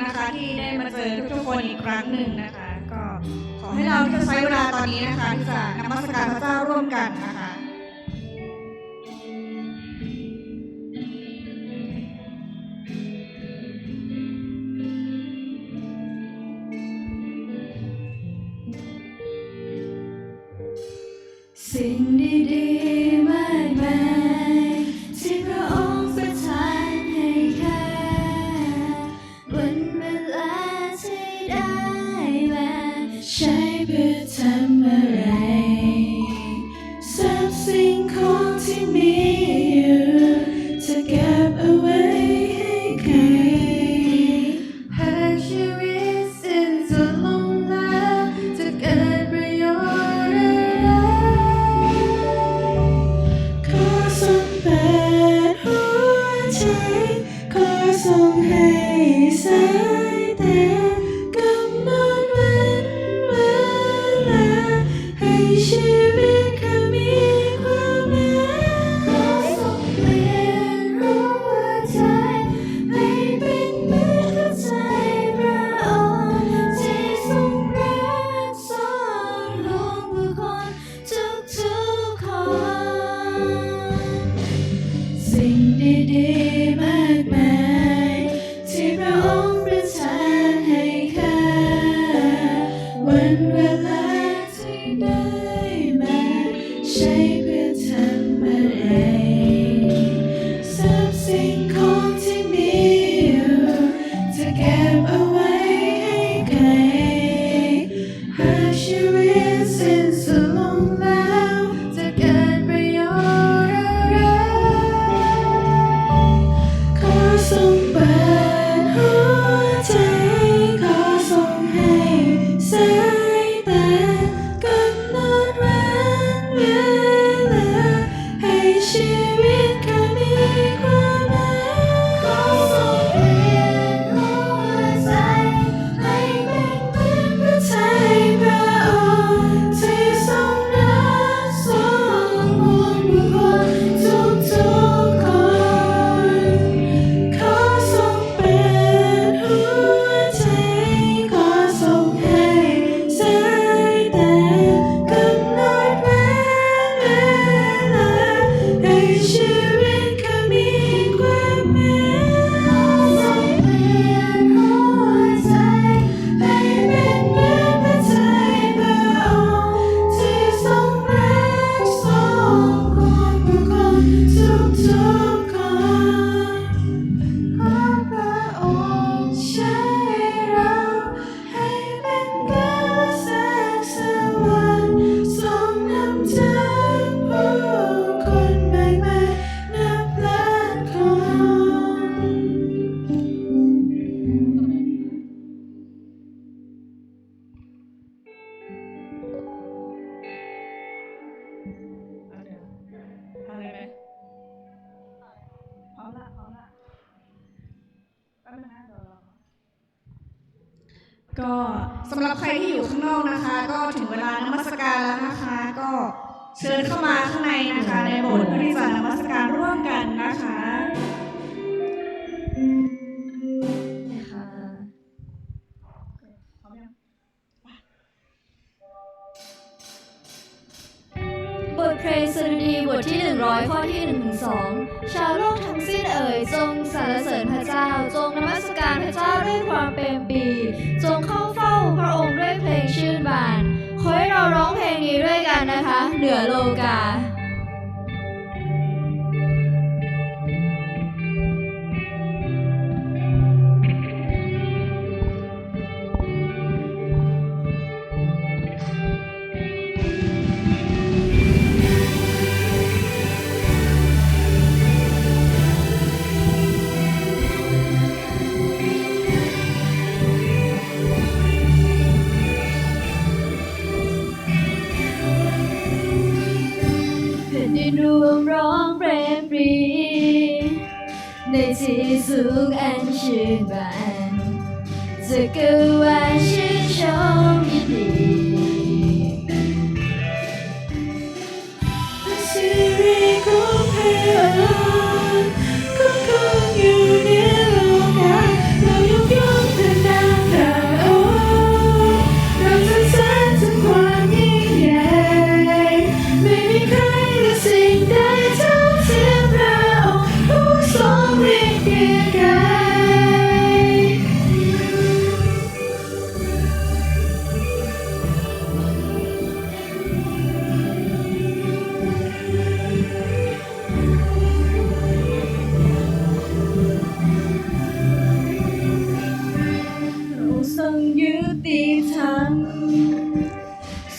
นะคะ ที่ได้มาเจอทุกๆคนอีกครั้งหนึ่งนะคะ ก็ขอให้เราที่จะใช้เวลาตอนนี้นะคะ ที่จะนมัสการพระเจ้าร่วมกันนะคะ สิ่งดีๆมากมายที่พระองค์ประทานให้ข้า วันเวลาที่ได้มาใช้เพื่อทำอะไร ทรัพย์สิ่งของที่มีอยู่จะเก็บเอาไว้ให้ใคร หากชีวิตสิ้นสุดลงแล้วจะเกิดประโยชน์อะไร ขอทรงเปิดหัวใจ ขอทรงให้สายตากำหนดวันเวลา ให้ชีวิตข้ามีความหมาย ขอทรงเปลี่ยนหัวใจ ให้เป็นเหมือนหัวใจพระองค์ ที่ทรงรักทรงห่วงผู้คน ทุกๆคน สิ่งดีๆมากมายที่พระองค์ประทานให้ข้า วันเวลาที่ได้มาใช้เพื่อทำอะไร ทรัพย์สิ่งของที่มีอยู่จะเก็บเอาไว้ให้ใคร หากชีวิตสิ้นสุดลงแล้วจะเกิดประโยชน์อะไร ขอทรงเปิดหัวใจ ขอทรงให้สายตากำหนดวันเวลา ให้ชีวิตข้ามีความหมาย ขอทรงเปลี่ยนหัวใจ ให้เป็นเหมือนพระทัยพระองค์ ที่ทรงรักทรงห่วงผู้คนทุกๆคน ขอทรงเปิดหัวใจ ขอทรงให้สายตากำหนดวันเวลา ให้ชีวิตข้ามีความหมาย ขอทรงเปลี่ยนหัวใจ ให้เป็นเหมือนพระทัยพระองค์ ที่ทรงรักทรงห่วงผู้คนทุกๆคน ขอพระองค์ใช้เรา ให้เป็นกาลแสงสว่าง ส่องนำทางผู้คนมากมายนับล้านคน เอาเลยไหม พร้อมละ พร้อมละ แป๊บนึงนะ เดี๋ยวรอ ก็สำหรับใครที่อยู่ข้างนอกนะคะ ก็ถึงเวลานมัสการแล้วนะคะ ก็เชิญเข้ามาข้างในนะคะ ในโบสถ์เพื่อที่จะนมัสการร่วมกันนะคะ ค่ะ พร้อมยัง บทเพลงสดุดีบทที่หนึ่งร้อย ข้อที่หนึ่งถึงสอง ชาวโลกทั้งสิ้นเอ๋ย จงสรรเสริญพระเจ้า จงนมัสการพระเจ้าด้วยความเปรมปรี จงเข้าเฝ้าพระองค์ด้วยเพลงชื่นบาน ขอให้เราร้องเพลงนี้ด้วยกันนะคะ เหนือโลกา แผ่นดินรวมร้องเปรมปรี ในที่สูงอันชื่นบาน จักรวาลชื่นชมยินดี พระสิริของพระองค์คุ้มครองอยู่เหนือโลกา เรายกย่องพระ งยุติธรรม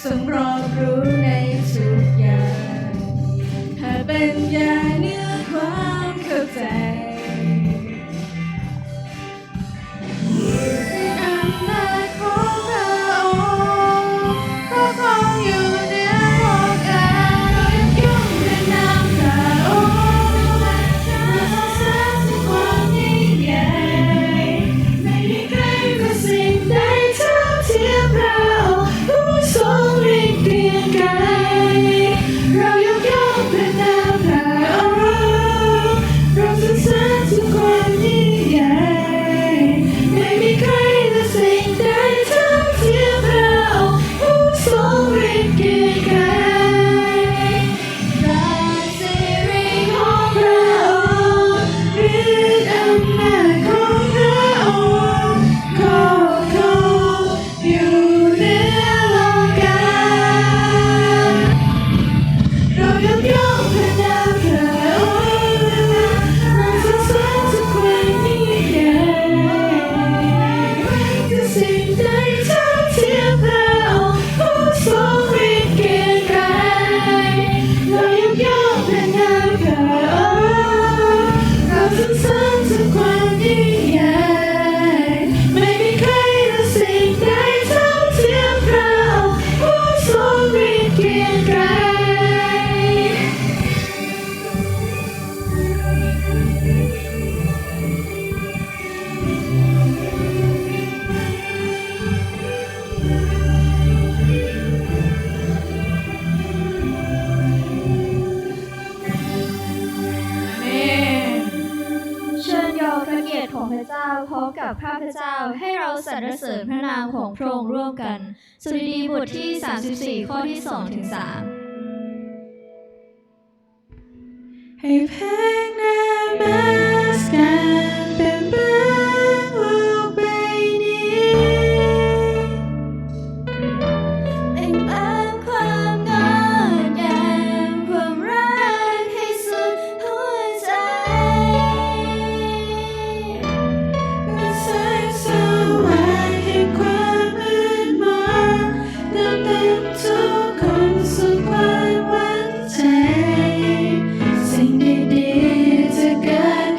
ทรงรอบรู้ในทุกอย่าง แผ่ปัญญาเหนือความเข้าใจ อำนาจของพระองค์ครอบครองอยู่เหนือโลกา เรายกย่องพระนามพระองค์ เราสรรเสริญถึงความยิ่งใหญ่ ไม่มีใครเหนือสิ่งใดเท่าเทียมพระองค์ ผู้ทรงฤทธิ์เกรียงไกร เรายกย่องพระนามพระองค์ เราสรรเสริญถึงความยิ่งใหญ่ ไม่มีใครเหนือสิ่งใดเท่าเทียมพระองค์ ผู้ทรงฤทธิ์เกรียงไกร พระสิริของพระองค์ ฤทธิ์อำนาจของพระองค์ ครอบครองอยู่เหนือโลกา เรายกย่องพระนามพระองค์ เราสรรเสริญถึงความยิ่งใหญ่ ไม่มีสิ่งใดเท่าเทียมพระองค์ ผู้ทรงฤทธิ์เกรียงไกร เรายกย่องพระนามพระองค์ เราสรรเสริญถึงความยิ่งใหญ่ ไม่มีใครเหนือสิ่งใดเท่าเทียมพระองค์ ผู้ทรงฤทธิ์เกรียงไกร เชิญยอพระเกียรติของพระเจ้าพร้อมกับข้าพเจ้า ให้เราสรรเสริญพระนามของพระองค์ร่วมกัน สดุดีบทที่สามสิบสี่ ข้อที่สองถึงสาม ให้แผ่นนมัสการเต็มเปื้อนโลกใบนี้ เต็มเปี่ยมความงดงาม ความรักให้สุดหัวใจ เป็นแสงสว่างแห่งความมืดมน เติมเต็มทุกคนสู่ความหวังใจ สิ่งดีๆจะเกิด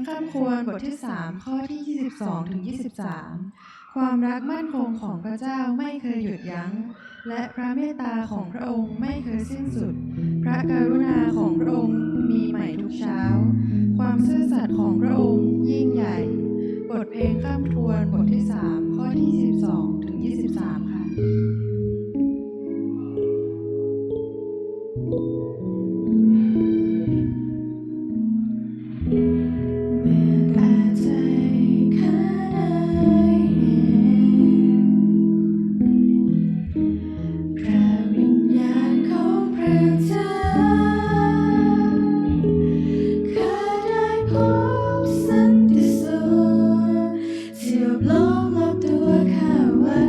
ข้ามควรบทที่สาม ข้อที่ยี่สิบสองถึงยี่สิบสาม ความรักมั่นคงของพระเจ้าไม่เคยหยุดยั้ง และพระเมตตาของพระองค์ไม่เคยสิ้นสุด พระกรุณาของพระองค์มีใหม่ทุกเช้า ความซื่อสัตย์ของพระองค์ยิ่งใหญ่ บทเพลงข้ามควรบทที่สาม ข้อที่ยี่สิบสองถึงยี่สิบสาม ค่ะ เมื่อตาใจข้าได้เห็น พระวิญญาณของพระเจ้า ข้าได้พบสันติสุข ที่โอบล้อมรอบตัวข้าไว้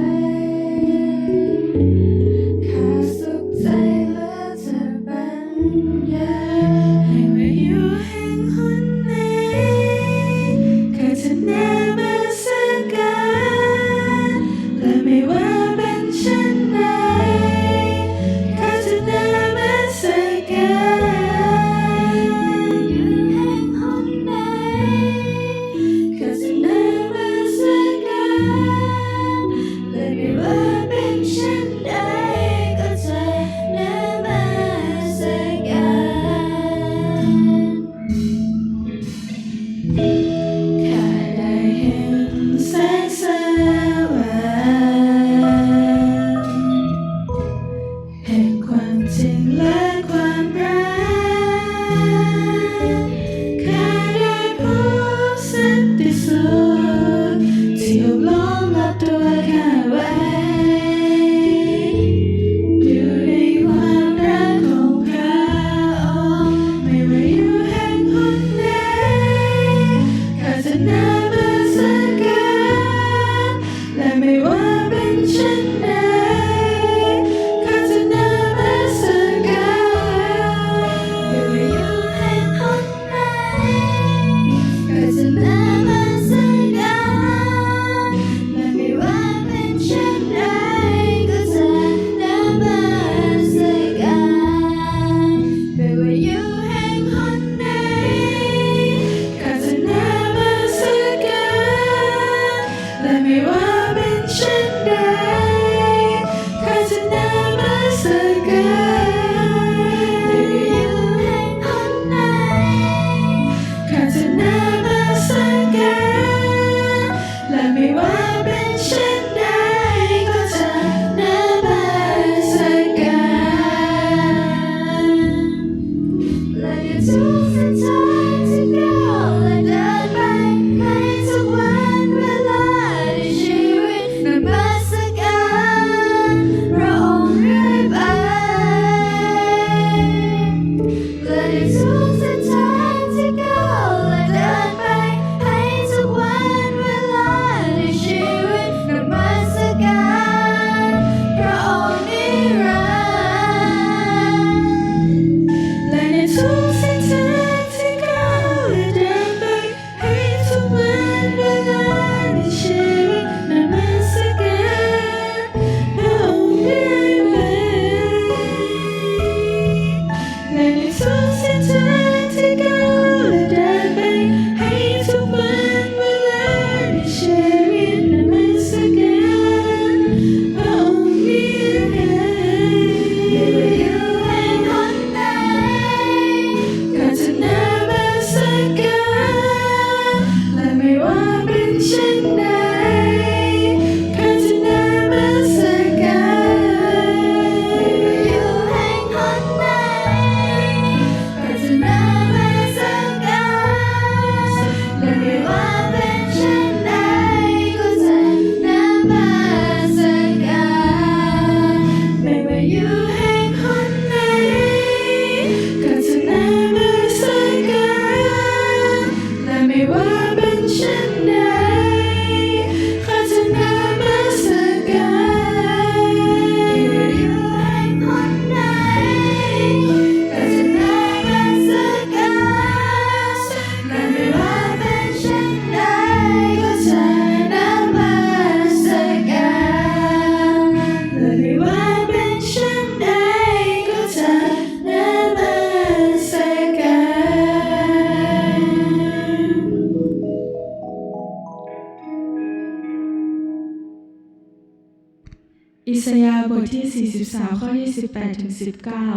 สยาห์บทที่สี่สิบสาม ข้อที่สิบแปดถึงสิบเก้า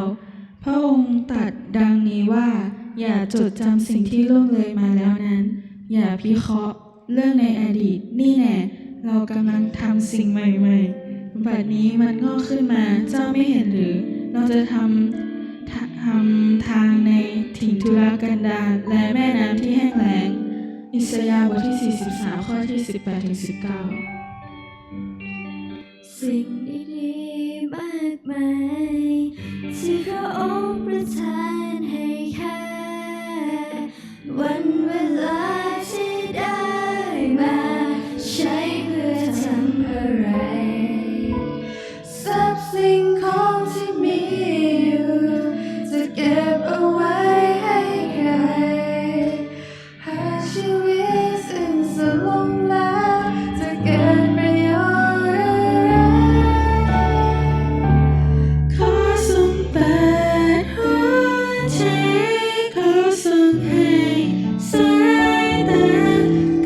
พระองค์ตรัสดังนี้ว่า อย่าจดจำสิ่งที่ล่วงเลยมาแล้วนั้น อย่าพิเคราะห์เรื่องในอดีต นี่แน่ เรากำลังทำสิ่งใหม่ๆ บัดนี้มันงอกขึ้นมา เจ้าไม่เห็นหรือ เราจะทำ ทำทางในถิ่นทุรกันดาร และแม่น้ำที่แห้งแล้ง อิสยาห์บทที่สี่สิบสาม ข้อที่สิบแปดถึงสิบเก้า สิ่งดีๆ มากมาย ที่พระองค์ประทานให้ข้า วันเวลาที่ได้มา ใช้เพื่อทำอะไร ทรัพย์สิ่งของที่มีอยู่ จะเก็บเอาไว้ให้ใคร หากชีวิตสิ้นสุดลงแล้ว จะเกิดประโยชน์อะไร ขอทรงเปิดหัวใจ ขอทรงให้สายตา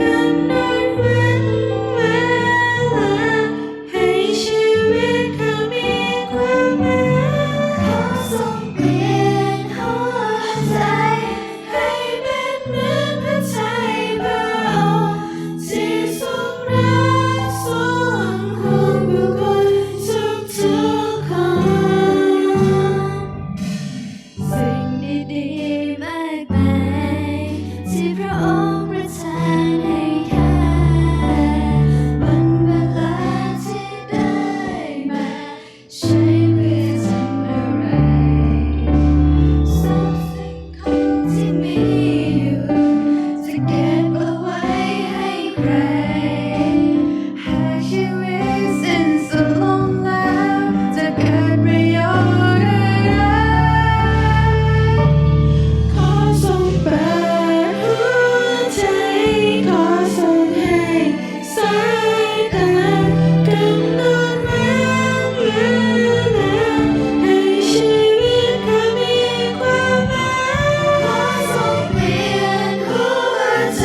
กำหนดวันเวลา ให้ชีวิตข้ามีความหมาย ขอทรงเปลี่ยนหัวใจ ให้เป็นเหมือนพระทัยพระองค์ ที่ทรงรักทรงห่วงบุคคลทุกๆ คน สิ่งดีๆ มากมาย ที่พระองค์ประทานให้ข้า วันเวลาที่ได้มา ใช้เพื่อทำอะไร ทรัพย์สิ่งของที่มีอยู่ จะเก็บเอาไว้ให้ใคร หากชีวิตสิ้นสุดลงแล้ว จะเกิดประโยชน์อะไร ขอทรงเปิดหัวใจ ขอทรงให้ สายตากำหนดวันเวลา ให้ชีวิตข้ามีความหมาย ขอทรงเปลี่ยนหัวใจ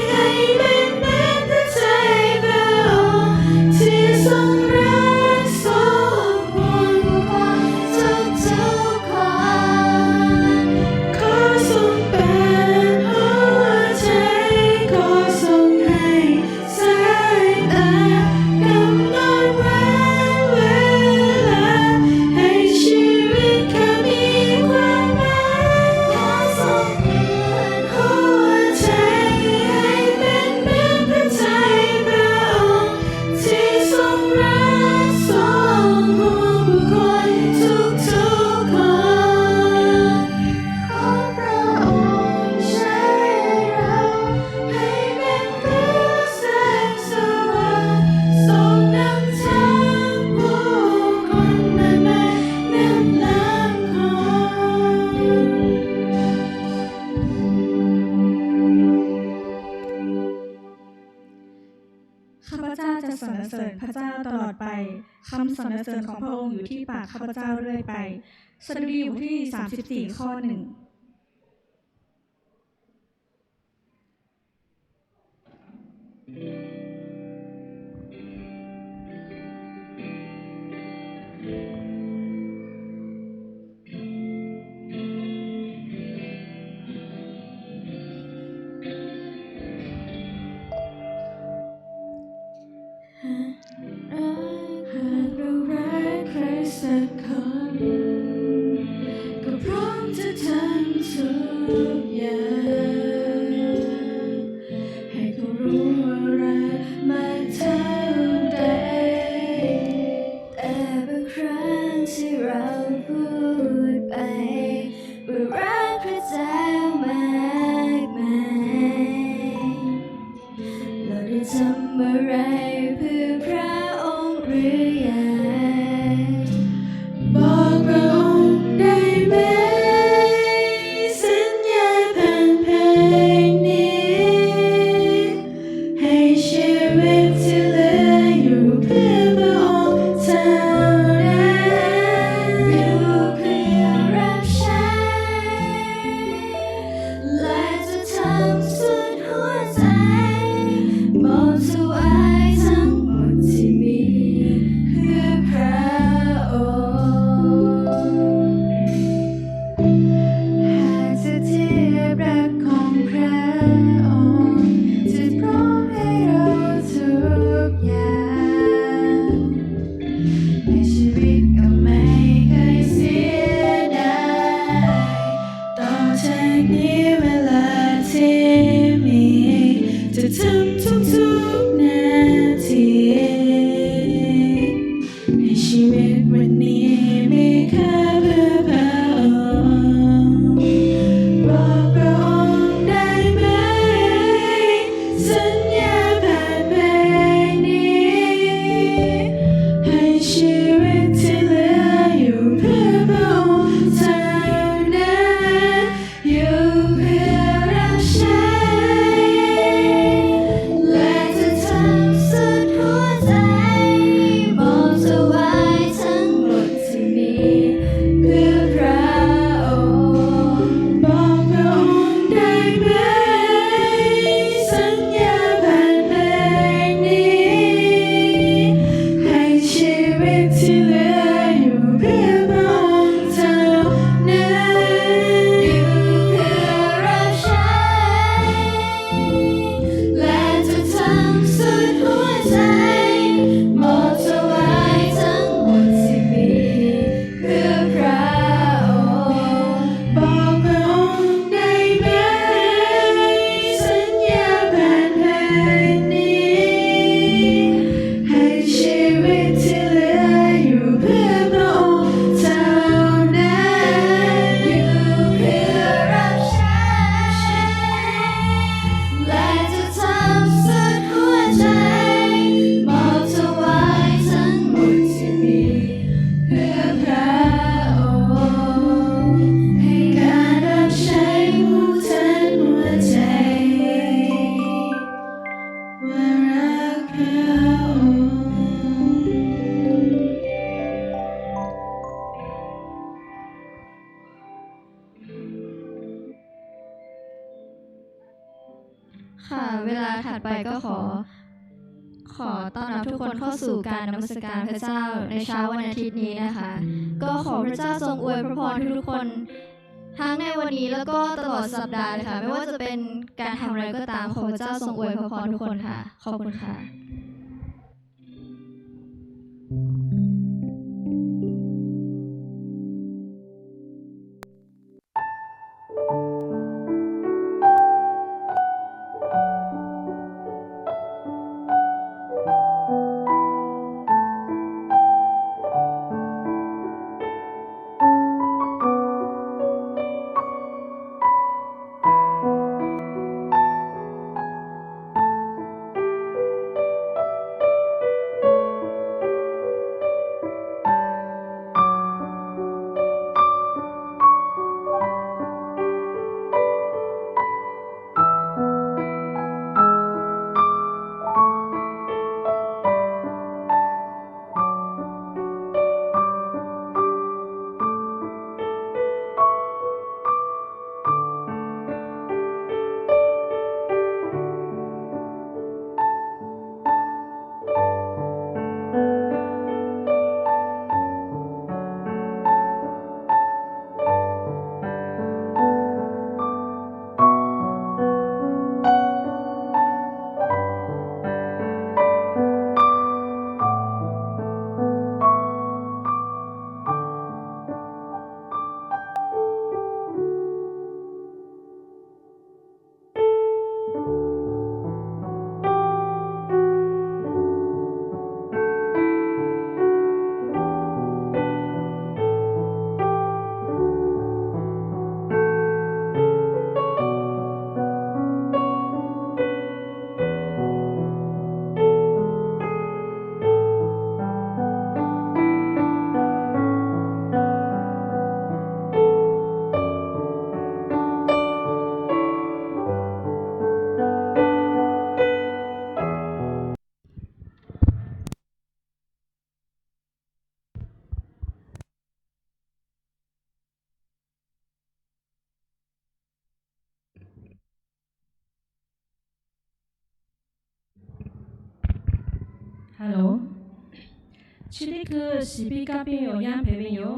ให้เป็นเหมือนพระทัยพระองค์ ที่ทรงรักทรงห่วงบุคคลทุกๆ คน ขอทรงเปิดหัวใจ ขอทรงให้ สายตากำหนดวันเวลา ให้ชีวิตข้ามีความหมาย ขอทรงเปลี่ยนหัวใจ ให้เป็นเหมือนพระทัยพระองค์ ที่ทรงรักทรงห่วงบุคคลทุกๆ คน ขอพระองค์ใช้เรา ให้เป็นเหมือนแสงสว่าง ส่องนำทางผู้คนมากมายนับล้านคน ข้าพเจ้าจะสรรเสริญพระเจ้าตลอดไป คำสรรเสริญของพระองค์อยู่ที่ปากข้าพเจ้าเรื่อยไป สดุดีบทที่สามสิบสี่ ข้อหนึ่ง หากเรา หากเรารักใครสักคน ก็พร้อมจะทำทุกอย่าง ให้เขารู้ว่ารักมากเท่าใด แต่บางครั้งที่เราพูดไป ว่ารักพระเจ้ามากมาย เราได้ทำอะไรเพื่อพระองค์หรือยัง บอกพระองค์ได้ไหม สัญญาผ่านเพลงนี้ ให้ชีวิตที่เหลืออยู่เพื่อพระองค์เท่านั้น อยู่เพื่อรับใช้ ค่ะ เวลาถัดไปก็ขอ ขอต้อนรับทุกคนเข้าสู่การนมัสการพระเจ้าในเช้าวันอาทิตย์นี้นะคะ ก็ขอพระเจ้าทรงอวยพระพรทุกๆคน ทั้งในวันนี้แล้วก็ตลอดสัปดาห์เลยค่ะ ไม่ว่าจะเป็นการทำอะไรก็ตาม ขอพระเจ้าทรงอวยพระพรทุกคนค่ะ ขอบคุณค่ะ Hello. Chi teˇ hkui shiˍ piˇ kaˇ piˇ ve awˬ yanˇ hpehꞈ ve yoˬ.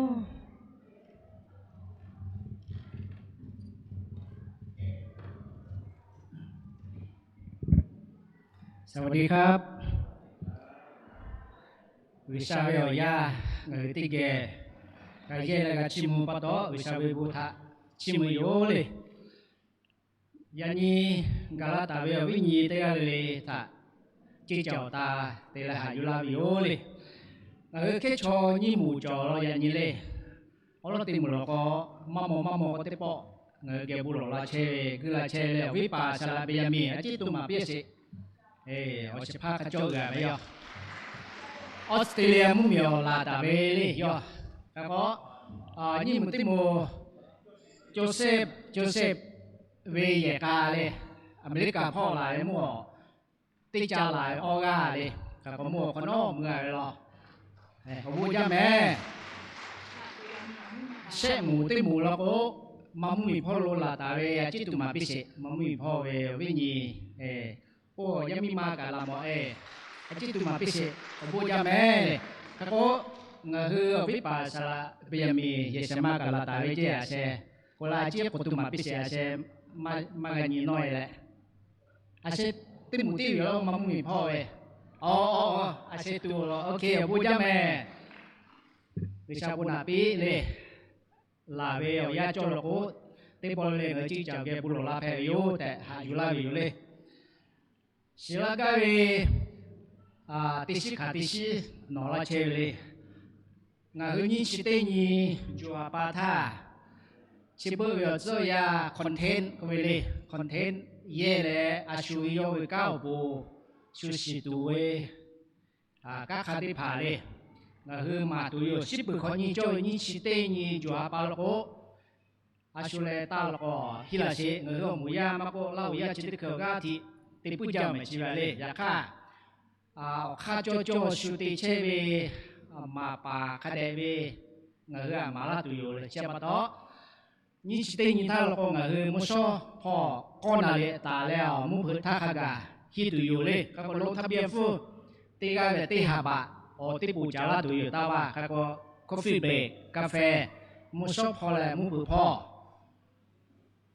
สวัสดีครับ G'uiˬsha ve awˬ yaˇ ngaˬ hui teˇ geh g'a yehˇ leh g'a chiˇ mvuh pa taw, G'uiˬsha ve bon htaꞈ chiˇ mvuh yoˬ le. Yaꞈ nyi gaˬ la taˍ ve awˬ viˉ nyi teˇ g'aˇ le le htaꞈ ceˇ caˬ awˬ ta te leh haꞈ yuˬ laˇ ve yoˬ le. Ngaˬ hui hkehˉ chaw nyiˇ moˍ cawˬ law yaꞈ nyi le. Awˉ lawˉ teˇ moˍ lawˬ k'o, maˇ maw maˇ maw k'o teˇ pawˆ ngaˬ hui geh bon lawˬ la chehˇ ve, guˇ la chehˇ ve le, awˬ viˉ paˍ Saˍ laꞈ Beˍyaˍmenˍ a ciˉ to maˍ piˇ sheˍ. Awˬ shehˍ hpaˇ hk'a cawˇ g'a ve yoˬ. Australia mvuhˇmiˬ awˬ laˬ taˍ ve le yoˬ. Hk'a k'o, nyiˇ moˍ teˇ moˍ Joseph, Joseph ve yehˬ k'a le, America hpawˇ laˬ ve mvuhˇ awˬ teˇ ca laˬ ve awˇ g'aˇ le. Hk'a k'o mvuhˇ awˬ hk'awꞈ nawˉ mui g'a ve law. Awˬ bon jaˇ mehˍ. Shehˆ moˍ teˇ moˍ law k'o, maˇ mvuhˇmiˬ hpawˇ lo laˬ taˍ ve a ciˉ to maˍ piˇ sheˍ. Maˇ mvuhˇmiˬ hpawˇ ve awˬ viˉ nyi, oˇ yaˇ miˇ ma kaꞈ laˬ mawˬ e, a ciˉ to maˍ piˇ sheˍ. Awˬ bon jaˇ mehˍ le. Hk'a k'o, ngaˬ hui awˬ viˉ paˍ Saˍ laꞈ Beˍyaˍmenˍ yehˬ shehˍ ma kaꞈ laˬ taˍ ve ceˇ a sheh, k'o la a ciˉ k'o to maˍ piˇ sheˍ a sheh, maˇ g'a nyi nawˇ e leh. A sheh teˇ moˍ teˇ yoˬ maˇ mvuhˇmiˬ hpawˇ ve. Aˬ, a sheh to law, OK, awˬ bon jaˇ mehˍ. G'uiˬsha bon naꞈ piˇ le. Laˬ ve awˬ yanˇ cawˇ law k'o, teˇ pawˆ le ngaˬ hui ceˇ caˬ geh bon lawˬ la hpehꞈ ve yoˬ tehꞈ haꞈ yuˬ laˇ ve yoˬ le. Shiˍ laˇ gaˇ ve teˇ shiˉ hkanˍ teˇ shiˉ nawˬ laˇ chehˇ ve le. Ngaˬ hui nyiˇ chi teˇ nyi juˬ a pa htaˇ, chi beuˆ ve awˬ tcuhˉ awˬ yanˇ content k'oˆ ve le, content yehˇ leh a shu yawˇ ve kanˉ awˬ pon shu shiˍ tuˬ ve kanˉ hk'a teˇ hpaˍ le. Ngaˬ hui maˍ tuˬ yoˬ. Shiˉ peuˬ hk'awꞈ nyi cawˇ ve nyiˇ chi teˇ nyi juˬ a pa law k'o, a shu leh taˇ law k'o, hiˉ laˬ sheˍ. Ngaˬ hui awˬ moˍ yaˇ maˇ k'oˆ, Laˇ huˍ yaˇ chi teˇ hkui awˬ g'aˇ htiꞈ te puiˉ jaˇ mehˍ chi ve le. Yaꞈ hk'aˇ, awˬ hk'aˇ cawˇ cawˇ shu te chehˇ ve maˍ paˍ hk'a dehꞈ ve ngaˬ hui a maˍ laˇ tuˬ yoˬ le. Chi pa taw, Nyiˇ chi teˇ nyi htaˇ law k'o, ngaˬ hui mvuhˇ shawˉ hpawˇ k'awˇ naˍ riˍ taˍ leh awˬ mvuhˇ heuꞈ htaˇ hk'a gaˬ hiˇ tuˬ yoˬ le. Hk'a k'o, ลงทะเบียน fuhˇ teˇ g'aˇ leh teˇ haˍ baꞈ awˬ teˇ poˍ caˍ laˇ tuˬ yoˬ. Taˇ vaˇ hk'a k'o, coffee break, กาแฟ, mvuhˇ shawˉ hpawˇ leh mvuhˇ heuꞈ hpawˇ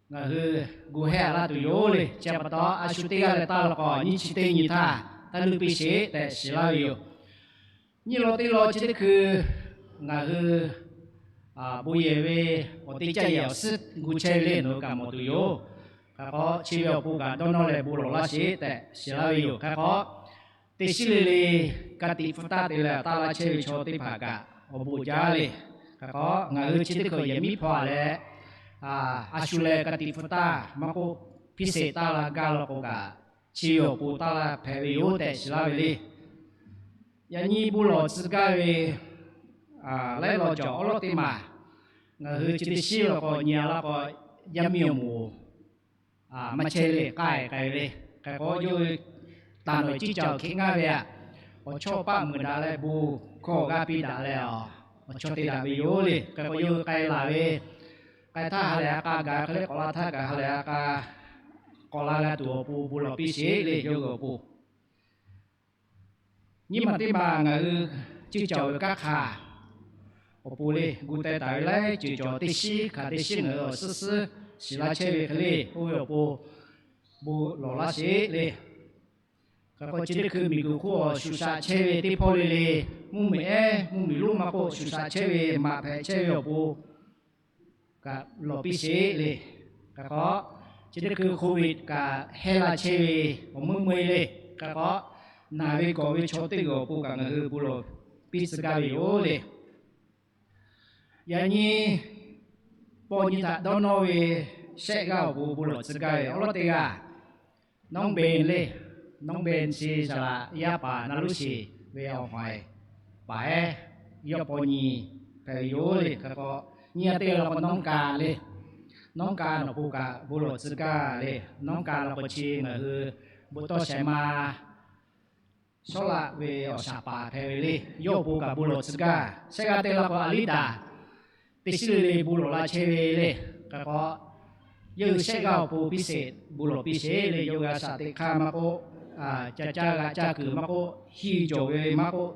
ngaˬ hui gu hehˇ laˇ tuˬ yoˬ le. Chi pa taw, a shu teˇ g'aˇ leh taˇ law k'o, nyiˇ chi teˇ nyi htaˇ taˇ nuˇ piˇ sheˍ tehꞈ shiˍ laˇ ve yoˬ. Nyiˇ law teˇ law chi teˇ hkui ngaˬ hui bon yehˬ ve awˬ teˇ caˇ yehˬ awˬ suhˉ gu chehˇ ve le, nawˬ hui kaꞈ mawˬ tuˬ yoˬ. Hk'a k'o, chi ve awˬ pon kaꞈ dawˇ nawˇ leh bon lawˬ laˇ sheˍ tehꞈ shiˍ laˇ ve yoˬ. Hk'a k'o, teˇ shiˉ le le ka tiꞈ hpu taˇ te leh taˇ laˇ chehˇ ve chaw teˇ hpaˍ kaꞈ awˬ bon jaˇ le. Hk'a k'o, ngaˬ hui chi teˇ hkui yehˬ miˉ hpawˇ leh a shu leh ka tiꞈ hpu taˇ maˇ k'oˆ, พิเศษ taˇ la gaˇ law k'o kaꞈ, chi ve awˬ pon taˇ laˇ hpehꞈ ve yoˬ tehꞈ shiˍ laˇ ve le. Yaꞈ nyi bon lawˬ tcuh gaˇ ve laiˉ law cawˬ awˉ lawˉ teˇ maˬ, ngaˬ hui chi teˇ shiˉ law k'o nyi a laˇ k'o, yaˇ miˇ awˬ moˍ maˇ chehˇ le, k'ai k'ai ve le. Hk'a k'o, yawˇ hui taˍ nawˬ ciˉ caˬ hkeꞈ ngaˇ ve aꞈ, awˬ chawˇ paˆ muiˬ daꞈ leh bon hkawˇ g'aˇ piˇ daꞈ leh a, awˬ chawˇ te daꞈ ve yoˬ le. Hk'a k'o, yawˇ hui k'ai laˬ ve k'ai htaˇ ha lehˬ a k'a gaˬ, hk'e le k'awꞈ la htaˇ kaꞈ ha lehˬ a k'a k'awꞈ la g'a tuˬ awˬ pon bon lawˬ piˇ sheˍ le. Yawˇ hui awˬ pon nyiˇ maˬ teˇ maˬ ngaˬ hui ciˇ caˬ ve kanˉ hk'aˇ awˬ pon le, gu teh taˍ ve laiˉ ceuˬ cawˬ. Teˇ shiˉ hk'aˬ teˇ shiˉ ngaˬ hui awˬ suhˉ suhˉ shiˍ laˇ chehˇ ve hk'e le, oˇ ve awˬ pon bon lawˬ laˇ sheˍ le. Hk'a k'o, chi teˇ hkui miˬguiˬ hk'oˆ awˬ shuˍ shaꞈ chehˇ ve teˇ hpawˇ le le, mvuhˇmiˬ ehˉ mvuhˇmiˬ lonˉ maˇ k'oˆ, shuˍ shaꞈ chehˇ ve maꞈ hpehꞈ chehˇ ve awˬ pon kaꞈ lawˬ piˇ sheˍ le. Hk'a k'o, chi teˇ hkui โควิด kaꞈ hehˇ la chehˇ ve awˬ meuˇ meuˇ le. Hk'a k'o, naˬ ve gawˬ ve chaw teˇ g'aˇ awˬ pon kaꞈ ngaˬ hui bon lawˬ piˇ tcuh gaˇ ve yoˬ le. Yaꞈ nyi paw nyi htaꞈ dawˇ nawˇ ve shehˆ g'aˇ awˬ pon bon lawˬ tcuh gaˇ ve awˉ lawˉ teˇ g'aˇ, Nawˉ ben le. Nawˉ ben chi saˍ laꞈ yaˇ paˍ na luˉ sheˍ ve awˬ haiˬ paˍ ehˉ yawˇ paw nyi hpehꞈ ve yoˬ le. Hk'a k'o, nyi a teˇ g'aˇ law k'o Nawˉ ka le. Nawˉ ka nawˬ pon kaꞈ bon lawˬ tcuh gaˇ le. Nawˉ ka law k'o chi ngaˬ hui bon tawˇ shehˍ ma shawˉ laꞈ ve awˬ shaˍ paˍ hpehꞈ ve le. Yawˇ awˬ pon kaꞈ bon lawˬ tcuh gaˇ. Shehˆ g'aˇ teˇ g'aˇ law k'o Aˍliˉ daꞈ teˇ shiˉ le le bon lawˬ laˇ chehˇ ve le. Hk'a k'o, yawˇ hui shehˆ g'aˇ awˬ pon piˇ sheˍ, bon lawˬ piˇ sheˍ le. Yawˇ hui a shaꞈ teꞈ hk'aˇ maˇ k'oˆ, ca caˇ g'a caˇ kuiˬ maˇ k'oˆ, hiˇ jawˬ ve maˇ k'oˆ,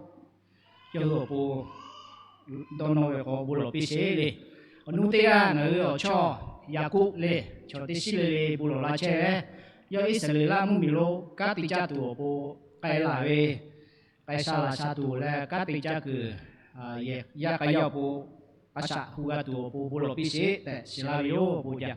yawˇ hui awˬ pon dawˇ nawˇ ve k'o bon lawˬ piˇ sheˍ le. Awˬ nu teˇ g'aˇ ngaˬ hui awˬ chawˇ Yaˍkoˆ le, chaw teˇ shiˉ le le bon lawˬ laˇ chehˇ ve, yawˇ Iˉsaˍreˍlaˆ mvuhˇmiˬ lo kanˉ te caˇ tuˬ awˬ pon k'ai laˬ ve, k'ai sha laˬ sha tuˬ leh kanˉ te caˇ kuiˬ, yaˇ k'a yaˇ awˬ pon a shaꞈ hu g'a tuˬ awˬ pon bon lawˬ piˇ sheˍ tehꞈ shiˍ laˇ ve yoˬ. Awˬ bon jaˇ.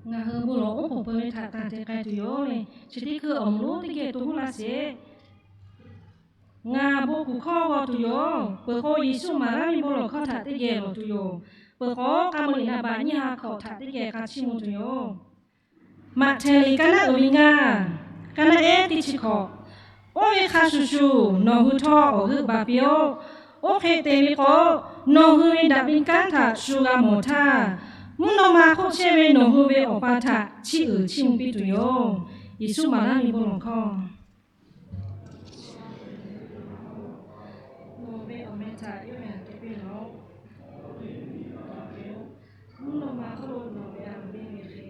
Ngaˬ hui bon lawˬ oˉ k'oˍ peuˬ ve htaꞈ tanˬ te k'ai tuˬ yoˬ le. Chi teˇ hkui awˬ moˍ lonˉ teˇ geh to huˉ laˇ sheˍ. Ngaˬ bon kuˬ hkawˇ g'aw tuˬ yoˬ. Peuˬ k'o, Yeˍsuˆ maˍ laˇ ve bon lawˬ hkawˇ htaꞈ teˇ geh lawˬ tuˬ yoˬ. Peuˬ k'o, k'a meuꞈ liꞈ naˍ baꞈ nyiˇ ha hkawꞈ htaꞈ teˇ geh k'a chiˇ mvuh tuˬ yoˬ. Maꞈhtehˍ liꞈ ka naˆ uiˍ ve ngaˇ, ka naˆ ehˉ teˇ chi hkawꞈ. Oˇ ve hk'a shuˍ shuˍ nawˬ hui htawˇ awˬ g'euˆ baˬ piˇ-oˆ. Oˇ hk'e te ve k'o, nawˬ hui ve daꞈ ve kanˉ htaꞈ shu g'a mawˬ htaˇ, mvuhˇ naw ma hk'oˆ chehˇ ve nawˬ hui ve Awˬ pa htaꞈ chiˇ uiˍ chiˇ mvuh piˇ tuˬ yoˬ. Yeˍsuˆ maˍ laˇ ve bon lawˬ hkawˇ. Nawˬ ve awˬ meh htaꞈ yawˇ htaꞈ te piˇ lawˬ. Mvuhˇ naw ma hk'oˆ lo nawˬ ve a loˍ ve hk'e,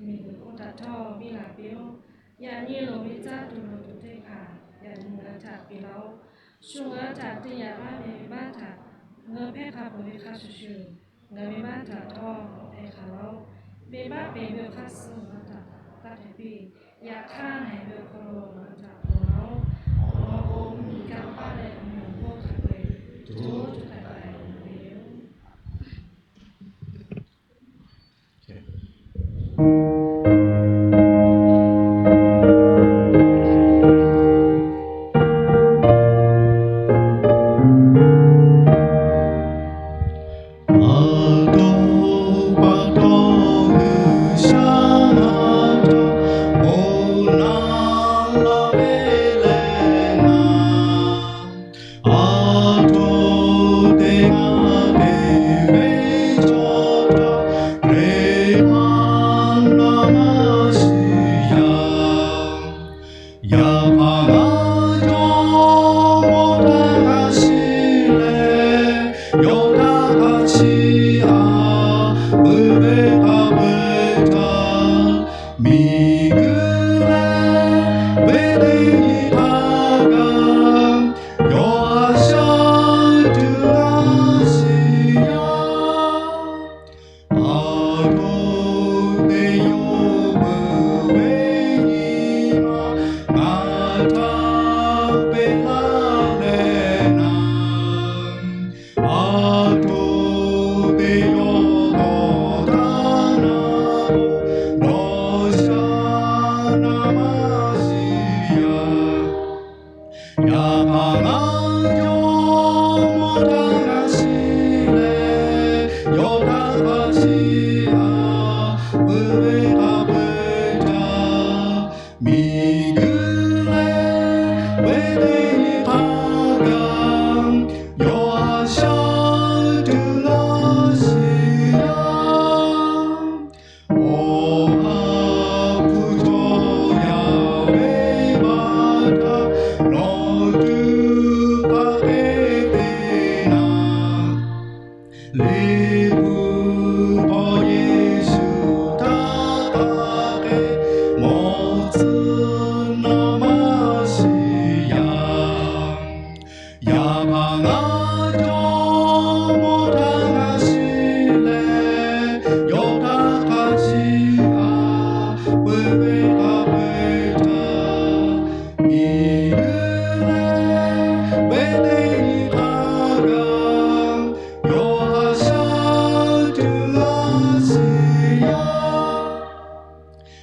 miˬguiˬ hk'oˆ htaꞈ htawˇ biˇ la piˇ-oˆ. Yaꞈ nyi nawˬ ve caˇ tuˬ loˍ tuˬ teˇ hpaˍ yaꞈ nyi ngaˬ hui htaꞈ piˇ laˇ-oˆ. Shu ngaˬ hui htaꞈ te yaꞈ laˇ ve venˇ baˆ htaꞈ ngaˬ hui hpehˇ hk'a peuˬ ve hk'a shuˍ shuˍ, ngaˬ hui venˇ baˆ htaꞈ htawˇ hpehˇ hk'a laˇ-oˆ. Venˇ baˆ pehˬ ve awˬ hk'aˇ suh ngaˬ hui htaꞈ taˇ hpehˇ piˇ. Yaꞈ hk'aˇ, haiˬ ve awˬ hk'aw lo ngaˬ hui htaꞈ ponˬ laˇ-oˆ. Awˬ lawn k'o, mvuhˇmiˬ, kanˇ paˆ leh awˬ moˍ awˬ hk'aw hk'a peu-eˬ co co taiˍ taiˍ ve yoˬ.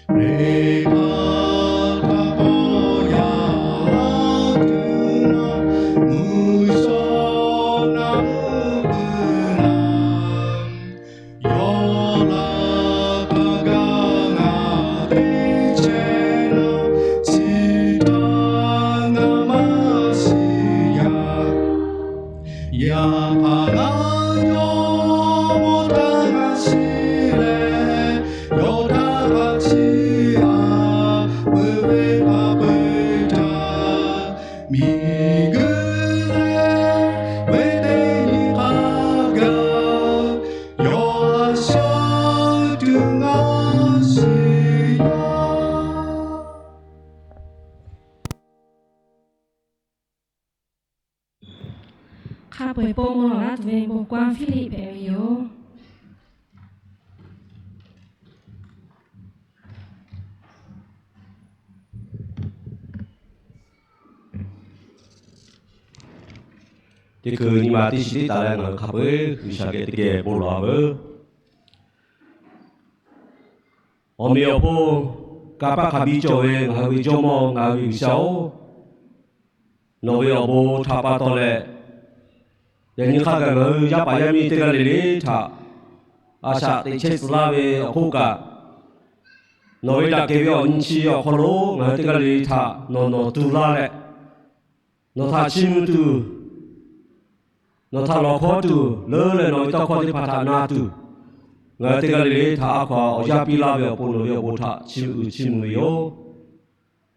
Hk'e htaˇ htaˇ k'awꞈ yaꞈ tuˬ na, mvuhˇ shawˉ naˆ uiˍ na, yawˇ laꞈ hk'aˇ gaˇ ngaˬ teˇ chehˇ na, chi htaꞈ ngaˬ maˇ shiˍ yaꞈ. Yaꞈ hk'aˇ ngaˬ yawˇ mawˇ htaˇ ngaˬ shiˍ leh, yawˇ htaˇ htaˇ chi aꞈ peuˬ ve hk'a peu-eˬ htaꞈ, miˬguiˬ leh ve teˇ nyi hk'a gaˬ yawˇ a shaˉ tuˬ ngaˬ shiˍ yaꞈ. Hk'a peu-eˬ pon mawˬ laˬ laˇ tuˬ ve bon g'uˇ Hpiˇliˆ hpehꞈ ve yoˬ. Teˇ hkui nyi ma teˇ shiˍ teˇ taˍ leh ngaˬ hui hk'a peu-eˬ G'uiˬsha geh teˇ geh bon lawˬ-a veuˬ. Awˬ meꞈ awˬ hponˇ, kanˇ paˆ hk'a biˇ cawˬ ve ngaˬ hui ve Jawˇmawˇ, ngaˬ hui ve G'uiˬsha-oˬ, nawˬ ve awˬ bon htaꞈ pa taw leh, yaꞈ nyi hk'a gaˬ ngaˬ hui yaˇ paˍ yaˇ miˇ teˇ g'aˇ le le htaꞈ a shaꞈ teꞈ chehˇ tcuh laˇ ve awˬ hk'oˆ kaꞈ, nawˬ ve daꞈ kehˬ ve awˬ nyi chi awˬ hk'aw lo ngaˬ hui teˇ g'aˇ le le htaꞈ nawˬ nawˬ tu laˇ leh, nawˬ htaꞈ chiˇ mvuh tuˬ, nawˬ htaꞈ lawˬ hkawˉ tuˬ leuˉ leh nawˬ ve tawˇ hkawˇ teˇ hpaˍ htaꞈ na tuˬ, ngaˬ hui teˇ g'aˇ le le htaꞈ a hkaw-a awˬ yanˇ piˇ laˇ ve awˬ pon nawˬ ve awˬ bon htaꞈ chiˇ mvuh chiˇ mvuh ve yoˬ.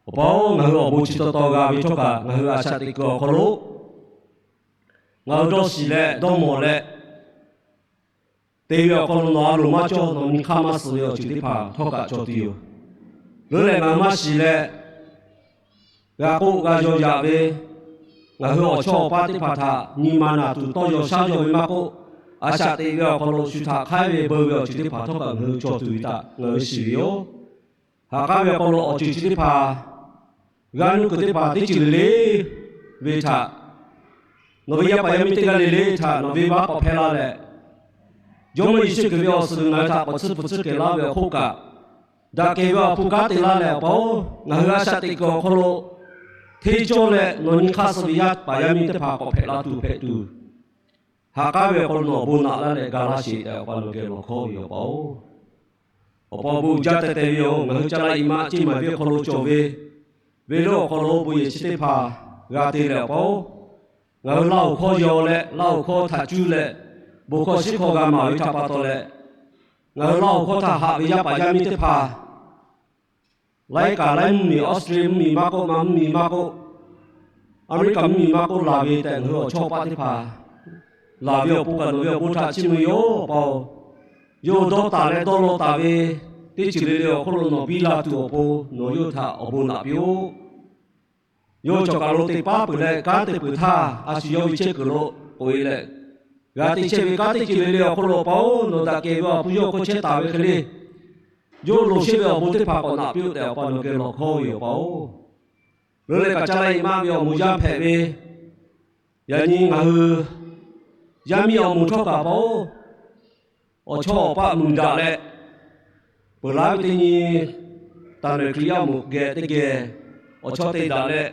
Awˬ pa-oˬ, ngaˬ hui awˬ bon chi taw taw g'a ve htawˇ kaꞈ ngaˬ hui a shaꞈ teꞈ kuiˬ awˬ hk'aw lo ngaˬ hui dawˇ shiˍ leh dawˇ mawˬ leh, te ve awˬ hk'aw lo nawˬ a loˍ maˇ cawˇ, nawˬ nyi hk'aˇ maˇ suh ve awˬ ceuˬ teˇ hpaˍ htawˇ kaꞈ cawˬ tuˬ yoˬ. Leuˉ leh ngaˬ hui maˇ shiˍ leh, g'a k'oˆ g'a yaw yaꞈ ve, ngaˬ hui awˬ chawˇ awˬ paˇ teˇ hpaˍ htaꞈ nyi ma naˬ tuˬ tawˇ yaw shaˉ yaw ve maˇ k'oˆ, a shaꞈ teꞈ ve awˬ hk'aw lo shu htaꞈ hk'aiˉ ve beuꞈ ve awˬ ceuˬ teˇ hpaˍ htawˇ kaꞈ ngaˬ hui cawˬ tuˬ ve htaꞈ ngaˬ hui shiˍ ve yoˬ. Haꞈ k'aˉ ve awˬ hk'aw lo awˬ ceuˬ chi teˇ hpaˍ, g'aˇ nuˇ kuiˬ teˇ hpaˍ teˇ ceuˬ le le ve htaꞈ, nawˬ ve yaˇ paˍ yaˇ miˇ teˇ g'aˇ le le htaꞈ nawˬ venˇbaˆ k'awꞈ hpehˇ laˇ leh, Jawˇmawˇ Yeˍsuˆ Hkriꞈ ve awˬ suhˍ ngaˬ hui htaꞈ k'awꞈ tsuhˇ pfuhˍ tsuhˇ kehˬ laˇ ve awˬ hk'oˆ kaꞈ, daꞈ kehˬ ve awˬ hpu kanˉ te laˇ leh, awˬ pa-oˬ, ngaˬ hui a shaꞈ teꞈ kuiˬ awˬ hk'aw lo hteˇ cawˇ leh nawˬ nyi hk'aˇ suh ve yaˇ paˍ yaˇ miˇ teˇ hpaˍ k'awꞈ hpehꞈ la tuˬ hpehꞈ tuˬ, haꞈ k'aˉ ve awˬ hk'aw lo nawˬ awˬ bon naꞈ laˇ leh ga laˇ sheˍ tehꞈ awˬ pa nawˬ geh lawˬ hkawˇ ve yoˬ, awˬ pa-oˬ. Awˬ pa awˬ bon uiˍ jaˇ teh teh ve yoˬ. Ngaˬ hui caˇ laˇ i maꞈ ceˇ maˍ ve awˬ hk'aw lo cawˬ ve, venˇ lonˉ awˬ hk'aw lo bon yehˬ chi teˇ hpaˍ g'a te leh, awˬ pa-oˬ, ngaˬ hui Laˇ huˍ hkawˇ yaw leh Laˇ huˍ hkawˇ htaꞈ cuˇ leh, bon hkawˇ shiˉ hkawˇ g'a maˍ ve htaꞈ pa taw leh, ngaˬ hui Laˇ huˍ hkawˇ htaꞈ haꞈ ve yaˇ paˍ yaˇ miˇ teˇ hpaˍ, laiˉ kaˍ laiˉ mvuhˇmiˬ, Australia mvuhˇmiˬ maˇ k'oˆ, ma mvuhˇmiˬ maˇ k'oˆ, America mvuhˇmiˬ maˇ k'oˆ, laˬ ve tehꞈ ngaˬ hui awˬ chawˇ paˆ teˇ hpaˍ laˬ ve awˬ pon kaꞈ nawˬ ve awˬ bon htaꞈ chiˇ mvuh yoˬ, awˬ pa-oˬ. Yawˇ dawˇ taˍ leh dawˇ law taˍ ve teˇ ceuˬ le le awˬ hk'oˆ lo nawˬ biˇ la tuˬ awˬ pon nawˬ yawˇ htaꞈ awˬ bon naꞈ piˇ-oˆ. Yawˇ cawˬ kaˬ lo te paˉ peuˬ leh kanˉ te peuˬ htaˇ, a shu yawˇ ve chehˇ kuiˬ lo k'oꞈ-e leh, g'a te chehˇ ve kanˉ teˇ ceuˬ le le awˬ hk'oˆ lo, awˬ pa-oˬ, nawˬ daꞈ kehˬ ve awˬ hpu yawˇ hkawˇ chehˇ taˍ ve hk'e le, yawˇ loˍ sheˆ ve awˬ bon teˇ hpaˍ k'awꞈ naꞈ piˇ-oˆ tehꞈ awˬ pa nawˬ geh lawˬ hkawˇ ve yoˬ, awˬ pa-oˬ. Leuˉ leh kaꞈ caˇ laˇ i maꞈ ve awˬ moˍ yaˇ hpehꞈ ve, yaꞈ nyi ngaˬ hui yaˇ miˇ awˬ moˍ htawˇ kaꞈ, awˬ pa-oˬ, awˬ chawˇ awˬ paˆ mui daꞈ leh, peuˬ laˉ ve teˇ nyi taˍ lehˬ Hkriꞈ yaˇ awˬ moˍ geh teˇ geh awˬ chawˇ te daꞈ leh,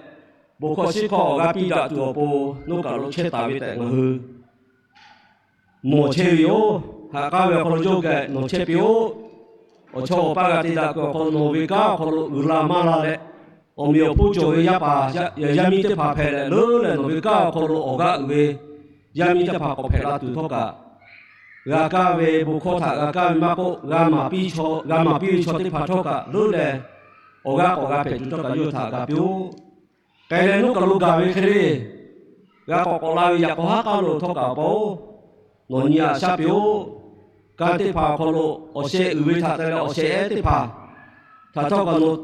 bon hkawˇ shiˉ hkawˇ awˬ g'aˇ piˇ daꞈ tuˬ awˬ pon nawˬ kaˬ lo chehˇ taˍ ve tehꞈ ngaˬ hui mawˬ chehˇ ve yoˬ. Haꞈ k'aˉ ve awˬ hk'aw lo yawˇ geh nawˬ chehˇ piˇ-oˆ. Awˬ chawˇ awˬ paˆ g'a te daꞈ kuiˬ awˬ hk'aw lo nawˬ ve kanˉ awˬ hk'aw lo uiˍ la maˇ la leh, awˬ meꞈ awˬ hponˇ cawˬ ve yaˇ paˍ yaˇ miˇ teˇ hpaˍ hpehꞈ leh, leuˉ leh nawˬ ve kanˉ awˬ hk'aw lo awˬ g'aˇ uiˍ ve yaˇ miˇ teˇ hpaˍ k'awꞈ hpehꞈ la tuˬ htawˇ kaꞈ, g'a kaˇ ve bon hkawˇ htaꞈ g'a kaˇ ve maˇ k'oˆ, g'a maˍ piˇ ve chaw teˇ hpaˍ htawˇ kaꞈ leuˉ leh, awˬ g'aˇ k'awꞈ g'a hpehꞈ tuˬ htawˇ kaꞈ yawˇ htaꞈ g'a piˇ-oˆ. K'ai leh nawˬ kaˬ lo gaˬ ve hk'e le, g'a k'awꞈ k'awꞈ la ve yaꞈ k'aw haˉ k'aˉ lo htawˇ kaꞈ, awˬ pa-oˬ, nawˬ nyi aꞈ shaˉ piˇ-oˆ. Kanˉ teˇ hpaˍ awˬ hk'aw lo awˬ sheh uiˍ ve htaꞈ te leh awˬ sheh ehˉ teˇ hpaˍ htaꞈ htawˇ kaꞈ nawˬ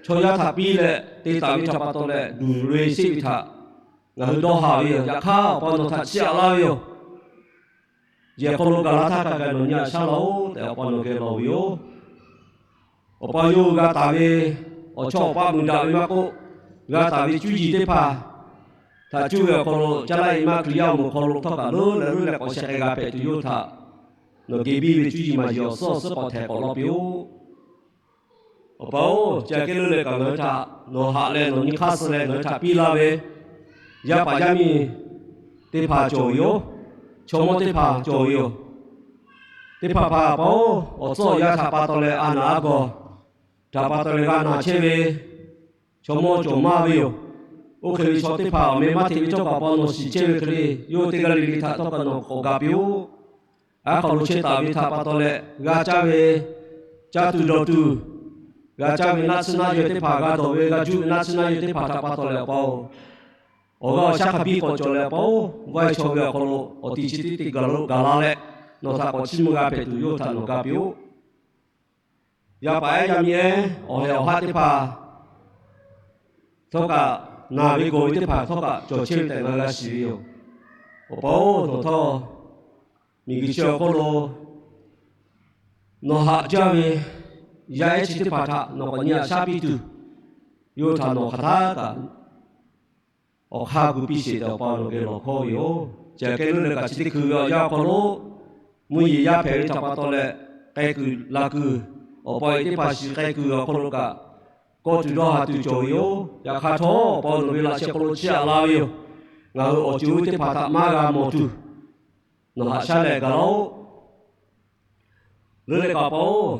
chaw yaˇ htaꞈ piˇ leh te taˍ ve htaꞈ pa taw leh, luˬ loꞈ-e sheˆ ve htaꞈ ngaˬ hui dawˇ haˍ ve yoˬ. Yaꞈ hk'aˇ awˬ pa nawˬ htaꞈ chiˇ aꞈ laˇ ve yoˬ. Yehˬ hk'aw lo gaˬ la htaˇ hk'a gaˬ nawˬ nyi aꞈ shaˉ laˇ-oˆ tehꞈ awˬ pa nawˬ geh lawˬ ve yoˬ. Awˬ pa yawˇ hui g'a taˍ ve awˬ chawˇ awˬ paˆ mui daꞈ ve maˇ k'oˆ, g'a taˍ ve cuˇ yiˍ teˇ hpaˍ htaꞈ cuˇ ve awˬ hk'aw lo caˇ laˇ i maꞈ Hkriꞈ yaˇ awˬ moˍ hk'aw lo htawˇ kaꞈ leuˉ leh leuˉ leh k'awꞈ sheh k'ai g'a hpehꞈ tuˬ yawˇ hui htaꞈ nawˬ geh biˇ ve cuˇ yiˍ maˍ yiˍ awˬ suhˉ awˬ suhˉ k'awꞈ htehˍ k'awꞈ law piˇ-oˆ. Awˬ pa-oˬ, chi aꞈ kehˉ leuˉ leh kaꞈ ngaˬ hui htaꞈ nawˬ haꞈ leh nawˬ nyi hk'aˇ suh leh ngaˬ hui htaꞈ piˇ laˇ ve yaˇ paˍ yaˇ miˇ teˇ hpaˍ cawˬ ve yoˬ. Chaw mawˇ teˇ hpaˍ cawˬ ve yoˬ. Teˇ hpaˍ hpaˍ pa-oˬ, awˬ tcuhˉ awˬ yanˇ htaꞈ pa taw leh a naˍ a gawˬ htaꞈ pa taw leh g'a naˬ chehˇ ve chaw mawˇ cawˬ maˇ ve yoˬ. Oˇ hk'e ve chaw teˇ hpaˍ awˬ meh maˇ hteꞈ ve htawˇ kaꞈ pa nawˬ shiˍ chehˇ ve hk'e le, yawˇ hui teˇ g'aˇ le le htaꞈ htawˇ kaꞈ nawˬ k'awꞈ ga piˇ-oˆ. Aˉ hk'aw lo chehˇ taˍ ve htaꞈ pa taw leh g'a caˇ ve, caˇ tuˬ dawˬ tuˬ, g'a caˇ ve naˆ tsuhˇ naˆ yaweh teˇ hpaˍ, g'a dawˬ ve g'a juˆ ve naˆ tsuhˇ naˆ yaweh teˇ hpaˍ htaꞈ pa taw leh awˬ pa-oˬ, awˬ g'aˇ awˬ shaˉ hk'a biˇ k'awꞈ cawˬ leh awˬ pa-oˬ, vaˇ e chaw ve awˬ hk'aw lo awˬ ti chi teˇ te gaˬ la leh, nawˬ htaꞈ k'awꞈ chiˇ mvuh g'a hpehꞈ tuˬ yawˇ hui htaꞈ nawˬ ga piˇ-oˆ. Yaˇ paˍ ehˉ yaˇ miˇ ehˉ awˬ lehˬ awˬ haˉ teˇ hpaˍ htawˇ kaꞈ, naˬ ve gawˬ ve teˇ hpaˍ htawˇ kaꞈ cawˬ chehˇ ve tehꞈ ngaˬ g'a shiˍ ve yoˬ. Awˬ pa-oˬ, nawˬ htawˇ miˬguiˬ chi awˬ hk'oˆ lo nawˬ haꞈ jaˇ ve yaˇ ehˉ chi teˇ hpaˍ htaꞈ nawˬ k'awꞈ nyi aꞈ shaˉ piˇ tuˬ, yawˇ hui htaꞈ nawˬ hk'aˬ htaˇ kaꞈ awˬ hk'aˇ gu piˇ sheˍ tehꞈ awˬ pa nawˬ geh lawˬ hkawˇ ve yoˬ. Chi aꞈ kehˉ leuˉ leh kaꞈ chi teˇ hkui ve awˬ yanˇ awˬ hk'aw lo mvuhˇ yeˬ yaˇ hpehꞈ ve htaꞈ pa taw leh k'ai kuiˬ la kuiˬ, awˬ pa awˬ e teˇ hpaˍ shiˍ k'ai kuiˬ awˬ hk'aw lo kaꞈ kawˆ tuˬ dawˇ haˍ tuˬ cawˬ ve yoˬ. Yaꞈ hk'aˇ htawˇ awˬ pa nawˬ ve laꞈ sheh hk'aw lo chiˇ aꞈ la ve yoˬ. Ngaˬ hui awˬ ceuˬ oˇ ve teˇ hpaˍ htaꞈ maˇ g'a mawˬ tuˬ nawˬ haꞈ shaˉ leh gaˬ laˇ-oˆ. Leuˉ leh kaꞈ pa-oˬ,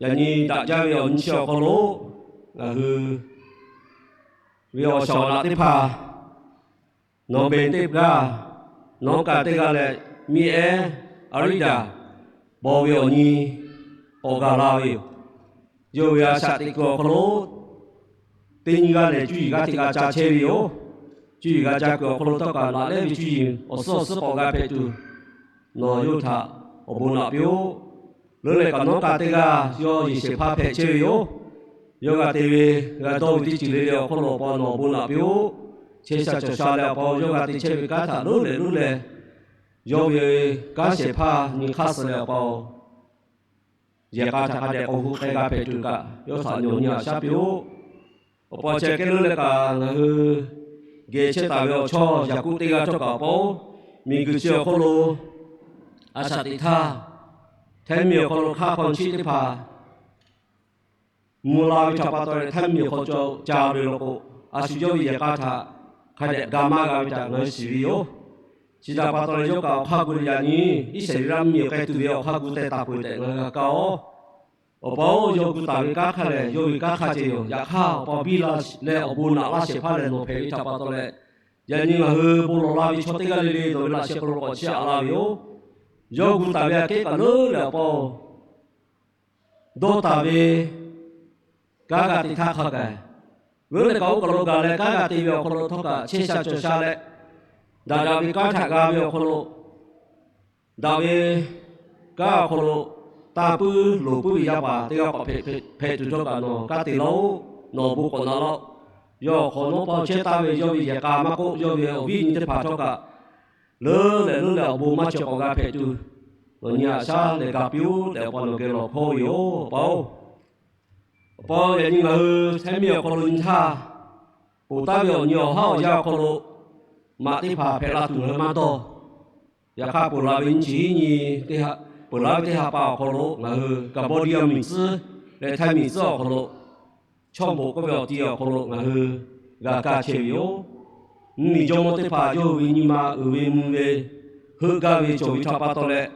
yaꞈ nyi daꞈ jaˇ ve awˬ nyi chi awˬ hk'aw lo ngaˬ hui ve awˬ shaˍ awˬ naꞈ teˇ hpaˍ, nawˬ beˬ teˇ g'aˇ, nawˬ kaꞈ teˇ g'aˇ leh miˇ ehˉ aˉ riˉ daꞈ paw ve awˬ nyi k'awꞈ gaˬ la ve yoˬ. Yawˇ ve a shaꞈ teꞈ kuiˬ awˬ hk'aw lo teˇ nyi g'aˇ lehˬ cuˇ yiˍ g'aˇ hteꞈ g'a ca chehˇ ve yoˬ. Cuˇ yiˍ g'a ca kuiˬ awˬ hk'aw lo htawˇ kaꞈ laꞈ lehˉ ve cuˇ yiˍ awˬ suhˉ awˬ suhˉ k'awꞈ g'a hpehꞈ tuˬ, nawˬ yawˇ htaꞈ awˬ bon naꞈ piˇ-oˆ. Leuˉ leh kaꞈ nawˬ kaꞈ teˇ g'aˇ yawˇ yeˬ shehˍ hpaˇ hpehꞈ chehˇ ve yoˬ. Yawˇ g'a te ve g'a dawˇ ve teˇ ceuˬ le le awˬ hk'oˆ lo awˬ pa nawˬ awˬ bon naꞈ piˇ-oˆ. Chehˇ sha cawˬ sha leh awˬ pa yawˇ g'a te chehˇ ve kanˉ htaꞈ leuˉ leh leuˉ leh yawˇ ve kanˉ shehˍ hpaˇ nyi hk'aˇ suh leh awˬ pa-oˬ, yehˬ k'a htaꞈ hk'a dehꞈ k'awꞈ hu k'ai g'a hpehꞈ tuˬ kaꞈ yawˇ htaꞈ nawˬ nyi aꞈ shaˉ piˇ-oˆ. Awˬ pa chi aꞈ kehˉ leuˉ leh kaꞈ ngaˬ hui geh chehˇ taˍ ve awˬ chawˇ Yaˍkoˆ teˇ g'aˇ htawˇ kaꞈ awˬ pa-oˬ, miˬguiˬ chi awˬ hk'oˆ lo a shaꞈ teꞈ htaˇ, hteˇ miˬ awˬ hk'aw lo hk'aˇ hk'aw chiˆ teˇ hpaˍ mvuh la ve htaꞈ pa taw leh hteˇ miˬ awˬ hk'aw ca ve law k'o, a shu yawˇ ve yehˬ k'a htaꞈ hk'a dehꞈ ga maˇ g'a ve htaꞈ ngaˬ hui shiˍ ve yoˬ. Chi htaꞈ pa taw leh yawˇ kaꞈ awˬ hk'aˇ gu leh yaꞈ nyi Iˉsaˍreˍlaˆ mvuhˇ miˬ k'ai tuˬ ve awˬ hk'aˇ gu teh taˍ peuˬ tehꞈ ngaˬ hui g'a kaˇ-oˬ. Awˬ pa-oˬ, yawˇ gu taˍ ve kanˉ hk'a lehˬ yawˇ ve kanˉ hk'a ceh yoˬ. Yaꞈ hk'aˇ awˬ pa biˇ la leh awˬ bon naꞈ laˇ shehˍ hpaˇ lehˬ nawˬ hpehꞈ ve htaꞈ pa taw leh, yaꞈ nyi ngaˬ hui bon lawˬ la ve chaw teˇ g'aˇ le le nawˬ ve laꞈ sheh hk'aw lo k'awꞈ chiˇ aꞈ la ve yoˬ. Yawˇ gu taˍ ve aꞈ kehˉ kaꞈ leuˉ leh awˬ pa-oˬ, dawˇ taˍ ve kanˉ g'a te htaˇ hk'a gaˬ, leuˉ leh kaꞈ oˇ kaˬ lo gaˬ leh kanˉ g'a te ve awˬ hk'aw lo htawˇ kaꞈ chehˇ sha cawˬ sha leh, daꞈ daꞈ ve kanˉ htaꞈ g'a ve awˬ hk'aw lo, daꞈ ve kanˉ awˬ hk'aw lo tanˇ puiˉ loˍ puiˉ ve yaˇ paˍ teˇ g'aˇ k'awꞈ hpehꞈ tuˬ htawˇ kaꞈ nawˬ kanˉ te laˇ-oˆ. Nawˬ awˬ bon k'awꞈ naꞈ laˇ-oˆ. Yawˇ awˬ hk'awꞈ nawˉ pa chehˇ taˍ ve yawˇ ve yehˬ k'a maˇ k'oˆ, yawˇ ve awˬ viˉ nyi teˇ hpaˍ htawˇ kaꞈ leuˉ leh leuˉ leh awˬ bon maˇ cawˬ k'awꞈ g'a hpehꞈ tuˬ, nawˬ nyi aꞈ shaˉ leh ga piˇ-oˆ tehꞈ awˬ pa nawˬ geh lawˬ hkawˇ ve yoˬ. Awˬ pa-oˬ, awˬ pa yaꞈ nyi ngaˬ hui hteˇ miˬ awˬ hk'aw lo nyi htaˇ, ponˬ taˍ ve awˬ nyi awˬ haˉ awˬ yanˇ awˬ hk'aw lo maꞈ teˇ hpaˍ hpehꞈ la tuˬ ngaˬ hui maˇ dawˇ. Yaꞈ hk'aˇ ponˬ la ve nyi chi hiˉ nyi, ponˬ laˇ ve teˇ ha pa awˬ hk'aw lo ngaˬ hui Kaˍbawˇdiˇyaˇ miˬ tcuhˉ leh hteˇ miˬ tcuhˉ awˬ hk'aw lo, chaw bon k'oˆ ve awˬ ti awˬ hk'aw lo ngaˬ hui g'a kaˇ chehˇ ve yoˬ. Mvuhˇ miˬ jawˇmawˇ teˇ hpaˍ yawˇ hui ve nyi ma uiˍ ve mvuh ve, heuˆ gaˇ ve cawˬ ve htaꞈ pa taw leh,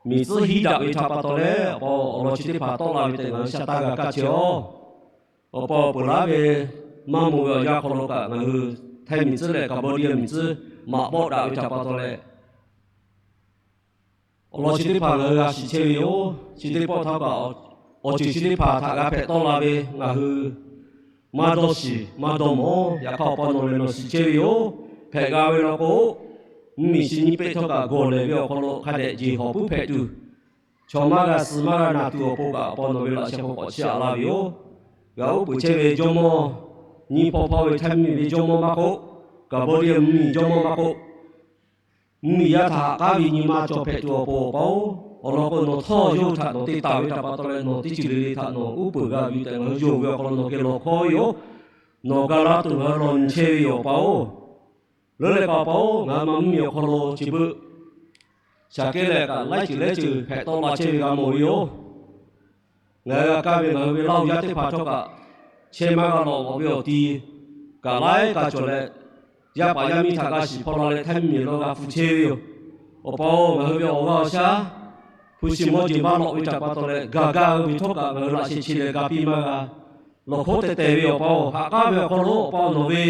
miˬ tcuhˉ hiˉ daꞈ ve htaꞈ pa taw leh, awˬ pa awˬ lawn chi teˇ hpaˍ tawˆ la ve tehꞈ ngaˬ hui sha taˇ g'a kaˇ chehˇ-oˆ. Awˬ pa awˬ peuˬ laˇ ve maˇ mawˬ ve awˬ yanˇ hk'aw lo kaꞈ ngaˬ hui hteˇ miˬ tcuhˉ leh Kaˍbawˇdiˇyaˇ miˬ tcuhˉ maꞈ bawˆ daꞈ ve htaꞈ pa taw leh, awˬ lawn chi teˇ hpaˍ ngaˬ hui g'a shiˍ chehˇ ve yoˬ. Chi teˇ pawˆ htaˇ kaꞈ awˬ ceuˬ chi teˇ hpaˍ htaꞈ g'a hpehꞈ tawˆ la ve ngaˬ hui maˇ dawˇ shiˍ maˇ dawˇ mawˬ. Yaꞈ hk'aˇ awˬ pa nawˬ lehˬ nawˬ shiˍ chehˇ ve yoˬ. Hpehꞈ g'a ve law k'o, mvuhˇ miˬ chi nyiˇ peˆ htawˇ kaꞈ gawˬ lehˬ ve awˬ hk'aw lo hk'a dehꞈ jeˬ hawˬ puiˉ hpehꞈ tuˬ, chaw maˇ g'a suh maˇ g'a naˬ tuˬ awˬ pon kaꞈ awˬ pa nawˬ ve laꞈ sheh hk'aw k'awꞈ chiˇ aꞈ la ve yoˬ. G'a uˉ peunˍ chehˇ ve jawˇmawˇ, nyiˇ hpawˇ hpawˇ ve hteˇ miˬ ve jawˇmawˇ maˇ k'oˆ, Kaˍbawˇdiˇyaˇ mvuhˇ miˬ jawˇmawˇ maˇ k'oˆ, mvuhˇ miˬ yaˇ htaꞈ k'aˉ ve nyi ma cawˬ hpehꞈ tuˬ awˬ pon awˬ pa-oˬ, awˬ lawn k'o nawˬ htawˇ yawˇ hui htaꞈ nawˬ te taˍ ve htaꞈ pa taw leh nawˬ teˇ ceuˬ le le htaꞈ nawˬ uˉ peunˍ g'a ve tehꞈ ngaˬ hui yonˍ ve awˬ hk'aw lo nawˬ geh lawˬ hkawˇ ve yoˬ. Nawˬ ga laˇ tuˬ ngaˬ hui law nyi chehˇ ve yoˬ awˬ pa-oˬ. Leuˉ leh kaꞈ awˬ pa-oˬ, ngaˬ hui ma mvuhˇ miˬ awˬ hk'aw lo chi beuꞈ shaˍ kehˉ leh kaꞈ laiˉ ceuˬ laiˉ ceuˬ hpehꞈ tawˆ la chehˇ ve g'a mawˬ ve yoˬ. Ngaˬ hui g'a kaˇ ve ngaˬ hui ve Laˇ huˍ yaˇ teˇ hpaˍ htawˇ kaꞈ, chehˇ maˇ g'a lawꞈ ve awˬ ti kaꞈ laiˉ ka cawˬ leh, yaˇ paˍ yaˇ miˇ htaꞈ g'a shiˍ hpaw la leh htaiˇ miˬ miˬ lo g'a hpu chehˇ ve yoˬ. Awˬ pa-oˬ, ngaˬ hui ve awˬ g'aˇ awˬ shaˉ hpu shi mawˇ jeˬ maˇ lawꞈ ve htaꞈ pa taw leh, gaˬ gaˇ ve htawˇ kaꞈ ngaˬ hui laꞈ sheh chi leh ga piˇ maˇ g'a. Lawˬ hkawˉ teh tehˬ ve awˬ pa-oˬ, haꞈ k'aˉ ve awˬ hk'aw lo awˬ pa nawˬ ve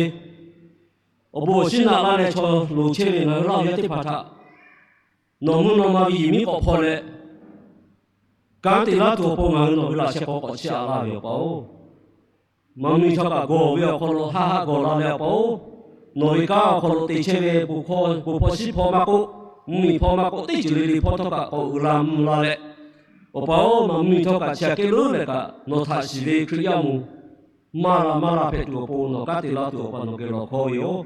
awˬ bon awˬ shinˉ naꞈ laˇ leh chaw loˍ chehˇ ve ngaˬ hui Laˇ huˍ yaˇ teˇ hpaˍ htaꞈ nawˬ mvuhˇ naw ma ve yehˬ miˉ k'awꞈ hpaw leh, kanˉ te laˇ tuˬ awˬ pon ngaˬ hui nawˬ ve laꞈ sheh hk'aw k'awꞈ chiˇ aꞈ laˇ ve awˬ pa-oˬ, maˇ mvuhˇ miˬ htawˇ kaꞈ gawˬ ve awˬ hk'aw lo haˆ haˆ gawˬ la leh awˬ pa-oˬ, nawˬ ve kanˉ awˬ hk'aw lo te chehˇ ve bon hpawˇ shiˉ hpawˇ maˇ k'oˆ, mvuhˇ miˬ hpawˇ maˇ k'oˆ, teˇ ceuˬ le le hpawˇ htawˇ kaꞈ k'awꞈ uiˍ la mvuh la leh, awˬ pa-oˬ, maˇ mvuhˇ miˬ htawˇ kaꞈ chi aꞈ kehˉ leuˉ leh kaꞈ nawˬ htaꞈ shiˍ ve Hkriꞈ yaˇ awˬ moˍ maˇ la maˇ la hpehꞈ tuˬ awˬ pon nawˬ kanˉ te laˇ tuˬ awˬ pa nawˬ geh lawˬ hkawˇ ve yoˬ.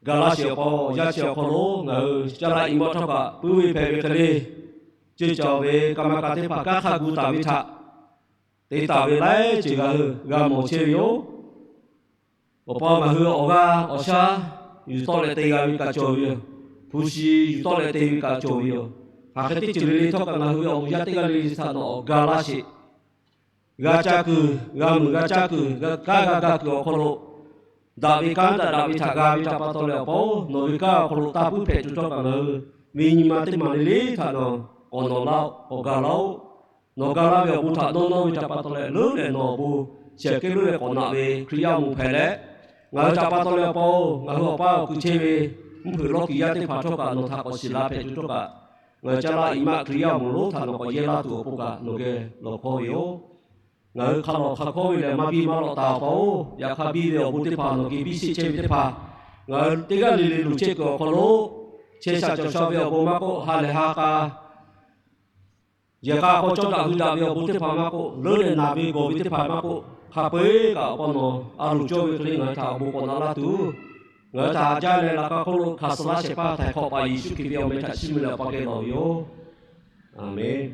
Ga laˇ sheˍ awˬ pa-oˬ, yaˇ chi awˬ hk'aw lo ngaˬ hui caˇ laˇ iˉ mawˇ htawˇ kaꞈ puiˉ ve hpehꞈ ve hk'e le, ceuˇ caˬ ve กรรมการ teˇ hpaˍ kanˉ hk'a gu taˍ ve htaꞈ te taˍ ve laiˉ ceuˬ ngaˬ hui g'a mawˬ chehˇ ve yoˬ. Awˬ pa-oˬ, ngaˬ hui awˬ g'aˇ awˬ shaˉ yuˬ tawˆ leh te g'a ve kaꞈ cawˬ ve yoˬ. Hpu shi yuˬ tawˆ leh te ve kaꞈ cawˬ ve yoˬ. Hk'aˬ hk'e teˇ ceuˬ le le htawˇ kaꞈ ngaˬ hui ve awˬ yaˇ teˇ g'aˇ le le htaꞈ nawˬ awˬ ga laˇ sheˍ. G'a caˇ kuiˬ, g'a muiˬ g'a caˇ kuiˬ, g'a kaˇ g'a ga kuiˬ awˬ hk'aw lo, daꞈ ve kanˉ daꞈ daꞈ ve htaꞈ g'a ve htaꞈ pa taw leh awˬ pa-oˬ, nawˬ ve kanˉ awˬ hk'aw lo taˇ puiˉ hpehꞈ tuˬ htawˇ kaꞈ ngaˬ hui ve nyi ma teˇ maˬ le le htaꞈ nawˬ k'awꞈ nawˬ laˇ-oˆ, k'awꞈ ga laˇ-oˆ. Nawˬ ga laˇ ve awˬ bon htaꞈ dawˇ nawˇ ve htaꞈ pa taw leh leuˉ leh nawˬ awˬ bon chi aꞈ kehˉ leuˉ leh k'awꞈ naꞈ ve Hkriꞈ yaˇ awˬ moˍ hpehꞈ leh, ngaˬ hui htaꞈ pa taw leh awˬ pa-oˬ, ngaˬ hui awˬ pa awˬ kuiˬ chehˇ ve mvuhˇ hpeuꞈ lawˇ kiˬ yaˇ teˇ hpaˍ htawˇ kaꞈ nawˬ htaꞈ k'awꞈ shiˍ la hpehꞈ tuˬ htawˇ kaꞈ, ngaˬ hui caˇ laˇ iˉ maˇ Hkriꞈ yaˇ awˬ moˍ lonˉ htaꞈ nawˬ k'awꞈ yehˇ laˇ tuˬ awˬ pon kaꞈ nawˬ geh lawˬ hkawˇ ve yoˬ. Ngaˬ hui hk'a lawˬ hk'a hkawˇ ve lehˬ maˇ biˇ maˇ lawꞈ taˍ awˬ pa-oˬ, yaꞈ hk'aˇ biˇ ve awˬ bon teˇ hpaˍ nawˬ geh biˇ sheˆ chehˇ ve teˇ hpaˍ, ngaˬ hui teˇ g'aˇ le le loˍ chehˇ kuiˬ awˬ hk'aw lo, chehˇ sha cawˬ sha ve awˬ bon maˇ k'oˆ, ha lehˬ ha k'a yehˬ k'a hk'aw cawˇ daꞈ hui daꞈ ve awˬ bon teˇ hpaˍ maˇ k'oˆ, leuˉ leh naˬ ve gawˬ ve teˇ hpaˍ maˇ k'oˆ, hk'a peu-eˬ kaꞈ awˬ pa nawˬ a loˍ cawˇ ve hk'e le ngaˬ hui htaꞈ awˬ bon k'awꞈ naꞈ laˇ tuˬ, ngaˬ hui htaꞈ jaˇ leh laꞈ ka hk'oˆ lo hk'aˬ suh laˇ shehˍ hpaˇ htaiˍ hk'awꞈ paˍ Yeˍsuˆ Hkriꞈ ve awˬ meh htaꞈ chiˇ mvuh leh awˬ pa geh lawˬ ve yoˬ. Aˍmenˍ.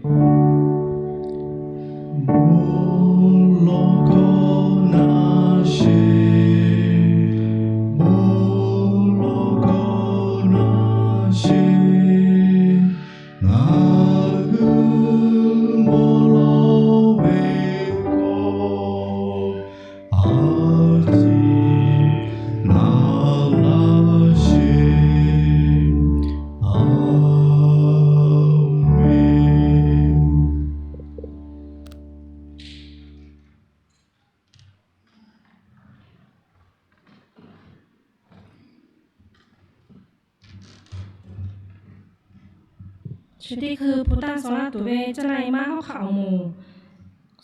Chi teˇ hkui hpu taˇ suh laˇ tuˬ ve Caˇ laˇ iˉ maˇ hawˉ hk'aˆ awˬ moˍ,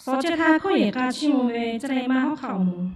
suh chehˇ htaˇ hkawˇ yehˬ k'a chiˇ mvuh ve Caˇ laˇ iˉ maˇ hawˉ hk'aˆ awˬ moˍ.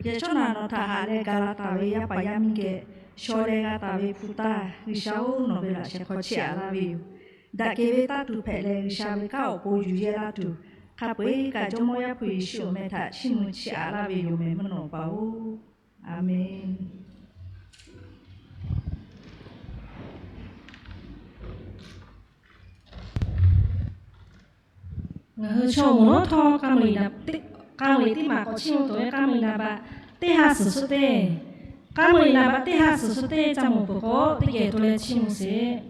Yaꞈ shawˉ naꞈ nawˬ htaꞈ haꞈ leh ga la taˍ ve yaˇ paˍ yaˇ miˇ geh, shaw leh g'a taˍ ve hpu taˇ, G'uiˬsha-oˬ, nawˬ ve laꞈ sheh hk'aw chiˇ aꞈ laˇ ve yoˬ. Daꞈ kehˬ ve taˇ tuˬ hpehꞈ leh, G'uiˬsha ve kanˉ awˬ pon yuˬ yehˇ laˇ tuˬ, hk'a peu-eˬ kaꞈ Jawˇmawˇ Yaˇ hpu Yeˍsuˆ awˬ meh htaꞈ chiˇ mvuh chiˇ aꞈ laˇ ve yoˬ meh, mvuhˇ naw pa-oˬ. A menˬ. Ngaˬ hui chaw moˍ lonˉ htawˇ, k'a meuꞈ teˇ maˬ k'awꞈ chiˇ mvuh tuˬ ve k'a meuꞈ naˍ baꞈ teˇ ha suhˍ suhˉ teˇ, k'a meuꞈ naˍ baꞈ teˇ ha suhˍ suhˉ teˇ ca mawˬ peuˬ k'o, teˇ geh to leh chiˇ mvuh sheˍ.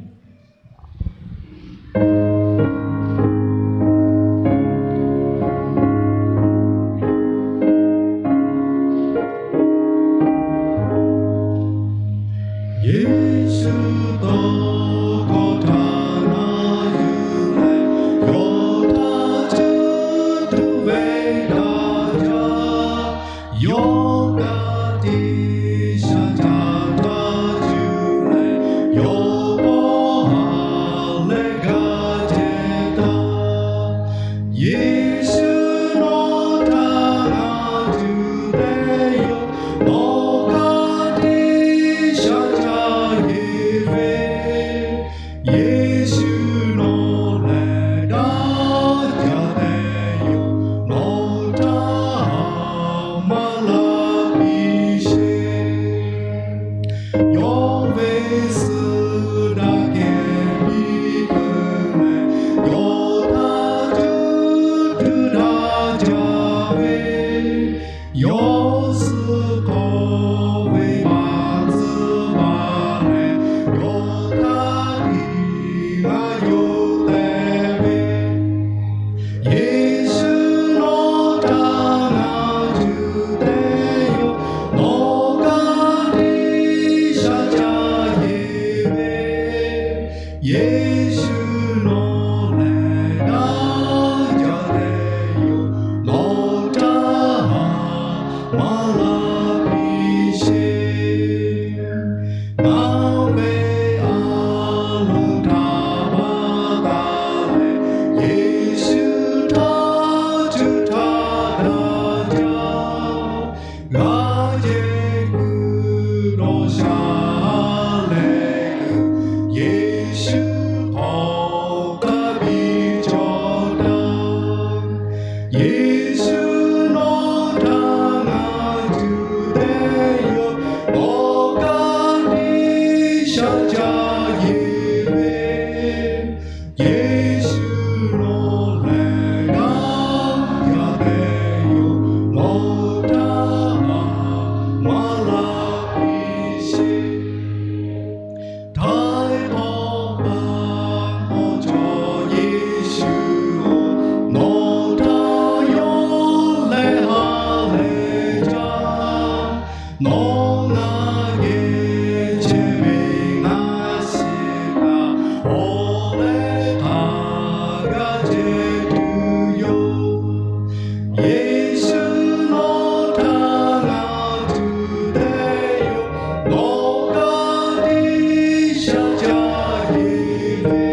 Yeˍsuˆ tawˇ hkawˇ htaꞈ na yuˬ leh, yawˇ htaꞈ cuˇ tuˬ ve daꞈ jaˇ. Yawˇ ka tiꞈ shaˍ caˍ htaˇ cuˇ leh, yawˇ pawˇ ha leh g'a ceh taˍ. Yeˍsuˆ nawˬ htaꞈ g'a tuˬ te yoˬ. Nawˬ ka tiꞈ shaˍ caˍ yeˬ ve, Yeˍsuˆ nawˬ lehˬ daꞈ jaˇ te yoˬ. Nawˬ htaꞈ maˇ la piˇ sheˍ. Yawˇ ve suh daꞈ kehˬ piˇ keu leh, yawˇ htaꞈ cuˇ tuˬ daꞈ jaˇ ve, yawˇ suh hk'aw ve maˍ tcuhˉ baˬ leh, yawˇ htaꞈ tiꞈ g'a yonˍ tehꞈ ve, Yeˍsuˆ nawˬ htaꞈ g'a tuˬ te yoˬ. Nawˬ ka tiꞈ shaˍ caˍ yeˬ ve, Yeˍsuˆ nawˬ lehˬ daꞈ jaˇ te yoˬ. Nawˬ htaꞈ maˇ la piˇ sheˍ. Ngaˬ ve a loˍ htaꞈ baˬ taˍ leh, Yeˍsuˆ htaꞈ cuˇ htaˇ daꞈ jaˇ. G'a ceh kuiˬ dawˇ sha leh kuiˬ, Yeˍsuˆ hk'aw kaˇ piˇ cawˬ taˍ. Yeˍsuˆ nawˬ htaꞈ g'a tuˬ te yoˬ. Nawˬ ka tiꞈ shaˍ caˍ yeˬ ve, Yeˍsuˆ nawˬ lehˬ daꞈ jaˇ te yoˬ. Nawˬ htaꞈ maˇ la piˇ sheˍ. Htaiˍ hk'awꞈ paˍ awˬ cawˬ Yeˍsuˆ-oˬ, nawˬ htaꞈ yawˇ lehˬ ha lehˬ jaˇ. Nawˬ ngaˬ geh chehˇ ve ngaˬ shiˍ kaꞈ, awˬ leh htaꞈ g'a ceh tuˬ yoˬ. Yeˍsuˆ nawˬ htaꞈ g'a tuˬ te yoˬ. Nawˬ ka tiꞈ shaˍ caˍ yeˬ ve,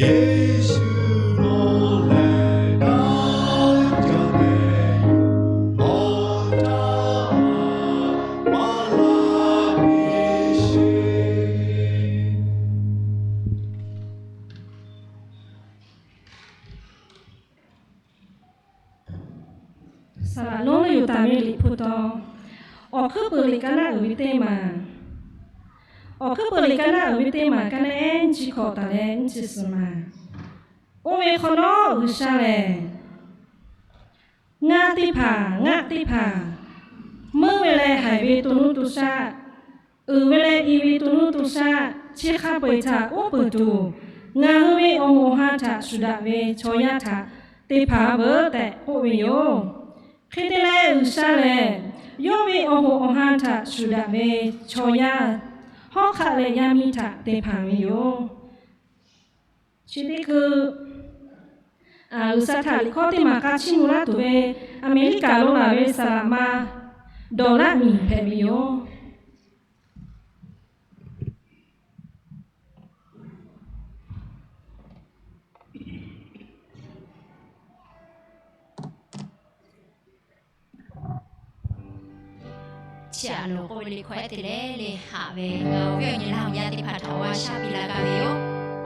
Yeˍsuˆ nawˬ lehˬ daꞈ jaˇ te yoˬ. Nawˬ htaꞈ maˇ la piˇ sheˍ. Saˍ laꞈ lonˉ yuˬ taˍ ve Liꞈ hpu taw, Awˬ hkuiˉ puiˍ liꞈ kaˇ naˆ uiˍ ve teˇ maˬ, Awˬ hkuiˉ puiˍ liꞈ kaˇ naˆ uiˍ ve teˇ maˬ, kaˇ naˆ ehˉ nyiˇ chi hkawꞈ taˍ leh nyiˇ chi suhˍ maˬ. Oˇ ve hk'awꞈ nawˉ G'uiˬsha lehˬ, ngaˆ teˇ hpaˍ ngaˆ teˇ hpaˍ, meuˇ ve leh haiˬ ve to nuˇ to shaˆ, uiˍ ve leh i ve to nuˇ to shaˆ, chi hk'a peu-eˬ htaꞈ uˉ peunˍ tuˬ, ngaˬ hui ve awˬ moˍ awˬ ha htaꞈ shuˍ daꞈ ve chaw yaˇ htaꞈ te hpanˍ veuˬ tehꞈ k'oˆ ve yoˬ. Hk'e te leh, G'uiˬsha lehˬ yawˇ ve awˬ hoꞈ awˬ ha htaꞈ shuˍ daꞈ ve chaw yaˇ, hawˉ hk'aˆ leh yaˇ miˇ htaꞈ te hpanˍ ve yoˬ. Chi teˇ hkui, G'uiˬsha htaꞈ liꞈ hkawˇ teˇ maˬ k'a chiˇ mvuh laˇ tuˬ ve Aˍmeˍriˆkaˍ lo laˬ ve saˍ laꞈ ma Dawˬ laˆ miˬ hpehꞈ ve yoˬ. Chi aꞈ nawˬ k'oˆ ve le hkawehˉ te leh le haꞈ ve, awˬ viˉ awˬ nyi laˇ awˬ yaˇ teˇ hpaˍ htaꞈ awˬ g'a shaˉ piˇ laˇ gaˇ ve yoˬ.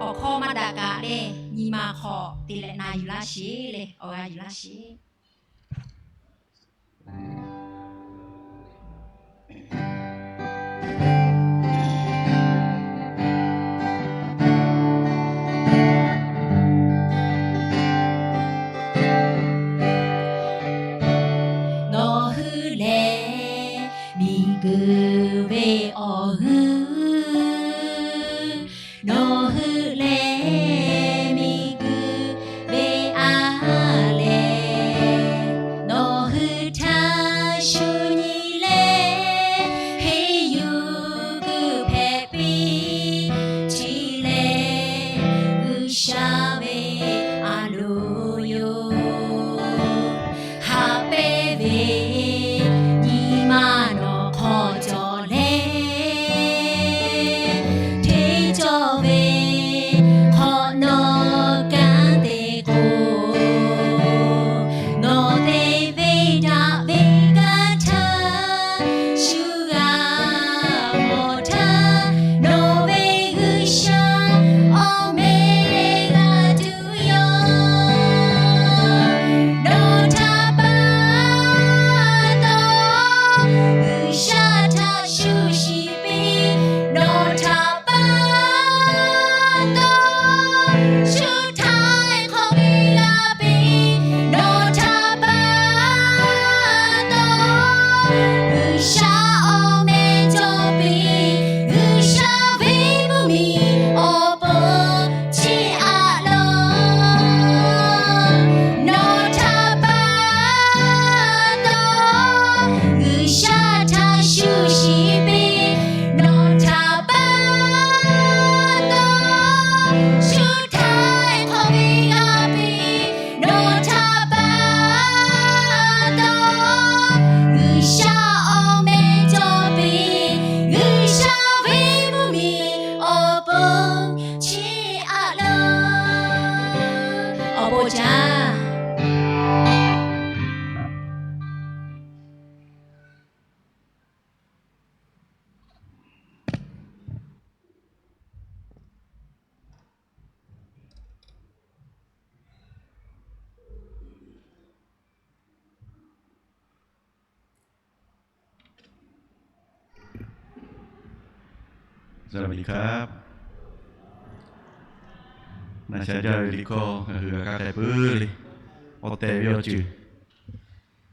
Awˬ hkawˇ maˇ daꞈ kaꞈ le, nyi ma hk'aw te leh na yuˬ laˇ sheˍ le, awˬ g'a yuˬ laˇ sheˍ. Nawˬ hui lehˬ miˬguiˬ ve awˬ g'euˆ, nawˬ hui lehˬ miˬguiˬ ve a lehˬ, nawˬ hui htaˇ shu nyi leh henˇ yuˬ kuiˬ hpehꞈ piˇ. Chi lehˬ G'uiˬsha ve a loˍ yoˬ. Haꞈ pehnˇ ve nyi ma nawˬ hk'aw cawˬ leh, hteˇ cawˇ ve hk'awꞈ nawˬ kanˉ te k'o, nawˬ te ve daꞈ ve kanˉ htaˇ shu g'a mawˬ htaˇ, nawˬ ve G'uiˬsha awˬ meh g'a tuˬ yoˬ. Nawˬ htaꞈ pa taw G'uiˬsha htaꞈ shu shiˍ piˇ. Nawˬ htaꞈ pa taw shu htaꞈ hk'aw ve g'a piˇ. Nawˬ htaꞈ pa taw G'uiˬsha awˬ meh cawˬ piˇ. G'uiˬsha ve mvuhˇ miˬ awˬ pon chi aꞈ lawˬ. Nawˬ htaꞈ pa taw G'uiˬsha htaꞈ shu shiˍ piˇ. Nawˬ htaꞈ pa taw shu htaꞈ hk'aw ve g'a piˇ. Nawˬ htaꞈ pa taw G'uiˬsha awˬ meh cawˬ piˇ. G'uiˬsha ve mvuhˇ miˬ awˬ pon chi aꞈ lawˬ. Awˬ bon jaˇ. Naˬ sha jaˇ ve liꞈ hkawˇ ngaˬ hui g'a kaˇ k'ai peuˬ le. Awˬ tehˬ ve awˬ ceuˬ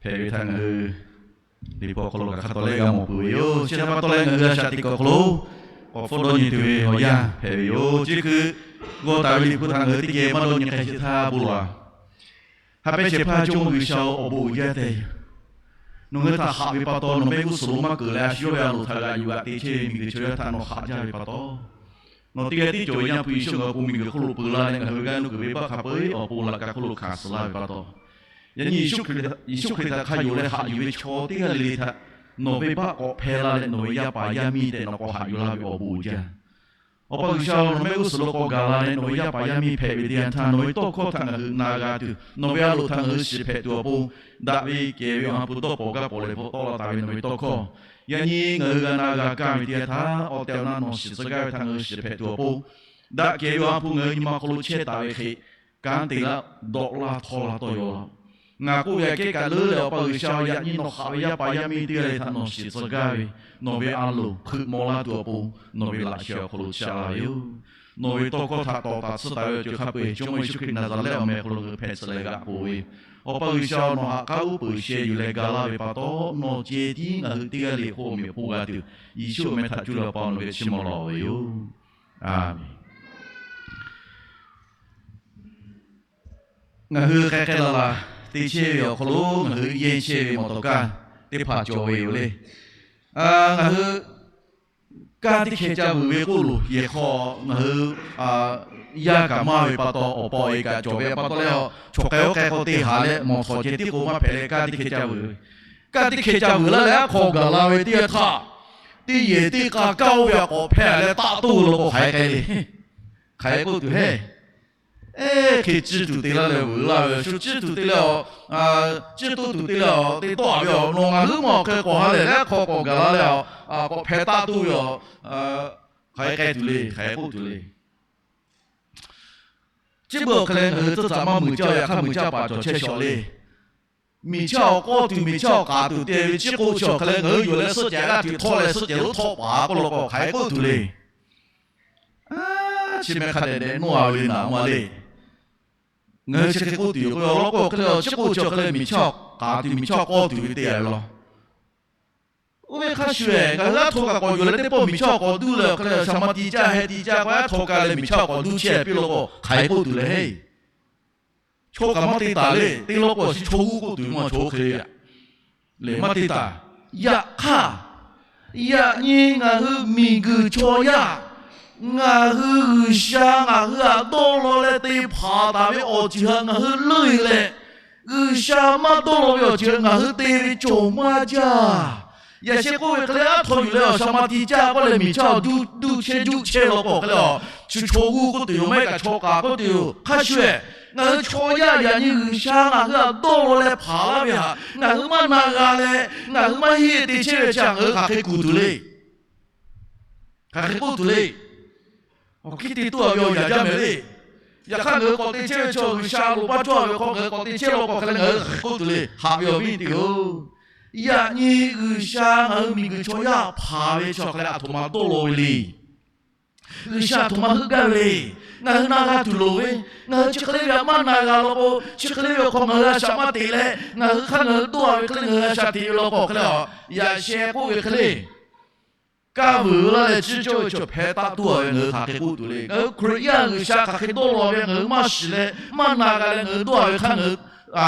hpehꞈ ve htaꞈ ngaˬ hui liꞈ hpu awˬ hk'aw lo kaꞈ hk'a taw leh g'a mawˬ peuˬ ve yoˬ. Chi htaꞈ pa taw leh ngaˬ hui a shaꞈ teꞈ kuiˬ awˬ hk'aw lo k'awꞈ hpfuhˆ dawˇ nyi tuˬ ve awˬ yanˇ hpehꞈ ve yoˬ. Chi hk'e g'aw taˍ ve liꞈ hpu htaꞈ ngaˬ hui teˇ geh maˇ dawˇ nyi k'ai sheˍ htaˇ bon lawˬ-a. Haꞈ pehnˇ shehˍ hpaˇ Jawˇmawˇ G'uiˬsha-oˬ, awˬ bon uiˍ jaˇ tehꞈ yoˬ. Nawˬ hui htaꞈ haꞈ ve pa taw, nawˬ mehˆ g'uˇ suhˍ lo maˇ keunˍ leh, a shu yawˇ ve a loˍ htaꞈ g'aꞈ yuˬ g'aꞈ te chehˇ ve miˬguiˬ chaw yaˇ htaꞈ nawˬ haꞈ jaˇ ve pa taw, nawˬ teˇ g'aˇ tiˉ cawˬ ve Yaˇ hpu Yeˍsuˆ ngaˬ hui pon miˬguiˬ hk'oˆ lo peu la leh, ngaˬ hui g'aˇ nuˇ kuiˬ venˇbaˆ hk'a peu-eˬ awˬ pon laꞈ ka hk'oˆ lo hkanˍ suh laˇ ve pa taw, yaꞈ nyi Yeˍsuˆ Hkriꞈ htaꞈ hk'a yonˍ leh haꞈ yuˬ ve chaw teˇ g'aˇ le le htaꞈ nawˬ venˇbaˆ k'awꞈ hpehˇ la leh, nawˬ ve yaˇ paˍ yaˇ miˇ tehꞈ nawˬ k'awꞈ haꞈ yuˬ laˇ ve awˬ bon uiˍ jaˇ. Awˬ pa G'uiˬsha-oˬ, nawˬ mehˆ g'uˇ suhˍ lo k'awꞈ gaˬ la leh, nawˬ ve yaˇ paˍ yaˇ miˇ hpehꞈ ve teˇ yanˇ htaˇ, nawˬ ve tawˇ hkawˇ htaꞈ ngaˬ hui na g'a tuˬ, nawˬ ve a loˍ htaꞈ ngaˬ hui shiˍ hpehꞈ tuˬ awˬ pon, daꞈ ve kehˬ ve awˬ ha hpu dawˇ pawnˍ gaˇ pawnˍ leh bvuhꞈ tawˆ la taˍ ve nawˬ ve tawˇ hkawˇ, yaꞈ nyi ngaˬ hui g'a na g'a kaˇ ve teˇ yanˇ htaˇ, awˬ tehˬ awˬ na nawˬ shiˍ tcuh gaˇ ve htaꞈ ngaˬ hui shiˍ hpehꞈ tuˬ awˬ pon, daꞈ kehˬ ve awˬ ha hpu ngaˬ hui nyi ma hk'aw lo chehˇ taˍ ve hk'e, kanˉ te laˇ, dawˆ laˇ, htawˇ la tawˇ yaw laˇ. Ngaˬ k'oˆ ve aꞈ kehˉ kaꞈ leuˉ leh, Awˬ pa G'uiˬsha, yaꞈ nyi nawˬ haꞈ ve yaˇ paˍ yaˇ miˇ teˇ g'aˇ le htaꞈ nawˬ shiˍ tcuh gaˇ ve, nawˬ ve a loˍ hpeuꞈ maw laˇ tuˬ awˬ pon, nawˬ ve laꞈ sheh awˬ hk'aw lo shaꞈ la ve yoˬ. Nawˬ ve tawˇ hkawˇ htaꞈ tawˍ taˍ tsuhˇ taˍ ve awˬ ceuˬ hk'a peu-eˬ Jawˇmawˇ Yeˍsuˆ Hkriꞈ Naˍzaˍrehˆ awˬ meh hk'aw lo ngaˬ hui hpehꞈ tcuh leh g'aꞈ k'oˆ ve, Awˬ pa G'uiˬsha, nawˬ haꞈ k'aˉ uˉ peunˍ sheh yuˬ leh ga laˇ ve pa taw, nawˬ ceh tiˉ ngaˬ hui teˇ g'aˇ le hk'oˆ awˬ meꞈ awˬ hponˇ g'a tuˬ, Yeˍsuˆ awˬ meh htaꞈ cuˇ leh Awˬ pa nawˬ geh chiˇ mvuh lawˬ ve yoˬ. A menˬ. Ngaˬ hui k'ai k'ai laˬ laˬ te chehˇ ve awˬ hk'aw lo ngaˬ hui yehˇ chehˇ ve mawˬ tawˬ kaˇ teˇ hpaˍ cawˬ ve yoˬ le. Ngaˬ hui kaˇ teˇ hkeh ca vuiˬ ve k'oˆ loˬ, yehˬ hk'aw ngaˬ hui yaˇ kaꞈ maˇ ve pa taw, awˬ pa awˬ e kaꞈ cawˬ ve pa taw leh, chaw k'ai oˇ k'ai k'aw te haˍ leh mawˬ htawˍ ceh tiˉ k'o maˇ hpehꞈ leh kaˇ teˇ hkeh ca vuiˬ ve. Kaˇ teˇ hkeh ca vuiˬ laˇ leh aˉ hk'aw gaˬ la ve teˇ yanˇ htaˇ, teˇ yehˬ teˇ k'a kaˇ oˇ ve a k'awꞈ hpehˇ leh taˆ toˇ lo k'o hk'aˬ hk'e le. Hk'aˬ hk'e k'oˆ tuˬ heˆ. Eˬ, hk'e ciˇ tuˬ te laˇ leh veuꞈ laˇ ve, shu ciˇ tuˬ te leh a, ciˇ toˇ tuˬ te leh a te tawˆ a ve a, nawˬ ngaˬ huiˉ ma awˬ hk'e k'awꞈ ha lehˬ leh hk'aw k'awꞈ gaˬ la leh a, k'awꞈ hpeh taˆ tuˬ ve a, hk'aˬ hk'e k'ai tuˬ le, hk'aˬ hk'e k'oˆ tuˬ le. Chi beuꞈ awˬ hk'e leh ngaˬ hui tcuhˇ htaꞈ maˇ mui caˇ, yaꞈ hk'aˇ mui caˇ paˍ cawˬ chehˇ shawˍ le. Miˬ chaˇ awˬ k'awˇ tuˬ, miˬ chaˇ awˬ k'aˍ tuˬ te ve, chi k'o chi awˬ hk'e leh ngaˬ hui yuˬ leh suhˆ cehˬ g'aˇ tuˬ htawˇ leh suhˆ cehˬ lonˉ htawˇ paˍ k'oˆ law k'o hk'aˬ hk'e k'oˆ tuˬ le. Chi meh hk'a dehꞈ dehꞈ nawˇ a ve le naˍ ma le. Ngaˬ hui chi hk'e k'oˆ tuˬ yoˬ k'o, awˬ lawn k'o hk'e leh chi k'o chi awˬ hk'e leh miˬ chaˇ awˬ k'aˍ tuˬ, miˬ chaˇ awˬ k'awˇ tuˬ ve te a ve law. Oˇ ve hk'a shuˍ ehˬ, ngaˬ hui aˉ htaw kaꞈ k'awꞈ yuˬ leh teˇ pawˆ miˬ chaˇ awˬ k'awꞈ duˇ leh awˬ hk'e leh shaˍ ma ti caˇ heh ti caˇ k'o, aˉ htaw kaꞈ leh miˬ chaˇ awˬ k'awꞈ duˇ chehˇ piˇ law k'o hk'aˬ hk'e k'oˆ tuˬ le heˆ. Chaw kaꞈ maˇ te taˍ le. Teˇ lawn k'o chi chaw g'uˇ k'oˆ tuˬ ve maˇ chaw oˇ hk'e le yaꞈ. Lehˬ maˇ te taˍ. Yaꞈ hk'aˇ, yaꞈ nyi ngaˬ hui miˬguiˬ chaw yaˇ, ngaˬ hui G'uiˬsha ngaˬ hui htaꞈ dawˇ law leh te hpanˍ taˍ ve awˬ ceuˬ htaꞈ ngaˬ hui leuˆ e leh, G'uiˬsha maˇ dawˇ law ve awˬ ceuˬ ngaˬ hui te ve cawˬ maˇ jaˇ. Yaꞈ sheh k'oˆ ve hk'e leh aˉ htaw yuˬ leh awˬ shaˍ ma ti caˇ k'oˆ leh miˬ chaˇ awˬ duˇ duˇ chehˇ juˆ chehˇ law k'o hk'e leh a, chi chaw g'uˇ k'oˆ tuˬ yoˬ, maˇ heˆ kaꞈ chaw k'aˍ k'oˆ tuˬ yoˬ. Hk'a shuˍ ehˬ, ngaˬ hui chaw yaˇ yaꞈ nyi G'uiˬsha ngaˬ hui htaꞈ dawˇ law leh hpanˍ laˇ ve htaꞈ ngaˬ hui maˇ na g'a leh, ngaˬ hui maˇ heˆ te chehˇ ve chi htaꞈ ngaˬ hui hk'aˬ hk'e kuˬ tuˬ le. Hk'aˬ hk'e k'oˆ tuˬ le. Awˬ hkiˉ te tuˇ a ve awˬ yaꞈ jaˇ mehˍ le. Yaꞈ hk'aˇ ngaˬ hui k'awꞈ te chehˇ ve chaw G'uiˬsha loˍ paˇ cawˇ a ve hk'aw ngaˬ hui k'awꞈ te chehˇ law k'o hk'e leh ngaˬ hui hk'aˬ hk'e k'oˆ tuˬ le. Haꞈ ve awˬ viˉ teˇ hpaˍ-oˬ, yaꞈ nyi G'uiˬsha ngaˬ hui miˬguiˬ chaw yaˇ hpanˍ ve chi awˬ hk'e leh aˬ htoꞈ ma dawˇ law ve le. G'uiˬsha aˬ htoꞈ ma heuˆ gaˇ ve le. Ngaˬ hui na g'a tuˬ loˍ ve, ngaˬ hui chi hk'e le ve htaꞈ maˇ na g'a law k'o, chi hk'e le ve awˬ hk'aw ngaˬ hui a shaꞈ maˇ teꞈ leh, ngaˬ hui hk'aˇ ngaˬ hui dawˇ a ve hk'e le ngaˬ hui a shaꞈ teꞈ ve law k'o hk'e leh a, yaꞈ sheh k'oˆ ve hk'e le. Kanˇ vuiˬ laˇ leh ciˇ cawˇ ve chaw hpehˇ taˆ tuˬ a ve ngaˬ hui hk'aˬ hk'e k'oˆ tuˬ le. Ngaˬ hui Hkriꞈ yaˇ G'uiˬsha hk'aˬ hk'e dawˇ law ve ngaˬ hui maˇ shiˍ leh maˇ na g'a leh ngaˬ hui dawˇ a ve hk'aˇ ngaˬ hui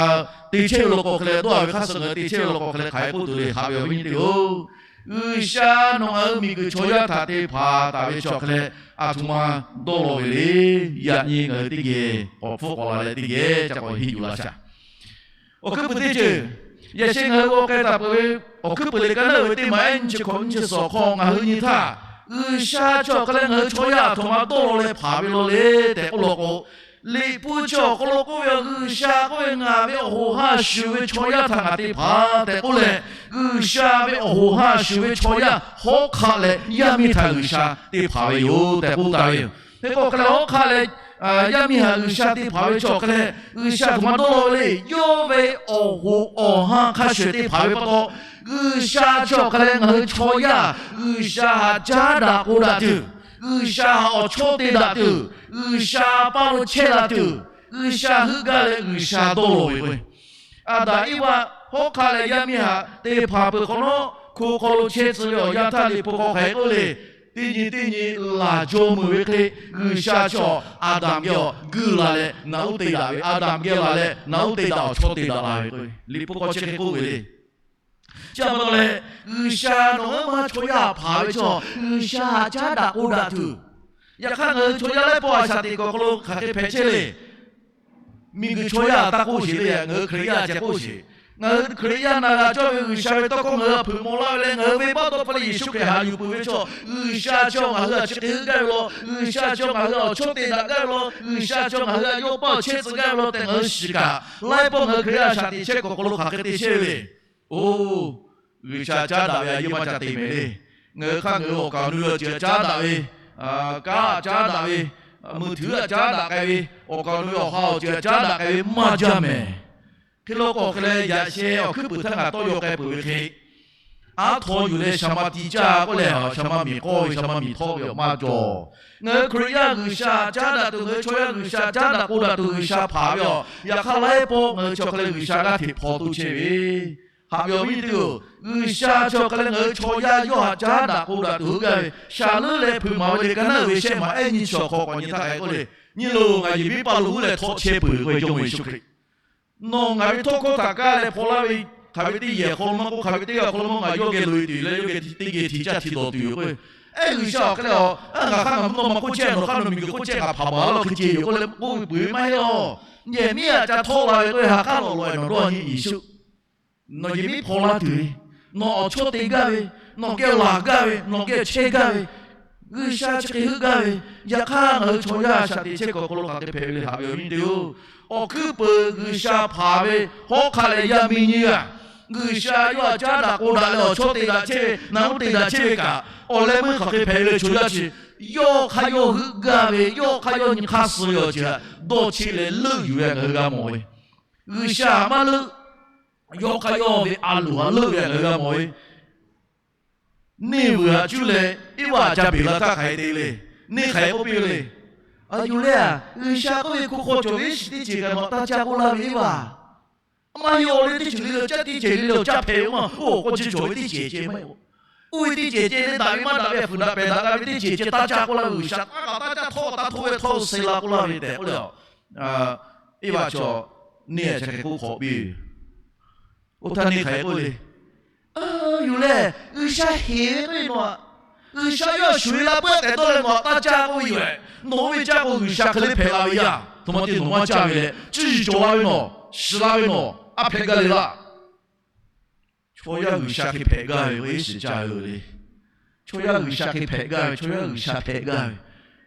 te chehˇ ve law k'o hk'e leh, dawˇ a ve hk'aˇ suh ngaˬ hui te chehˇ ve law k'o hk'e leh hk'aˬ hk'e k'oˆ tuˬ le. Haꞈ ve awˬ viˉ teˇ hpaˍ-oˬ, G'uiˬsha nawˬ ngaˬ hui miˬguiˬ chaw yaˇ htaꞈ te hpanˍ taˍ ve chi awˬ hk'e leh aˬ htoꞈ ma dawˇ law ve le. Yaꞈ nyi ngaˬ hui teˇ geh k'awꞈ hpfuhˆ k'awꞈ la leh teˇ geh ca k'awꞈ henˇ yuˬ laˇ shaˍ. Awˬ hkuiˉ puiˍ teˇ ceuˬ, yaꞈ sheh ngaˬ hui g'aw k'ai taˍ peuˬ ve awˬ hkuiˉ puiˍ le ka naˉ uiˍ ve teˇ maˬ ehˉ nyi chi hkawꞈ nyi chi suhˍ hk'aw ngaˬ hui nyi htaˇ, G'uiˬsha chi awˬ hk'e leh ngaˬ hui chaw yaˇ aˬ htoꞈ ma dawˇ law leh hpanˍ ve law le tehꞈ k'oˆ law k'o, Liꞈ hpu chi awˬ hk'aw lo k'oˆ ve, G'uiˬsha k'oˆ ve, ngaˬ ve awˬ hoꞈ ha shuˍ ve chaw yaˇ htaꞈ ngaˬ te hpanˍ tehꞈ k'oˆ leh, G'uiˬsha ve awˬ hoꞈ ha shuˍ ve chaw yaˇ hawˉ hk'aˆ leh yaˇ miˇ htaꞈ G'uiˬsha te hpanˍ ve yoˬ tehꞈ k'oˆ taˍ ve yoˬ. Hk'e k'o hk'e leh hawˉ hk'aˆ leh yaˇ miˇ htaꞈ G'uiˬsha te hpanˍ ve chi awˬ hk'e leh, G'uiˬsha aˬ htoꞈ ma dawˇ law ve le. Yawˇ ve awˬ hoꞈ awˬ ha hk'a shuˍ te hpanˍ ve pa taw, G'uiˬsha chi awˬ hk'e leh ngaˬ hui chaw yaˇ G'uiˬsha htaꞈ caˉ daꞈ k'oˆ daꞈ tuˬ, G'uiˬsha htaꞈ awˬ chawˇ te daꞈ tuˬ, G'uiˬsha paˇ lo chehˇ la tuˬ, G'uiˬsha heuˆ gaˇ leh G'uiˬsha dawˇ law ve k'o, Aˍdanˍ Eˇvaˆ hawˉ hk'aˆ leh yaˇ miˇ htaꞈ te hpanˍ peuˬ hk'awꞈ nawˉ, hko hk'aw lo chehˇ tcuh ve awˬ yanˇ htaˇ Liꞈ hpu hk'aw hk'aˬ hk'e k'oˆ le. Teˇ nyi teˇ nyi laˬ jaw meuˬ ve hk'e, G'uiˬsha chaw Aˍdanˍ geh awˬ guiˇ la leh naꞈ uˉ te daꞈ ve, Aˍdanˍ geh laˬ leh naꞈ uˉ te daꞈ awˬ chawˇ te daꞈ la ve k'o, Liꞈ hpu hk'aw chi hk'e k'oˆ ve le. Chi pa taw leh, G'uiˬsha nawˬ ngaˬ hui ma chaw yaˇ hpanˍ ve chaw, G'uiˬsha htaꞈ caˉ daꞈ k'oˆ daꞈ tuˬ, yaꞈ hk'aˇ ngaˬ hui chaw yaˇ laiˉ pawˆ a shaꞈ teꞈ kuˬ awˬ hk'aw lo hk'aˬ hk'e hpehꞈ chehˇ le. Miˬguiˬ chaw yaˇ taˇ k'oˆ sheˍ le, ngaˬ hui Hkriꞈ yaˇ ceh k'oˆ sheˍ. Ngaˬ hui Hkriꞈ yaˇ na g'a cawˇ ve G'uiˬsha ve tawˇ hkawˇ ngaˬ hui htaꞈ hpeuꞈ maw laˇ ve leh, ngaˬ hui venˇbaˆ dawˇ hpfuhˇ leh Yeˍsuˆ Hkriꞈ htaꞈ yuˬ peuˬ ve chaw, G'uiˬsha chaw ngaˬ hui htaꞈ chi hk'e heuˆ gaˇ ve law, G'uiˬsha chaw ngaˬ hui htaꞈ awˬ chawˇ te daꞈ gaˇ ve law, G'uiˬsha chaw ngaˬ hui htaꞈ yawˇ paˇ chehˇ tcuh gaˇ ve law tehꞈ ngaˬ hui shiˍ kaꞈ, laiˉ pawˆ ngaˬ hui Hkriꞈ yaˇ a shaꞈ teꞈ chehˇ kuˬ awˬ hk'aw lo hk'aˬ hk'e te chehˇ ve le. Oˇ, G'uiˬsha caˉ daꞈ ve a yeˇ maˇ ca te mehˍ le. Ngaˬ hui hk'aˇ ngaˬ hui awˬ kaˍ awˬ nu ve awˬ ceuˬ htaꞈ caˉ daꞈ ve, kanˉ htaꞈ caˉ daꞈ ve, meuˇ htuiˉ htaꞈ caˉ daꞈ k'ai ve, awˬ kaˍ awˬ nu ve awˬ ha awˬ ceuˬ htaꞈ caˉ daꞈ k'ai ve maˇ jaˇ mehˍ. Hk'e law k'o hk'e leh, yaꞈ sheh awˬ hkuiˉ puiˍ htaˇ ngaˬ tawˇ yaw k'ai peuˬ ve hk'e, aˉ htaw yuˬ leh shaˍ ma ti caˇ k'oˆ leh, shaˍ ma miˬ k'awˇ ve shaˍ ma miˬ htawˇ ve awˬ maˇ cawˬ. Ngaˬ hui Hkriꞈ yaˇ G'uiˬsha caˉ daꞈ tuˬ, ngaˬ hui chaw yaˇ G'uiˬsha caˉ daꞈ k'oˆ daꞈ tuˬ G'uiˬsha hpanˍ ve a, yaꞈ hk'aˇ laiˉ pawˆ ngaˬ hui chi awˬ hk'e leh G'uiˬsha g'aˇ hteꞈ hpaw toˇ chehˇ ve Haꞈ ve awˬ viˉ nyi teˇ-oˬ, G'uiˬsha chi awˬ hk'e leh ngaˬ hui chaw yaˇ yawˇ htaꞈ caˉ daꞈ k'oˆ daꞈ tuˬ heuˆ gaˇ ve, shaˍ leuˉ leh hpeuꞈ maˍ ve le ka naˉ uiˍ ve shehˆ maˍ ehˉ nyi chi awˬ hk'aw k'awꞈ nyi htaˇ hk'e k'oˆ le, Nyi loˬ, ngaˬ yehˬ miˉ paˇ lo uˉ leh htawˆ chehˇ peuˬ k'oˆ ve Jawˇmawˇ Yeˍsuˆ Hkriꞈ. Nawˬ ngaˬ ve htawˇ hkawˇ htaꞈ kaˇ leh hpaw laˇ ve, hk'aˬ ve teˇ yehˬ hk'aw lo maˇ k'oˆ, hk'aˬ ve teˇ g'aˇ hk'aw lo maˇ k'oˆ, ngaˬ yawˇ geh loꞈ e tuˬ leh yawˇ geh teˇ geh hti caˇ hti dawˬ tuˬ yoˬ k'o, ehˉ G'uiˬsha awˬ hk'e leh a, ngaˬ hk'aˇ ngaˬ mvuhˇ naw ma hk'oˆ chehˇ, nawˬ hk'aˇ nawˬ miˬguiˬ hk'oˆ chehˇ kaꞈ hpanˍ baˬ laˇ hk'e ceh yoˬ k'oˆ leh k'oˆ ve peuˬ ve maˇ heˆ law. Yehˬ miˉ aꞈ ca htawˆ la ve k'o, ha k'aˉ lawꞈ lawꞈ e nawˬ dawˇ nyi Yeˍsuˆ. Nawˬ yehˬ miˉ hpaw laˇ tuˬ ve, nawˬ awˬ chawˇ te gaˇ ve, nawˬ geh laˬ gaˇ ve, nawˬ geh chehˇ gaˇ ve, G'uiˬsha chi hk'e heuˆ gaˇ ve, yaꞈ hk'aˇ ngaˬ hui chaw yaˇ shaꞈ teꞈ chehˇ kuiˬ awˬ hk'aw lo hk'aˬ hk'e hpehꞈ ve le, haꞈ ve awˬ viˉ nyi teˇ-oˬ. Awˬ hkuiˉ peuˬ G'uiˬsha hpanˍ ve hawˉ hk'aˆ leh yaˇ miˇ nyiˇ g'aˇ, G'uiˬsha yawˇ htaꞈ caˉ daꞈ k'oˆ daꞈ leh awˬ chawˇ te daꞈ chehˇ ve, naꞈ uˉ te daꞈ chehˇ ve kaꞈ, awˬ leh meuˇ hk'aˬ hk'e hpehꞈ ve le, chaw yaˇ chi yawˇ hk'aˇ yawˇ heuˆ gaˇ ve, yawˇ hk'aˇ yawˇ nyi hk'aˇ suh ve awˬ ceuˬ htaꞈ dawˇ cheˆ leh leuˆ yuˬ ve ngaˬ hui g'a mawˬ ve. G'uiˬsha maˇ leuˆ, yawˇ hk'aˇ yawˇ ve a loˍ htaꞈ leuˆ ve ngaˬ hui g'a mawˬ ve. Neˇ vuiˬ htaꞈ cuˇ leh Eˇvaꞈ ca beˬ la htaˇ hk'aˬ hk'e te le. Neˇ hk'aˬ hk'e k'oˆ piˇ ve le. Aˬ, yuˬ leh a, G'uiˬsha k'oˆ ve hku hk'aw cawˬ ve iˉ shiˍ teˇ ceuˬ kaꞈ nawˬ taˇ caˇ k'oˆ laˇ ve Eˇvaꞈ. Maˇ heˆ, awˬ leh teˇ ceuˬ le le awˬ caˇ teˇ ceuˬ le le awˬ caˇ hpehꞈ ve maˇ, oˇ k'aw chi cawˬ ve teˇ ceuˬ ceh maˇ heˆ. Oˇ ve teˇ ceuˬ ceh le daꞈ ve maˇ daꞈ ve fuiˍ daꞈ pehˬ daꞈ g'a ve teˇ ceuˬ ceh taˇ caˇ k'oˆ laˇ ve, G'uiˬsha taˇ kaꞈ taˇ caˇ htawˇ taˇ htoˇ ve htawˇ se la k'oˆ laˇ ve tehꞈ k'oˆ le. Eˇvaꞈ chaw neˇ htaꞈ chi hk'e k'oˆ hk'awꞈ piˇ ve. Oˇ htaˇ neˇ hk'aˬ hk'e k'oˆ le. Yuˬ leh, G'uiˬsha heˍ ve k'oˆ ve nawˬ aꞈ, G'uiˬsha yawˇ htaꞈ shuˍ ve la peuˬ tehꞈ dawˇ leh nawˬ aꞈ taˇ caˇ k'oˆ ve yoˬ. Nawˬ oˇ ve caˇ k'o G'uiˬsha hk'e le hpehꞈ la ve yaˇ, htoꞈ ma te nawˬ maˇ caˇ ve leh, chi yiˍ cawˬ la ve nawˬ, shiˍ la ve nawˬ, a hpehꞈ gaˇ le laˇ. Chaw yaˇ G'uiˬsha hk'e hpehꞈ gaˇ ve k'o, iˉ shiˍ caˇ ve le. Chaw yaˇ G'uiˬsha hk'e hpehꞈ gaˇ ve, chaw yaˇ G'uiˬsha hpehꞈ gaˇ ve.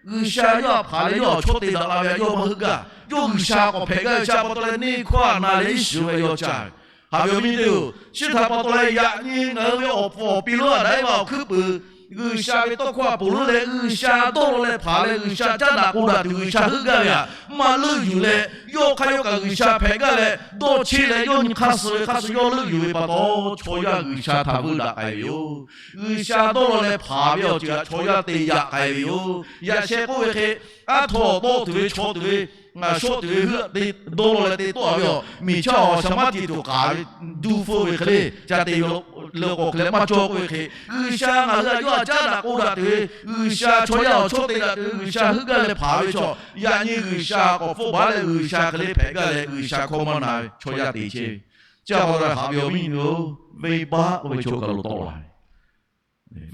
G'uiˬsha yawˇ htaꞈ hpanˍ leh yawˇ htaꞈ chaw te daꞈ la ve htaꞈ yawˇ maˇ heuˆ gaˇ. Yawˇ G'uiˬsha k'awꞈ hpehꞈ gaˇ ve chi pa taw leh neˇ hkawˇ a na leh iˉ shiˍ ve yawˇ caˇ ve. Haꞈ ve awˬ viˉ teˇ-oˬ, chi htaꞈ pa taw leh yaꞈ nyi ngaˬ hui ve awˬ pfuhˍ awˬ pi lonˉ a daꞈ iˉ vaˇ awˬ hkuiˉ peuˬ, G'uiˬsha ve tawˇ hkawˇ a ponˬ lonˉ leh G'uiˬsha dawˇ law leh hpanˍ leh G'uiˬsha caˉ daꞈ k'oˆ daꞈ tuˬ G'uiˬsha heuˆ gaˇ ve htaꞈ maˇ leuˆ yuˬ leh, yawˇ hk'aˇ yawˇ kaꞈ G'uiˬsha hpehꞈ gaˇ leh dawˇ cheˆ leh yawˇ nyi hk'aˇ suh ve hk'aˇ suh yawˇ leuˆ yuˬ ve pa taw, chaw yaˇ G'uiˬsha htaꞈ veuˆ daꞈ k'ai ve yoˬ. G'uiˬsha dawˇ law leh hpanˍ ve awˬ ceuˬ htaꞈ chaw yaˇ te yaꞈ k'ai ve yoˬ. Yaꞈ sheh k'oˆ ve hk'e, aˉ htaw tawˆ tuˬ ve chaw tuˬ ve, ngaˬ shawˆ tuˬ ve hui te dawˇ law leh te tawˆ a ve awˬ miˬ chaˇ awˬ shaˍ maˇ te tuˬ k'aˍ ve duˇ hpfuhˆ ve hk'e le, ca te ve le k'o hk'e leh maˇ cawˇ k'oˆ ve hk'e, G'uiˬsha ngaˬ hui htaꞈ yawˇ htaꞈ caˉ daꞈ k'oˆ daꞈ tuˬ ve, G'uiˬsha chaw yaˇ awˬ chawˇ te daꞈ tuˬ ve, G'uiˬsha heuˆ gaˇ leh hpanˍ ve chaw, yaꞈ nyi G'uiˬsha k'awꞈ hpfuhˆ baˬ leh G'uiˬsha hk'e le hpehꞈ gaˇ leh G'uiˬsha hkawˇ maˇ na ve chaw yaˇ te chehˇ ve. Chi pa taw leh haꞈ ve awˬ viˉ nyi-oˬ, venˇbaˆ k'oˆ ve chaw kaˬ lo tawˆ la ve.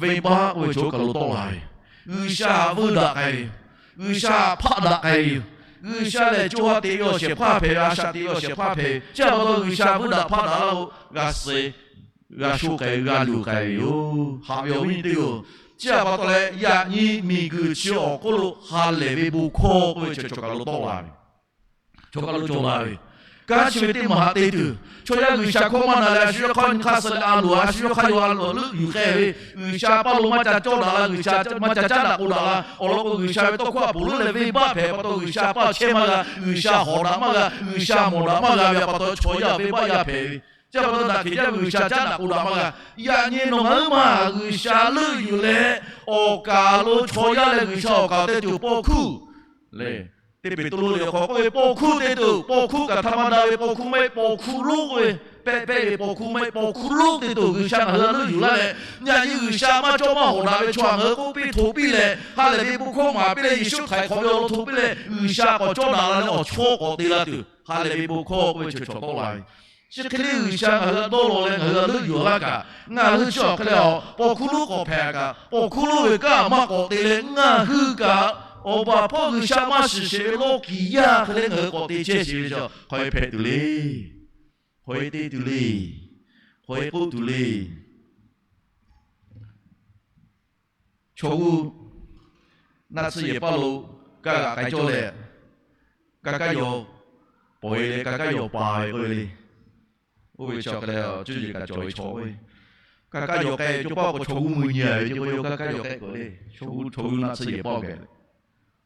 Venˇbaˆ k'oˆ ve chaw kaˬ lo tawˆ la ve. G'uiˬsha htaꞈ veuˆ daꞈ k'ai ve yoˬ. G'uiˬsha htaꞈ hpaˆ daꞈ k'ai ve yoˬ. G'uiˬsha lehˬ co ha te ve awˬ shehˍ hpaˇ hpehꞈ ve, a shaꞈ te ve awˬ shehˍ hpaˇ hpehꞈ ve. Chi pa taw G'uiˬsha veuˆ daꞈ hpaˆ daꞈ laˇ-o. G'a suh, g'a sho k'ai ve, g'a luˬ k'ai ve yoˬ. Haꞈ ve awˬ viˉ nyi teˇ-oˬ, chi pa taw leh yaꞈ nyi miˬguiˬ chi awˬ hk'oˆ lo ha lehˬ ve bon hkawˇ k'oˆ ve chaw kaˬ lo tawˆ la ve, chaw kaˬ lo cawˬ la ve, kanˉ chi ve teˇ maˬ haꞈ te tuˬ, chaw yaˇ G'uiˬsha hkawˇ maˇ na leh a shu yawˇ hk'aˇ nyi hk'aˇ suh leh a loˍ, a shu yawˇ hk'aˇ yawˇ a loˍ leuˆ yuˬ k'ai ve, G'uiˬsha paˇ lo maˇ ca cawˇ daꞈ la, G'uiˬsha maˇ ca caˉ daꞈ k'oˆ daꞈ la, awˬ lawn k'o G'uiˬsha ve tawˇ hkawˇ a ponˬ lonˉ leh venˇbaˆ hpehꞈ pa taw G'uiˬsha paˇ chehˇ maˇ g'a, G'uiˬsha hawˍ daꞈ maˇ g'a, G'uiˬsha mawˬ daꞈ maˇ g'a ve pa taw chaw yaˇ venˇbaˆ yaˇ hpehꞈ ve. Chi pa taw daꞈ hkeꞈ jaˇ G'uiˬsha caˉ daꞈ k'oˆ daꞈ maˇ g'a. Yaꞈ nyi nawˬ ngaˬ hui maˇ G'uiˬsha leuˆ yuˬ leh, awˬ kaˍ lo chaw yaˇ leh G'uiˬsha awˬ kaˍ te tuˬ paw hkuˇ le. Teˇ Peˍtruˆ liꞈ awˬ hk'aw k'oˆ ve, paw hkuˇ te tuˬ, paw hkuˇ kaꞈ htaꞈ ma daꞈ ve paw hkuˇ maˇ heˆ, paw hkuˇ lonˉ k'oˆ ve, pehˆ pehˆ ve paw hkuˇ maˇ heˆ, paw hkuˇ lonˉ te tuˬ G'uiˬsha ngaˬ hui leuˆ yuˬ laˇ leh, yaꞈ nyi G'uiˬsha maˇ cawˇ maˇ hawˍ daꞈ ve chaw ngaˬ hui k'oˆ piˇ hto piˇ leh, ha lehˬ ve bon hkawˇ maˍ piˇ leh, Yeˍsuˆ htaiˍ hk'awꞈ ve awˬ lawn hto piˇ leh, G'uiˬsha k'awꞈ cawˇ daꞈ la leh awˬ chawˇ k'awꞈ te la tuˬ, ha lehˬ ve bon hkawˇ k'oˆ ve chaw chaw tawˆ la ve. Chi hk'e le G'uiˬsha ngaˬ hui htaꞈ dawˇ law leh ngaˬ hui htaꞈ leuˆ yuˬ laˇ kaꞈ, ngaˬ hui chi awˬ hk'e leh a, paw hkuˇ lonˉ k'awꞈ hpehꞈ kaꞈ, paw hkuˇ lonˉ ve kanˉ maˇ k'awꞈ te leh ngaˬ hui kaꞈ, awˬ baˬ hpawˇ G'uiˬsha maˇ shiˍ sheˍ ve lawˇ kiˍ yaˇ hk'e le ngaˬ hui k'awꞈ te chehˇ sheˍ ve chi, hk'aw e hpehꞈ tuˬ le, hk'aw e te tuˬ le, hk'aw e k'oˆ tuˬ le. Chaw g'uˇ naˆ tsuhˇ yehˬ paˇ lo kaˇ g'aꞈ k'ai cawˇ leh, ka kaˇ yaw pawˬ e leh ka kaˇ yaw paˍ ve k'oˆ ve le. Oˇ ve chi hk'e leh cuˇ yiˍ kaꞈ cawˬ ve chaw k'oˆ ve, ka kaˇ yaw k'ai cawˇ paˇ k'o chaw g'uˇ mui nyi a ve ce k'o, yawˇ ka kaˇ yaw k'ai k'o le, chaw g'uˇ chaw g'uˇ naˆ tsuhˇ yehˬ paˇ k'ai leh,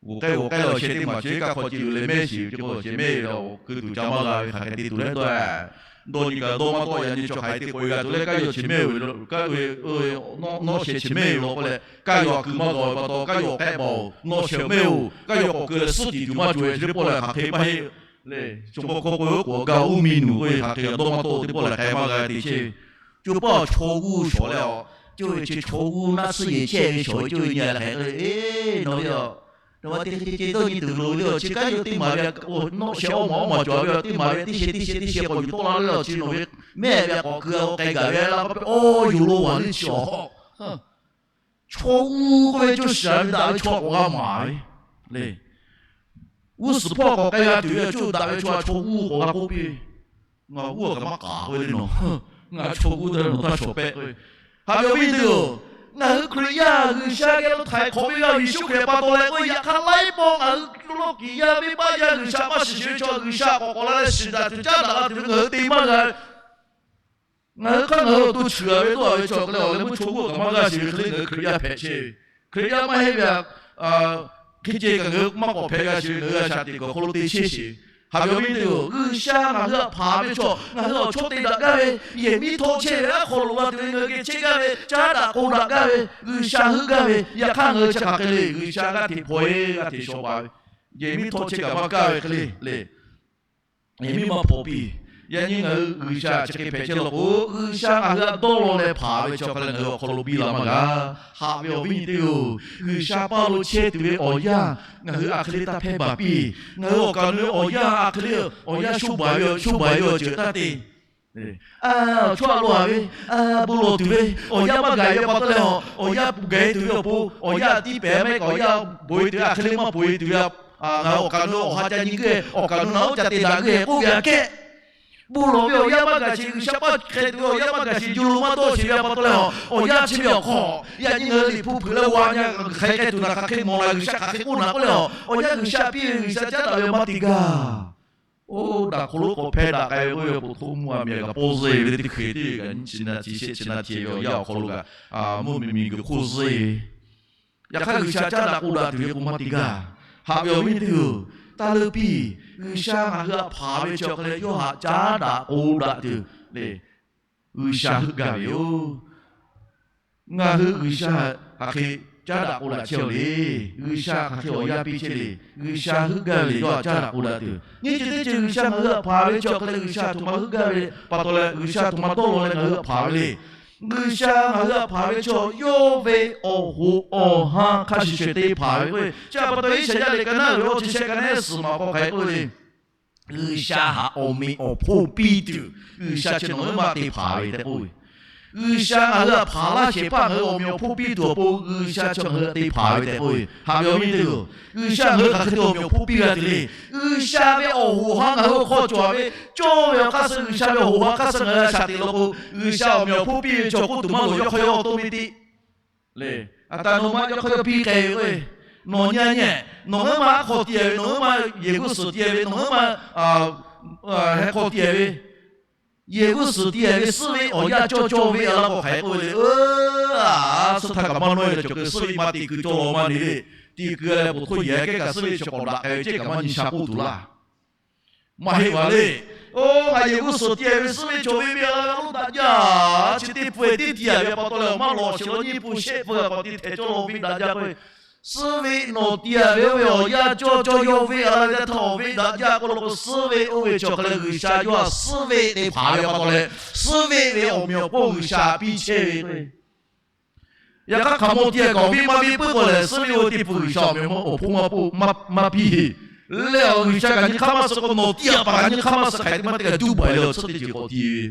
g'oˬ k'ai g'oˬ k'ai lawˬ sheh teˇ maˬ chi kaˇ hk'aw ce luˬ leh mehˆ shiˍ ve ce k'o, sheh mehˆ ve la keu tuˬ ca maˇ g'a ve hk'aˬ hk'e te tuˬ leh dawˇ dawˇ nyi kaꞈ dawˇ maˇ tawˆ yaꞈ nyi chaw hk'aˬ hk'e te k'oꞈ e g'a tuˬ leh kaˇ yaw chi mehˆ ve, nawˉ sheh chi mehˆ ve law k'oˆ leh, kaˇ yaw a keu maˇ g'a ve pa taw kaˇ yaw k'ehˆ baˬ-oˬ, nawˉ sheh mehˆ-oˬ, kaˇ yaw k'awꞈ keu leh suhˉ tiꞈ tuˬ maˇ cawˬ ve chi teˇ pawˆ lehˬ hk'aˬ hk'e maˇ heˆ le. Chaw paw hkawˇ k'oˆ ve oˉ k'oˍ gaˇ uˉ mi nuˬ k'oˆ ve hk'aˬ hk'e dawˇ maˇ tawˆ teˇ pawˆ lehˬ k'ai maˇ g'a te chehˇ ve. Cawˇ paˇ chaw g'uˇ shawˍ leh a, cawˇ ve chi chaw g'uˇ naˆ tsuhˇ yehˬ chehˇ ve shawˍ ve cawˇ ve nyi a lehˬ hk'aˬ hk'e le, nawˬ ve a, nawˬ ma te hk'e te ce dawˇ nyi tuˬ loˍ ve le a, chi kaˇ yaw teˇ maˬ ve a, nawˉ sheh awˇ maˬ awˇ maˬ cawˬ ve a, teˇ maˬ ve teˇ sheh teˇ sheh teˇ sheh k'awꞈ yuˬ tawˆ la le a, chi nawˬ ve mehˆ ve a k'awꞈ keu a k'ai gaˬ ve la k'oˆ piˇ, awˬ yoˬ lo a le chi a. Chaw g'uˇ k'oˆ ve cawˇ shiˍ a ve daꞈ ve chaw k'awꞈ g'a maˍ ve le. G'uˇ suhˍ hpawˇ k'awꞈ k'ai g'a tuˬ ve cawˇ daꞈ ve chaw a chaw g'uˇ k'awꞈ g'a k'oˆ piˇ ve, ngaˬ g'uˇ a kaꞈ maˇ k'aˍ k'oˆ ve le nawˬ, ngaˬ chaw g'uˇ te nawˬ taˇ shawˍ pehˆ k'oˆ ve. Haꞈ ve awˬ viˉ teˇ-oˬ, Ngaˬ hui Hkriꞈ yaˇ G'uiˬsha geh lo htaiˍ hk'awꞈ ve g'a Yeˍsuˆ Hkriꞈ pa taw leh k'oˆ ve, yaꞈ hk'aˇ laiˉ pawˆ ngaˬ hui lawˇ kiˍ yaˇ venˇbaˆ yaˇ G'uiˬsha maˇ shiˍ shiˍ ve chaw, G'uiˬsha k'awꞈ k'awꞈ la leh shiˍ daꞈ tuˬ caˉ daꞈ la tuˬ ve ngaˬ hui te maˇ g'a ve. Ngaˬ hui hk'aˇ ngaˬ hui awˬ to cheuˬ a ve dawˇ a ve chaw hk'e leh awˬ leh meuˇ chaw g'uˇ kaꞈ maˇ g'a shiˍ ve hk'e le, ngaˬ hui Hkriꞈ yaˇ hpehꞈ chehˇ ve. Hkriꞈ yaˇ maˇ heˆ ve a, hk'e ceh kaꞈ ngaˬ hui maˇ k'awꞈ hpehꞈ g'a shiˍ ve, ngaˬ hui a shaꞈ teꞈ kuiˬ awˬ hk'aw lo te chehˇ shiˍ ve. Haꞈ ve awˬ viˉ teˇ hpaˍ-oˬ, G'uiˬsha ngaˬ hui htaꞈ hpanˍ ve chaw ngaˬ hui awˬ chawˇ te daꞈ gaˇ ve, yehˬ miˉ htawˇ chehˇ ve, aˉ hk'aw lo la tuˬ ve ngaˬ hui geh chehˇ gaˇ ve, caˉ daꞈ k'oˆ daꞈ gaˇ ve, G'uiˬsha heuˆ gaˇ ve, yaꞈ hk'aˇ ngaˬ hui chi hk'aˬ hk'e le, G'uiˬsha g'aˇ hteꞈ hpaw-e, g'aˇ hteꞈ shaw baˬ ve, yehˬ miˉ htawˇ chehˇ kaꞈ maˇ kaˇ ve hk'e le le. Yehˬ miˉ maˇ hpaw piˇ. Yaꞈ nyi ngaˬ hui G'uiˬsha chi hk'e hpehꞈ chehˇ law k'o, G'uiˬsha ngaˬ hui htaꞈ dawˇ law leh hpanˍ ve chi hk'e le ngaˬ hui awˬ hk'aw lo biˇ la maˇ g'a. Haꞈ ve awˬ viˉ nyi teˇ-oˬ, G'uiˬsha paˇ lo chehˇ tuˬ ve awˬ yanˇ ngaˬ hui a hk'e le taˇ hpehˇ baˬ piˇ. Ngaˬ hui awˬ kaˍ nu ve awˬ yanˇ a hk'e le awˬ yanˇ shoˉ baˬ ve, shoˉ baˬ ve awˬ ceuˬ taˇ te. Chaw a lo a ve, bon lawˬ tuˬ ve awˬ yanˇ maˇ gaˬ ve pa taw leh, awˬ yanˇ gaˬ tuˬ ve awˬ pon awˬ yanˇ tiˇ pehˍ maˇ heˆ kaꞈ, awˬ yanˇ peuˬ-e tuˬ ve a hk'e le maˇ peuˬ-e tuˬ ve, ngaˬ hui awˬ kaˍ nu awˬ ha ca nyi guˇ, awˬ kaˍ nu naˬ oˉ ca te daꞈ guˇ k'oˆ ve aꞈ kehˉ, bon lawˬ ve awˬ yanˇ maˇ gaˬ sheˍ, G'uiˬsha paˇ hk'e tuˬ ve awˬ yanˇ maˇ gaˬ sheˍ, yuˬ lo maˇ dawˇ sheˍ ve pa taw leh, awˬ yanˇ chi ve awˬ hk'aw yaꞈ nyi ngaˬ hui Liꞈ hpu hpeuꞈ leh g'a nyi, hk'aˬ hk'e tuˬ naˬ hk'aˬ hk'e mawˬ la, G'uiˬsha hk'aˬ hk'e k'oˆ naˬ k'oˆ leh, awˬ yanˇ G'uiˬsha piˇ ve G'uiˬsha caˉ daꞈ ve maˇ te gaˇ. Oˇ daꞈ hk'aw lo k'awꞈ hpehˇ daꞈ k'ai ve k'oˆ ve, po htoˇ mvuhˇ a miˬ a kaꞈ pawˇ zeˇ ve le, teˇ hkui teˇ g'aˇ nyi chi na chi shehˆ chi na chi ve awˬ yanˇ awˬ hk'aw lo kaꞈ, mvuhˇ miˬ miˬ guiˬ hk'oˆ zeˇ ve. Yaꞈ hk'aˇ G'uiˬsha caˉ daꞈ k'oˆ daꞈ tuˬ ve k'o maˇ te gaˇ. Haꞈ ve awˬ viˉ teˇ-oˬ, taˇ leuˉ piˇ. G'uiˬsha ngaˬ hui htaꞈ hpanˍ ve chi awˬ hk'e leh yawˇ htaꞈ caˉ daꞈ k'oˆ daꞈ tuˬ le, G'uiˬsha heuˆ gaˇ ve yoˬ. Ngaˬ hui G'uiˬsha hk'aˬ hk'e caˉ daꞈ k'oˆ daꞈ chehˇ le. G'uiˬsha hk'aˬ hk'e awˬ yanˇ piˇ chehˇ le. G'uiˬsha heuˆ gaˇ ve le, yawˇ htaꞈ caˉ daꞈ k'oˆ daꞈ tuˬ. Nyiˇ ceuˬ teˇ ceuˬ G'uiˬsha ngaˬ hui htaꞈ hpanˍ ve chi awˬ hk'e leh G'uiˬsha htoꞈ ma heuˆ gaˇ ve le pa taw leh, G'uiˬsha htoꞈ ma dawˇ law leh ngaˬ hui htaꞈ hpanˍ ve le. G'uiˬsha ngaˬ hui htaꞈ hpanˍ ve chi yawˇ ve awˬ hoꞈ awˬ ha hk'a shuˍ shuˍ te hpanˍ ve k'o, chi pa taw Iˉsaˍyaˆ liꞈ ka naˉ ve awˬ chi shehˆ ka naˉ suhˍ maˍ k'aw hk'e k'oˆ le. G'uiˬsha htaꞈ awˬ meꞈ awˬ hponˇ piˇ tuˬ, G'uiˬsha chi nawˬ hui maˇ te hpanˍ ve tehꞈ k'oˆ ve. G'uiˬsha ngaˬ hui htaꞈ hpanˍ laˇ shehˍ hpaˇ ngaˬ hui awˬ meꞈ awˬ hponˇ piˇ tuˬ awˬ pon G'uiˬsha chi ngaˬ hui htaꞈ te hpanˍ ve tehꞈ k'oˆ ve. Haꞈ ve awˬ viˉ teˇ-oˬ, G'uiˬsha ngaˬ hui hk'aˬ hk'e te awˬ meꞈ awˬ hponˇ piˇ g'a tuˬ le. G'uiˬsha ve awˬ hoꞈ ha ngaˬ hui awˬ hk'aw cawˬ ve cawˇ ve awˬ hk'aˇ suh, G'uiˬsha ve awˬ hoꞈ ha hk'aˇ suh ngaˬ hui a shaꞈ teꞈ law k'o, G'uiˬsha awˬ meꞈ awˬ hponˇ piˇ ve chaw k'oˆ tuˬ maˇ loˍ, yawˇ hk'aw yawˇ awˬ to ve teˇ le, a ta nawˬ maˇ yawˇ hk'aw yawˇ piˇ k'ai ve k'o, nawˬ nyi a nyi, nawˬ ngaˬ hui maˇ aˉ hk'aw tiˇ a ve, nawˬ ngaˬ hui maˇ yehˬ g'uˇ suhˍ tiˇ a ve, nawˬ ngaˬ hui maˇ heˆ hk'aw tiˇ a ve, yehˬ g'uˇ suhˍ tiˇ a ve suhˉ ve awˬ yanˇ cawˇ cawˇ ve a laˇ k'awꞈ hk'aˬ hk'e k'oˆ ve le. Suhˉ htaˇ kaꞈ maˇ nawˇ e leh cawˬ keu suhˉ ve maˇ te keu cawˇ law maˇ ne le. Te keu leh poˬ htoˇ yehˬ kehˉ kaꞈ suhˉ ve chaw k'awꞈ daꞈ k'ai ve ceh kaꞈ maˇ nyi sha k'oˆ tuˬ laˇ. Maˇ heˆ ve le. Oˇ, ngaˬ yehˬ g'uˇ suhˍ tiˇ a ve suhˉ ve cawˬ ve ve a laˇ g'aˇ lo daꞈ jaˇ. Chi teˇ pfuhˇ e teˇ tiˇ a ve pa taw leh awˬ maˇ lawˬ sheˍ law, nyiˇ pfuhˇ shehˆ pfuhˇ kaꞈ k'awꞈ te htehꞈ cawˇ law ve daꞈ jaˇ k'o, suhˉ ve nawˬ tiˇ a ve oˇ ve awˬ yanˇ cawˇ cawˇ yawˇ ve a laˇ ve teˇ htaˇ awˬ ve daꞈ jaˇ k'oˆ law k'o, suhˉ ve oˇ ve chi awˬ hk'e leh G'uiˬsha yawˇ htaꞈ suhˉ ve te hpanˍ ve pa taw leh, suhˉ ve ve awˬ meꞈ awˬ hponˇ G'uiˬsha piˇ chehˇ ve k'o, yaꞈ hk'aˇ hk'aˬ mawˇ tiˇ a kaꞈ awˬ viˉ maˇ viˉ puiˉ k'o lehˬ, suhˉ ve oˇ ve teˇ pfuhˇ G'uiˬsha awˬ meꞈ awˬ hponˇ maˇ maˇ piˇ. Leh awˬ G'uiˬsha kaꞈ nyi hk'aˇ maˇ suh k'o, nawˬ tiˇ a paˍ kaꞈ nyi hk'aˇ maˇ suh hk'aˬ hk'e te maˇ te kaꞈ duˇ baˬ leh awˬ tsuhˇ teˇ ceuˬ k'awꞈ tiˇ ve,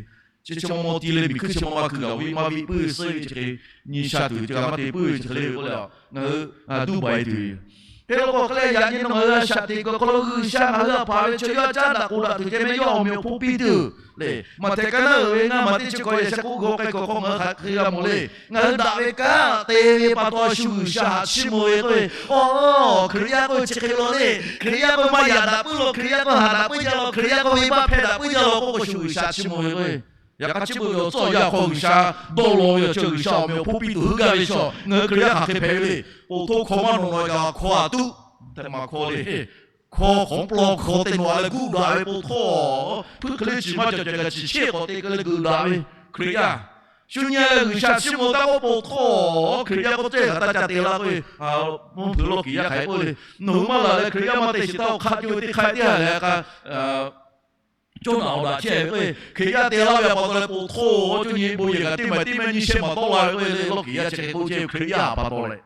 chi chi maw maw tiˇ leh miˬ hkuiˇ chi maw maˇ hkui gaˬ awˬ viˉ maˇ viˉ puiˉ suhˉ ve chi hk'e nyi sha tuˬ ve chi g'a maˇ te puiˉ ve chi hk'e le ve k'oˆ leh, ngaˬ hui duˇ baˬ e tuˬ ve yoˬ. Hk'e law k'o hk'e leh yaꞈ nyi nawˬ ngaˬ hui a shaꞈ teꞈ kuˬ awˬ hk'aw lo G'uiˬsha ngaˬ hui htaꞈ hpanˍ ve chi yawˇ caˉ daꞈ k'oˆ daꞈ tuˬ ceh meh, yawˇ awˬ meꞈ awˬ hponˇ piˇ tuˬ le. Maꞈhtehˍ ka naˉ uiˍ ve ngaˇ maˬ teˇ chi hkawꞈ yehˬ sheh k'oˆ g'aw k'ai kuiˬ hk'aw ngaˬ hui hk'aˬ hk'e g'a mawˬ le. Ngaˬ hui daꞈ ve kanˉ te ve pa taw shu G'uiˬsha htaꞈ chiˇ mvuh ve k'oˆ ve, aw, Hkriꞈ yaˇ k'oˆ ve chi hk'e law le. Hkriꞈ yaˇ k'oˆ ve maˇ yaꞈ daꞈ puiˉ law, Hkriꞈ yaˇ k'oˆ ve haꞈ daꞈ puiˉ jaˇ law, Hkriꞈ yaˇ k'oˆ ve venˇbaˆ hpehˇ daꞈ puiˉ jaˇ law k'oˆ k'o, shu G'uiˬsha chiˇ mvuh ve k'oˆ ve. Yaꞈ hk'aˇ chi beuꞈ ve awˬ tcuhˉ awˬ yanˇ awˬ hk'aw G'uiˬsha dawˇ law ve awˬ ceuˬ G'uiˬsha awˬ meꞈ awˬ hponˇ piˇ tuˬ heuˆ gaˇ ve chaw ngaˬ hui Hkriꞈ yaˇ hk'aˬ hk'e hpehꞈ ve le. Poˬ htoˇ hkawˇ maˇ nawꞈ nawꞈ e kaꞈ hkawˇ a tuˉ, htaꞈ maˍ hkawˇ le. Hkawˇ hk'awꞈ pawˆ hkawˇ te nawꞈ a leh guˇ daꞈ ve poˬ htoˇ, hpuiˇ hk'e le ciˬ maˇ cawˬ cawˬ kaꞈ ciˬ chehˇ k'awꞈ te keu leh geuꞈ daꞈ ve Hkriꞈ yaˇ. Shu nyi leh G'uiˬsha chiˇ mvuh taˇ k'oˆ poˬ htoˇ, Hkriꞈ yaˇ k'oˆ ceh g'a taˇ ca te laˇ k'oˆ ve, mvuhˇ hpeuꞈ lawˇ kiˬ yaˇ hk'aˬ hk'e k'oˆ le. Nawˬ hui maˇ laˬ leh Hkriꞈ yaˇ maˇ te shiˍ taˇ, awˬ hk'aˇ cawˇ ve teˇ hk'ai teˇ g'aˇ leh k'a cawˇ naꞈ awˬ daꞈ chehˇ ve k'o, Hkriꞈ yaˇ te laˇ ve pa taw leh poˬ htoˇ, cawˇ nyi bon yehˬ kaꞈ teˇ maˬ teˇ maˬ nyi shehˇ maˬ tawˆ la ve k'oˆ ve le. Lawˇ kiˬ yaˇ chi hk'e k'oˆ chehˇ ve Hkriꞈ yaˇ pa taw leh,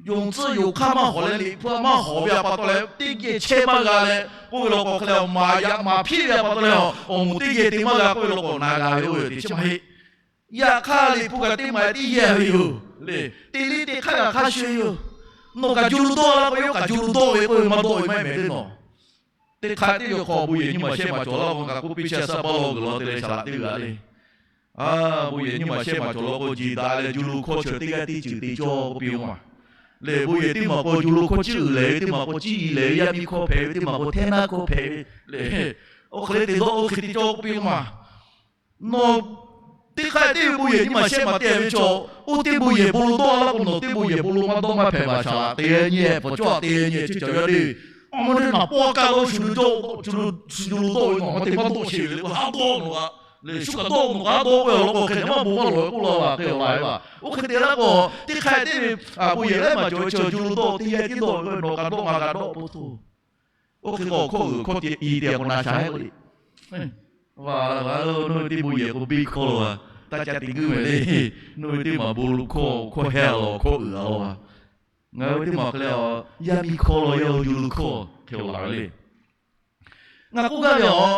yonˍ tcuhˇ yonˍ hk'aˇ maˇ hawˍ leh Liꞈ hpu maˇ hawˍ ve pa taw leh teˇ geh chehˇ maˇ g'a leh k'oˆ ve law k'o hk'e leh, maˍ yaꞈ maˍ hpiˇ ve pa taw leh, awˬ moˍ teˇ geh te maˇ g'a k'oˆ ve law k'o na g'a ve oˇ ve teˇ chi maˇ heˆ. Yaꞈ hk'aˇ Liꞈ hpu kaꞈ teˇ maˬ teˇ yehˇ ve yoˬ le. Teˇ liˇ teˇ hk'aˇ kaꞈ hk'a shuˍ yoˬ. Nawˬ kaꞈ ju lu dawˇ laˇ k'o, yawˇ kaꞈ ju lu dawˇ ve k'oˆ ve maˇ dawˇ ve maˇ heˆ mehˍ teˇ nawˬ. Teˇ hk'aˇ teˇ yawˬ hk'aw bon yehˬ nyi maˬ shehˇ maˬ cawˬ laˇ k'o, ngaˬ k'oˆ piˇ chehˇ a shaˉ baˆ lawˇ g'uiˬ law te leh shaˍ laꞈ teˇ g'aˇ le. A, bon yehˬ nyiˇ maˬ shehˆ maˬ cawˬ law k'o, jeˬ daꞈ leh ju lo hkawˇ chi teˇ g'aˇ teˇ ceuˬ te cawˇ k'oˆ piˇ-oˬ ma. Lehˬ bon yehˬ teˇ maˬ k'o ju lo hkawˇ ciˇ uiˍ lehˬ ve, teˇ maˬ k'o ciˇ i lehˬ ve, yaˇ miˇ hkawˇ hpehꞈ ve, teˇ maˬ k'o hteˇ naˇ hkawˇ hpehꞈ ve lehˬ, oˇ hk'e le te dawˇ oˇ hk'e te cawˇ k'oˆ piˇ-oˬ ma. Nawˬ teˇ hk'aˇ teˇ ve bon yehˬ nyiˇ maˬ shehˆ maˬ te ve chaw, oˇ teˇ bon yehˬ bon lo dawˇ laˇ k'o, nawˬ teˇ bon yehˬ bon lo maˇ dawˇ maˇ hpehꞈ baˬ shaˍ laꞈ te nyi, hpawˍ cawˇ te nyi, chi cawˬ yaˇ le. Awˬ ma te naˍ pawˇ a kaˇ lo shu lo dawˇ, shu lo dawˇ ve nawˬ ma te maˇ dawˇ sheˍ ve le k'o, haˉ dawˇ nawˬ a. Lehˬ shu kaꞈ dawˇ nawˬ kaꞈ haˉ dawˇ k'oˆ ve awˬ lawn k'o, hk'e te maˇ bon maˇ lawˬ ve k'oˆ laˇ ve hk'e laˬ ve laˇ. Oˇ hk'e te laˇ k'o, teˇ hk'aˇ teˇ ve bon yehˬ lehˉ maˬ cawˬ ve chaw ju lo dawˇ teˇ yaˇ tiˉ dawˇ ve k'o, nawˬ kaꞈ dawˇ ngaˬ kaꞈ dawˇ po htoˇ. Oˇ hk'e k'o hkawˇ uiˍ hkawˇ te i te a k'o na shaˍ heˆ k'o le. Nawˬ ve teˇ bon yehˬ k'o biˇ hkawˇ lo a, taˇ ca te guˇ mehˍ le. Nawˬ ve teˇ maˬ bon lo hkawˇ hkawˇ heh a law hkawˇ uiˍ a law a. Ngaˬ hui ve teˇ maˬ hk'e leh a, yaˇ miˇ hkawˇ law yaˇ hui ju lo hkawˇ hk'e laˬ ve le. Ngaˬ k'oˆ gaˇ ve a,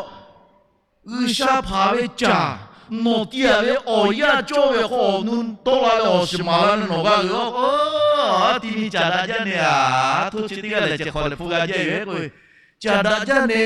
G'uiˬsha hpanˍ ve caˬ, nawˬ tiˇ aꞈ ve awˬ yanˇ cawˇ ve awˬ hk'aw awˬ nu tawˆ la leh awˬ shiˍ maˍ la leh nawˬ g'a g'euꞈ a k'o, a ti mi caˬ daꞈ jaˇ ne a, htoˇ chi teˇ g'aˇ lehˬ ceh hk'aw leh hpu g'a jehˇ ve k'o, caˬ daꞈ jaˇ ne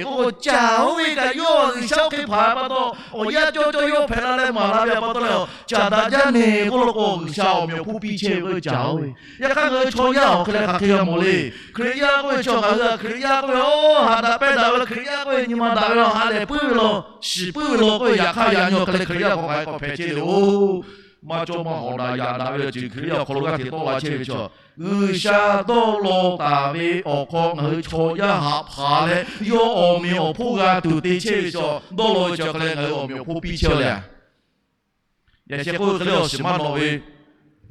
k'oˆ k'o, caˬ oˇ ve kaꞈ yawˇ G'uiˬsha oˇ hk'e hpanˍ pa taw, awˬ yanˇ cawˇ cawˇ yawˇ hpehꞈ la leh maˍ la ve pa taw leh, caˬ daꞈ jaˇ ne k'oˆ law k'o, G'uiˬsha awˬ meꞈ awˬ hponˇ piˇ chehˇ ve k'o caˬ oˇ ve. Yaꞈ hk'aˇ ngaˬ hui chaw yaˇ awˬ hk'e leh hk'aˬ hk'e g'a mawˬ le. Hkriꞈ yaˇ k'oˆ ve chaw ngaˬ hui a Hkriꞈ yaˇ k'oˆ ve, oˇ haꞈ daꞈ pehˇ daꞈ ve Hkriꞈ yaˇ k'oˆ ve nyi ma daꞈ ve a, ha lehˬ puiˉ ve law, shiˍ puiˉ ve law k'oˆ ve, yaꞈ hk'aˇ yaꞈ nyi awˬ hk'e leh Hkriꞈ yaˇ k'awꞈ k'ai k'awꞈ hpehꞈ chehˇ le oˬ. Maˇ cawˇ maˇ hawˍ daꞈ yaꞈ daꞈ ve awˬ ceuˬ Hkriꞈ yaˇ awˬ hk'aw lo g'aˇ hteꞈ tawˆ la chehˇ ve chaw, G'uiˬsha dawˇ law taˍ ve awˬ hk'aw ngaˬ hui chaw yaˇ haꞈ hpanˍ leh, yawˇ awˬ meꞈ awˬ hponˇ g'a tuˬ te chehˇ ve chaw, dawˇ law ve chaw hk'e leh ngaˬ hui awˬ meꞈ awˬ hponˇ piˇ chehˇ le. Yaꞈ sheh k'oˆ ve hk'e le, awˬ shiˍ maˇ nawꞈ ve,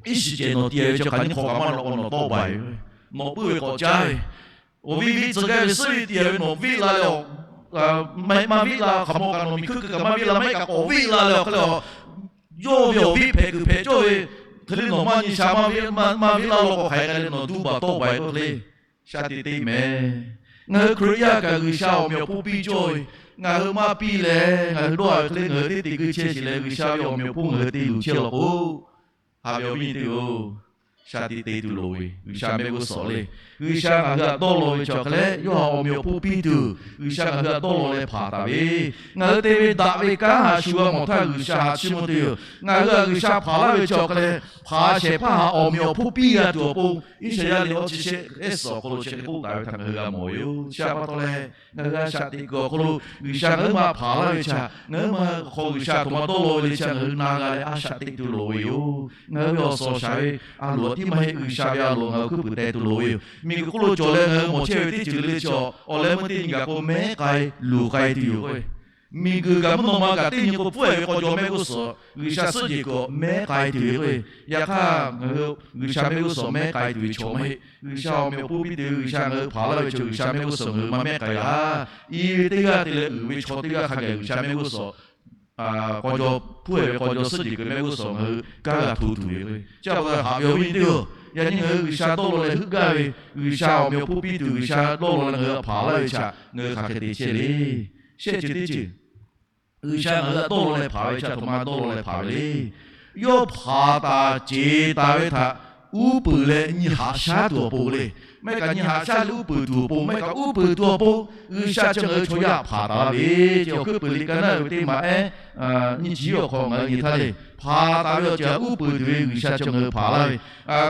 iˉ shiˍ cehˬ nawˬ ti ve chaw hk'aˬ nyiˇ hk'awꞈ kaꞈ maˇ nawꞈ k'o nawˬ tawˇ baiˬ ve, nawˬ puiˉ ve k'awꞈ caˉ ve, awˬ viˉ viˉ tcuh gaˇ ve suhˉ ve ti ve nawˬ viˆ la leh, maˇ heˆ maˇ viˆ la, hk'aˬ mawˇ kaꞈ nawˬ miˬ hkuiˉ kuiˬ kaꞈ maˇ viˆ la, maˇ heˆ kaꞈ k'awꞈ viˆ la leh awˬ hk'e le, yawˇ ve awˬ viˉ hpehꞈ kuiˬ hpehꞈ cawˇ ve hk'e le, nawˬ maˇ nyi sha maˇ viˆ maˇ viˆ la law k'o, hk'aˬ hk'e leh nawˬ duˇ baˬ tawˇ baˬ ve k'o hk'e le, sha teꞈ teꞈ mehˍ. Ngaˬ hui Hkriꞈ yaˇ kaꞈ G'uiˬsha awˬ meꞈ awˬ hponˇ piˇ cawˇ ve, ngaˬ hui maˇ piˇ leh ngaˬ hui dawˇ ve hk'e le, ngaˬ hui teˇ te g'uiˇ chehˇ sheˍ leh G'uiˬsha ve awˬ meꞈ awˬ hponˇ ngaˬ hui te luˬ chehˇ law k'o, haꞈ ve awˬ viˉ nyi teˇ-oˬ, sha teꞈ te tuˬ loˍ ve G'uiˬsha mehˆ g'uˇ suhˍ le. G'uiˬsha ngaˬ hui htaꞈ dawˇ law ve chaw hk'e leh, yawˇ htaꞈ awˬ meꞈ awˬ hponˇ piˇ tuˬ, G'uiˬsha ngaˬ hui htaꞈ dawˇ law leh hpanˍ taˍ ve, ngaˬ hui te ve daꞈ ve kanˉ ha shu g'a mawˬ htaˇ G'uiˬsha haꞈ chiˇ mvuh tuˬ yoˬ. Ngaˬ hui htaꞈ G'uiˬsha hpanˍ laˇ ve chaw hk'e leh, hpanˍ shehˍ hpaˇ htaꞈ awˬ meꞈ awˬ hponˇ piˇ g'a tuˬ awˬ pon, Iˉsaˍyaˆ liꞈ awˇ chi shehˆ ehˉ suhˍ awˬ hk'aw lo chi hk'e k'oˆ taˍ ve htaꞈ ngaˬ hui g'a mawˬ ve yoˬ. Chi htaꞈ pa taw leh, ngaˬ hui a shaꞈ teꞈ kuiˬ awˬ hk'aw lo G'uiˬsha ngaˬ hui ma hpanˍ laˇ ve chaw, ngaˬ hui ma hk'aw G'uiˬsha htoꞈ ma dawˇ law ve le chaw ngaˬ hui na g'a leh a shaꞈ teꞈ tuˬ loˍ ve yoˬ. Ngaˬ hui ve awˬ suhˍ awˬ shaˍ ve a loˍ tiˉ maˇ heˆ, G'uiˬsha ve a loˍ ngaˬ hui hkuiˉ puiˍ teh tuˬ loˍ ve yoˬ. Miˬguiˬ hk'oˆ lo cawˬ leh ngaˬ hui mawˬ chehˇ ve teˇ ceuˬ le le chaw, awˬ leh meuˇ teˇ nyi gaˬ k'o mehˉ k'ai luˬ k'ai tuˬ yoˬ k'oˆ ve. Miˬguiˬ kaꞈ mvuhˇ naw ma kaꞈ teˇ nyi k'o pfuhˇ-ehˍ ve k'aw jaw mehˆ g'uˇ suhˍ, G'uiˬsha suhˆ jeˬ kuiˬ mehˉ k'ai tuˬ ve k'o, yaꞈ hk'aˇ ngaˬ hui G'uiˬsha mehˆ g'uˇ suhˍ mehˉ k'ai tuˬ ve chaw maˇ heˆ. G'uiˬsha awˬ meꞈ awˬ hponˇ piˇ tuˬ ve G'uiˬsha ngaˬ hui hpanˍ laˇ ve chaw G'uiˬsha mehˆ g'uˇ suhˍ ngaˬ hui maˇ mehˉ k'ai a. I ve teˇ g'aˇ te leh uiˍ ve chaw teˇ g'aˇ hk'a gaˬ G'uiˬsha mehˆ g'uˇ suhˍ k'aw jaw, pfuhˇ-ehˍ ve k'aw jaw suhˆ jeˬ kuiˬ mehˆ g'uˇ suhˍ ngaˬ hui kanˉ g'a hto tuˬ ve k'o, chi pa taw haꞈ ve awˬ viˉ nyi teˇ-oˬ, yaꞈ nyi ngaˬ hui G'uiˬsha dawˇ law leh heuˆ gaˇ ve, G'uiˬsha awˬ meꞈ awˬ hponˇ piˇ tuˬ G'uiˬsha dawˇ law leh ngaˬ hui htaꞈ hpanˍ laˇ ve chaw ngaˬ hui hk'aˬ hk'e te chehˇ le. Shehˆ ceuˬ teˇ ceuˬ, G'uiˬsha ngaˬ hui htaꞈ dawˇ law leh hpanˍ ve chaw htoꞈ ma dawˇ law leh hpanˍ ve le. Yawˇ hpanˍ taˍ ceˬ taˍ ve htaꞈ uˉ peunˍ leh nyi haꞈ shaˉ tuˬ awˬ pon le. Maˇ heˆ kaꞈ nyi haꞈ shaˉ leh uˉ peunˍ tuˬ awˬ pon, maˇ heˆ kaꞈ uˉ peunˍ tuˬ awˬ pon, G'uiˬsha chi ngaˬ hui chaw yaˇ hpanˍ taˍ laˇ ve, chi awˬ hkuiˉ peuˬ liꞈ ka naˉ uiˍ ve teˇ maˬ ehˉ nyiˇ chi awˬ hk'aw ngaˬ hui nyi htaˇ le, hpanˍ taˍ ve awˬ ceuˬ uˉ peunˍ tuˬ ve G'uiˬsha chi ngaˬ hui hpanˍ laˇ ve,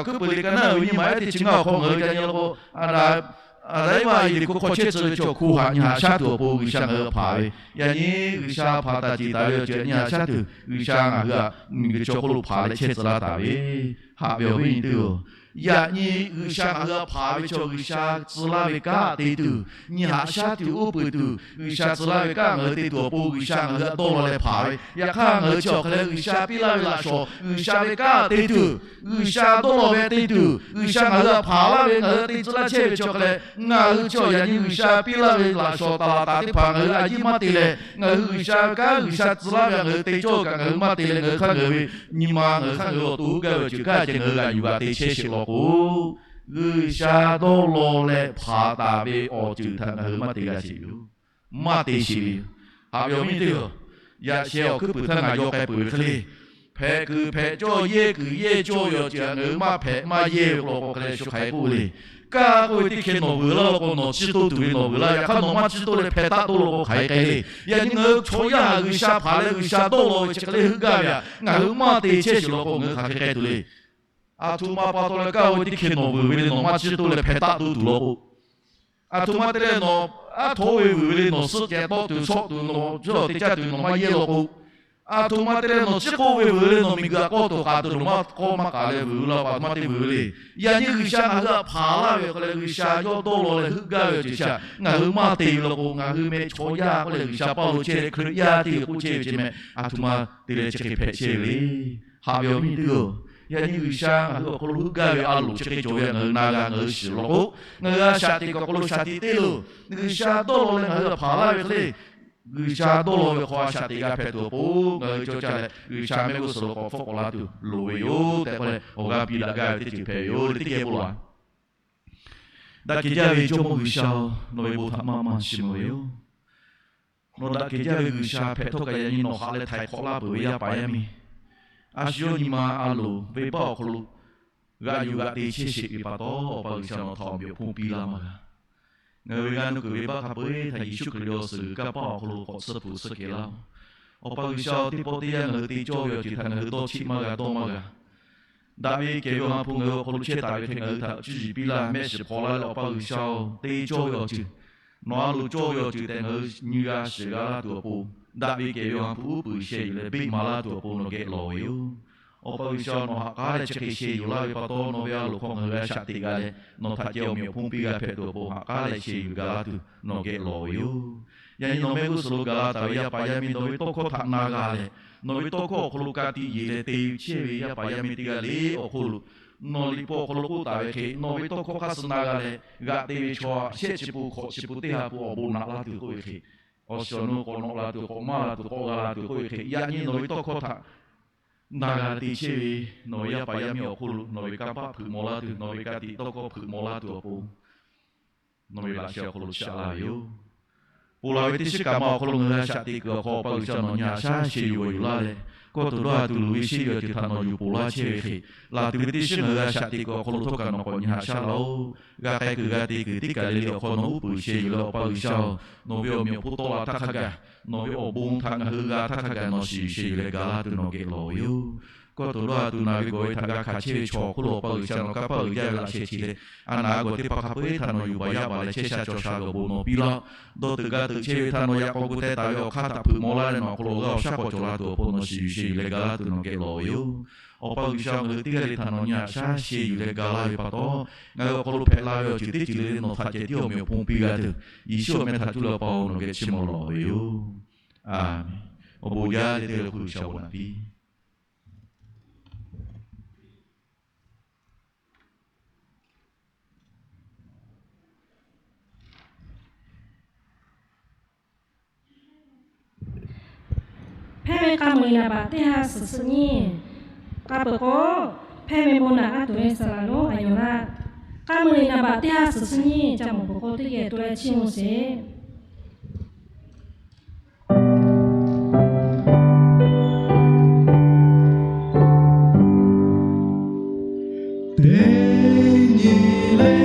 hkuiˉ peuˬ liꞈ ka naˉ uiˍ ve nyiˇ maˬ ehˉ teˇ chi ngaˇ awˬ hk'aw ngaˬ hui ca nyi law k'o, Aˍdanˍ Eˇvaꞈ Eˍdenˍ hkuˇ hk'aw chehˇ tcuh ve chaw hko haꞈ nyi haꞈ shaˉ tuˬ awˬ pon G'uiˬsha ngaˬ hui hpanˍ ve, yaꞈ nyi G'uiˬsha hpanˍ taˍ ceˬ taˍ ve awˬ ceuˬ nyi haꞈ shaˉ tuˬ G'uiˬsha ngaˬ hui htaꞈ miˬguiˬ chaw hk'oˆ lo hpanˍ leh chehˇ tcuh laˇ taˍ ve, haꞈ ve awˬ viˉ nyi teˇ-oˬ, yaꞈ nyi G'uiˬsha ngaˬ hui htaꞈ hpanˍ ve chaw G'uiˬsha tcuh laˇ ve kanˉ te tuˬ, nyi haꞈ shaˉ tuˬ uˉ peunˍ tuˬ G'uiˬsha tcuh laˇ ve kanˉ ngaˬ hui te tuˬ awˬ pon G'uiˬsha ngaˬ hui htaꞈ dawˇ law leh hpanˍ ve, yaꞈ hk'aˇ ngaˬ hui chi awˬ hk'e leh G'uiˬsha piˇ laˇ ve laꞈ shawˍ G'uiˬsha ve kanˉ te tuˬ, G'uiˬsha dawˇ law ve te tuˬ G'uiˬsha ngaˬ hui htaꞈ hpanˍ laˇ ve ngaˬ hui te tcuh laˇ chehˇ ve chi awˬ hk'e leh, ngaˬ hui chi awˬ yaꞈ nyi G'uiˬsha piˇ laˇ ve laꞈ shawˍ taˍ laˍ taˍ teˇ hpaˍ ngaˬ hui a yiˇ maˇ te leh, ngaˬ hui G'uiˬsha ve kanˉ G'uiˬsha tcuh laˇ ve ngaˬ hui te cawˇ kaꞈ ngaˬ hui maˇ te leh ngaˬ hui hk'aˇ ngaˬ hui ve nyi ma ngaˬ hui hk'aˇ ngaˬ hui awˬ to uˉ gaˇ ve awˬ ceuˬ kanˉ ceh ngaˬ hui g'aꞈ yuˬ g'aꞈ te chehˇ sheˍ law k'o, G'uiˬsha dawˇ law leh hpanˍ taˍ ve awˬ ceuˬ htaꞈ ngaˬ hui maˇ te g'a sheˍ ve yoˬ. Maˇ te sheˍ ve yoˬ. Haꞈ ve awˬ viˉ teˇ-oˬ, yaꞈ sheh awˬ hkuiˉ puiˍ htaˇ ngaˬ yaw k'ai peuˬ ve hk'e le, hpehꞈ kuiˬ hpehꞈ cawˇ yehˇ kuiˬ yehˇ cawˇ ve awˬ ceuˬ htaꞈ ngaˬ hui maˇ hpehꞈ maˇ yehˇ ve k'o, k'awꞈ hk'e leh shu hk'aˬ hk'e k'oˆ ve le. kaˇ k'oˆ ve teˇ hkeh nawˬ vuiˬ laˇ law k'o, nawˬ ciˇ toˇ tuˬ ve nawˬ vuiˬ laˇ ve. Yaꞈ hk'aˇ nawˬ maˇ ciˇ toˇ leh hpeh taˆ toˇ law k'o, hk'aˬ hk'e k'ai le. Yaꞈ nyi ngaˬ hui chaw yaˇ G'uiˬsha hpanˍ leh G'uiˬsha dawˇ law ve chi hk'e le heuˆ gaˇ ve htaꞈ ngaˬ hui maˇ te chehˇ sheˍ law k'o, ngaˬ hui hk'aˬ hk'e k'ai tuˬ le. Aˬ htoꞈ ma pa taw leh kaˇ ve teˇ hkeh nawˬ vuiˬ ve le, nawˬ maˇ ciˇ toˇ leh hpeh taˆ toˇ tuˬ law k'o, aˬ htoꞈ ma te leh nawˬ aˉ htoꞈ ve vuiˬ ve le, nawˬ suhˆ ceh tawˆ tuˬ chawˆ tuˬ, nawˬ cawˇ te caˇ tuˬ nawˬ maˇ yehˇ law k'o, aˬ htoꞈ ma te leh nawˬ ciˉ k'oˆ ve vuiˬ ve le, nawˬ miˬguiˬ htaꞈ k'awˇ tuˬ k'aˍ tuˬ nawˬ maˇ k'awˇ maˇ k'aˍ leh vuiˬ ve laˇ, aˬ htoꞈ ma te vuiˬ ve le. Yaꞈ nyi G'uiˬsha ngaˬ hui htaꞈ hpanˍ laˇ ve hk'e leh G'uiˬsha yawˇ dawˇ law leh heuˆ gaˇ ve awˬ ceuˬ chi htaꞈ ngaˬ hui maˇ te ve law k'o, ngaˬ hui meh chaw yaˇ k'oˆ leh G'uiˬsha paˇ lo chehˇ leh Hkriꞈ yaˇ teˇ g'aˇ k'oˆ chehˇ ve ceh meh, aˬ htoꞈ ma te leh chi hk'e hpehꞈ chehˇ ve le. Haꞈ ve awˬ viˉ nyi teˇ g'aˇ-oˬ, yaꞈ nyi G'uiˬsha ngaˬ hui awˬ hk'aw lo heuˆ gaˇ ve a loˍ chi hk'e cawˬ ve htaꞈ ngaˬ hui na g'a ngaˬ hui shiˍ law k'o, ngaˬ hui a shaꞈ teꞈ kuiˬ awˬ hk'aw lo shaˍ tiꞈ te loˬ. G'uiˬsha dawˇ law leh ngaˬ hui htaꞈ hpanˍ laˇ ve hk'e le, G'uiˬsha dawˇ law ve hk'aw a shaꞈ teꞈ g'a hpehꞈ tuˬ awˬ pon ngaˬ hui cawˇ caˇ leh G'uiˬsha mehˆ g'uˇ suhˍ lo k'awꞈ hpfuhˆ k'awꞈ la tuˬ loˍ ve yoˬ tehꞈ k'oˆ leh, awˬ g'aˇ piˇ daꞈ gaˇ ve teˇ ceuˬ hpehꞈ ve yoˬ le. Teˇ geh bon laˬ Daꞈ kehˬ jaˇ ve Jawˇmawˇ G'uiˬsha-oˬ, nawˬ ve bon htaꞈ maˇ maˇ chiˇ mvuh ve yoˬ. Nawˬ daꞈ kehˬ jaˇ ve G'uiˬsha hpehꞈ htawˇ kaꞈ yaꞈ nyi nawˬ haꞈ leh htaiˍ hk'awꞈ laˇ peuˬ ve yaˇ paˍ yaˇ miˇ, a shu yawˇ nyi ma a loˍ venˇbaˆ awˬ hk'aw lo g'aꞈ yuˬ g'aꞈ te chehˇ sheˍ ve pa taw, Awˬ pa G'uiˬsha nawˬ htaꞈ awˬ meꞈ awˬ hponˇ piˇ laˇ maˇ g'a. Ngaˬ hui ve g'a nuˇ kuiˬ venˇbaˆ hk'a peu-eˬ htaꞈ Yeˍsuˆ Hkriꞈ ve awˬ suhˍ g'uiˬ kanˇ paˆ awˬ hk'aw lo k'awꞈ tsuhˇ hpu tsuhˇ kehˬ laˇ-oˬ. Awˬ pa G'uiˬsha-oˬ, teˇ pawˆ teˇ yanˇ ngaˬ hui te cawˇ ve awˬ ceuˬ htaꞈ ngaˬ hui dawˇ cheˆ maˇ g'a dawˇ maˇ g'a. Daꞈ ve kehˬ ve awˬ ha hpu ngaˬ hui awˬ hk'aw lo chehˇ taˍ ve hk'e ngaˬ hui htaꞈ cuˇ yiˍ piˇ laˇ, mehˆ shiˍ hpaw laˇ leh, Awˬ pa G'uiˬsha-oˬ, te cawˇ ve awˬ ceuˬ, nawˬ a loˍ cawˇ ve awˬ ceuˬ tehꞈ ngaˬ hui nyi g'a shiˍ g'a laˇ tuˬ awˬ pon, daꞈ ve kehˬ ve awˬ ha hpu uˉ peunˍ sheh yuˬ leh beˆ maˍ laˇ tuˬ awˬ pon nawˬ geh lawˬ ve yoˬ. Awˬ pa G'uiˬsha nawˬ ha k'aˉ leh chi hk'e sheh yuˬ laˇ ve pa taw, nawˬ ve a loˍ hk'aw ngaˬ hui g'a shaꞈ teꞈ g'a leh, nawˬ htaꞈ ceh awˬ meꞈ awˬ hponˇ piˇ g'a hpehꞈ tuˬ awˬ pon ha k'aˉ leh sheh yuˬ g'a laˇ tuˬ nawˬ geh lawˬ ve yoˬ. Yaꞈ nyi nawˬ mehˆ g'uˇ suhˍ lo gaˬ la taˍ ve yaˇ paˍ yaˇ miˇ nawˬ ve tawˇ hkawˇ htaꞈ na g'a leh, nawˬ ve tawˇ hkawˇ awˬ hk'aw lo ka tiꞈ yeˬ leh te chehˇ ve yaˇ paˍ yaˇ miˇ teˇ g'aˇ le awˬ hk'oˆ lo, nawˬ liꞈ hpu awˬ hk'aw lo k'oˆ taˍ ve hk'e nawˬ ve tawˇ hkawˇ hk'aˇ suh na g'a leh, g'aꞈ te ve chaw shehˆ chi pun hkawꞈ chi pun teˇ ha pun awˬ bon naꞈ la tuˬ k'oˆ ve hk'e, awˬ shiˍ awˬ nu k'awꞈ nawꞈ la tuˬ, k'awꞈ maˇ la tuˬ, k'awꞈ g'a la tuˬ k'oˆ ve hk'e, yaꞈ nyi nawˬ ve tawˇ hkawˇ htaꞈ na g'a te chehˇ ve nawˬ ve yaˇ paˍ yaˇ miˇ awˬ hk'oˆ lo nawˬ ve kanˇ paˆ hpeuꞈ maw laˇ tuˬ, nawˬ ve ka tiꞈ tawˇ hkawˇ hpeuꞈ maw laˇ tuˬ awˬ pon nawˬ ve laꞈ sheh awˬ hk'aw lo shaꞈ la ve yoˬ. Ponˬ laˬ ve teˇ shiˉ kaꞈ ma awˬ hk'aw lo ngaˬ hui g'a shaꞈ teꞈ kuiˬ awˬ hk'aw Awˬ pa G'uiˬsha nawˬ nyi haꞈ shaˉ sheh yuˬ g'aw yuˬ laˇ leh, kawˇ tuˬ dawˇ ha tuˬ luˬ ve shehˇ ve awˬ ceuˬ htaꞈ nawˬ yuˬ ponˬ laˇ chehˇ ve hk'e, laˬ tuˬ ve teˇ shiˉ ngaˬ hui g'a shaꞈ teꞈ kuiˬ awˬ hk'aw lo htawˇ kaꞈ nawˬ k'awꞈ nyi haꞈ shaˉ laˇ-oˬ. G'a k'ai kuiˬ g'a te kuiˬ teˇ kaˬ le le awˬ hk'aw nawˬ uˉ peunˍ sheh yuˬ leh Awˬ pa G'uiˬsha-oˬ, nawˬ ve awˬ meꞈ awˬ hponˇ tawˆ la htaˇ hk'a gaˬ, nawˬ ve awˬ bon htaꞈ ngaˬ hui g'a htaˇ hk'a gaˬ nawˬ shiˍ yuˬ sheh yuˬ leh ga laˇ tuˬ nawˬ geh lawˬ ve yoˬ. Kawˇ tuˬ dawˇ ha tuˬ naˬ ve gawˬ ve htaꞈ g'a hkanˍ chehˇ ve chaw awˬ hk'oˆ lo Awˬ pa G'uiˬsha nawˬ kanˇ paˆ uiˍ jaˇ ve laꞈ sheh chi leh, a naˬ a gawˬ teˇ hpaˍ hk'a peu-eˬ htaꞈ nawˬ yuˬ baˬ yaˇ baˬ leh chehˇ sha cawˬ sha ve awˬ bon nawˬ piˇ laˇ. Dawˇ teuꞈ ga teuꞈ chehˇ ve htaꞈ nawˬ yaꞈ k'aw gu teh taˍ ve awˬ hk'aˇ htaꞈ hpeuꞈ maw laˇ leh nawˬ awˬ hk'aw lo g'a awˬ shaˉ k'awꞈ cawˬ la tuˬ awˬ pon nawˬ shiˍ yuˬ sheh yuˬ leh ga laˇ tuˬ nawˬ geh lawˬ ve yoˬ. Awˬ pa G'uiˬsha ngaˬ hui teˇ g'aˇ le htaꞈ nawˬ nyi haꞈ shaˉ sheh yuˬ leh ga laˇ ve pa taw, ngaˬ hui awˬ hk'aw lo hpehꞈ la ve awˬ ceuˬ teˇ ceuˬ le le nawˬ htaꞈ ceh tiˉ awˬ meꞈ awˬ hponˇ piˇ g'a tuˬ, Yeˍsuˆ awˬ meh htaꞈ cuˇ leh Awˬ pa-oˬ, nawˬ geh chiˇ mvuh lawˬ ve yoˬ. Aˬ, awˬ bon jaˇ le teˇ g'aˇ le hk'oˆ G'uiˬsha bon naꞈ piˇ. Hpehˇ ve k'a muiˬ naˍ baꞈ teˇ ha suhˍ suhˍ nyiˇ. K'a peuˬ k'o, hpehˇ ve bon naꞈ g'aˇ tuˬ ve saˍ laˍ lonˉ a yoˬ laˇ. K'a muiˬ naˍ baꞈ teˇ ha suhˍ suhˍ nyiˇ ca mawˬ peuˬ k'o, teˇ geh to leh chiˇ mvuh sheˍ. Teˇ nyi le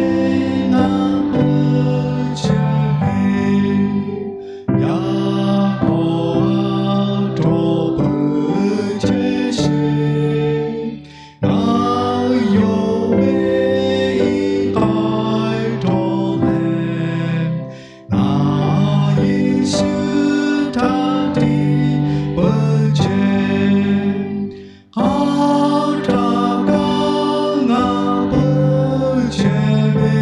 ngaˬ peuˬ chehˇ ve, yaꞈ k'aw a tawˍ peuˬ chehˇ sheˍ. Ngaˬ yonˍ ve iˉ k'ai htawˇ lehˬ, ngaˬ Yeˍsuˆ htaꞈ tiꞈ peuˬ chehˇ. Hk'aˬ htaˇ kaꞈ ngaˬ peuˬ chehˇ ve,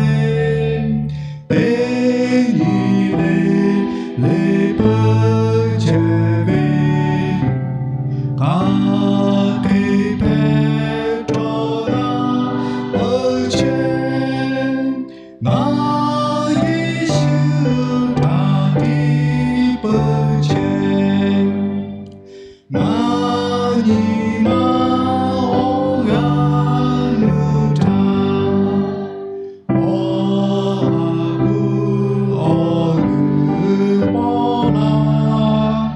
teˇ nyi le le peuˬ chehˇ ve, hk'aˬ hk'e hpehꞈ htawˇ ngaˬ peuˬ chehˇ. Ngaˬ Yeˍsuˆ htaꞈ tiꞈ peuˬ chehˇ. Ngaˬ nyi ma awˬ g'aˇ nuˇ htaˇ, awˬ ha hpu awˬ g'uiˬ pawˆ laˇ,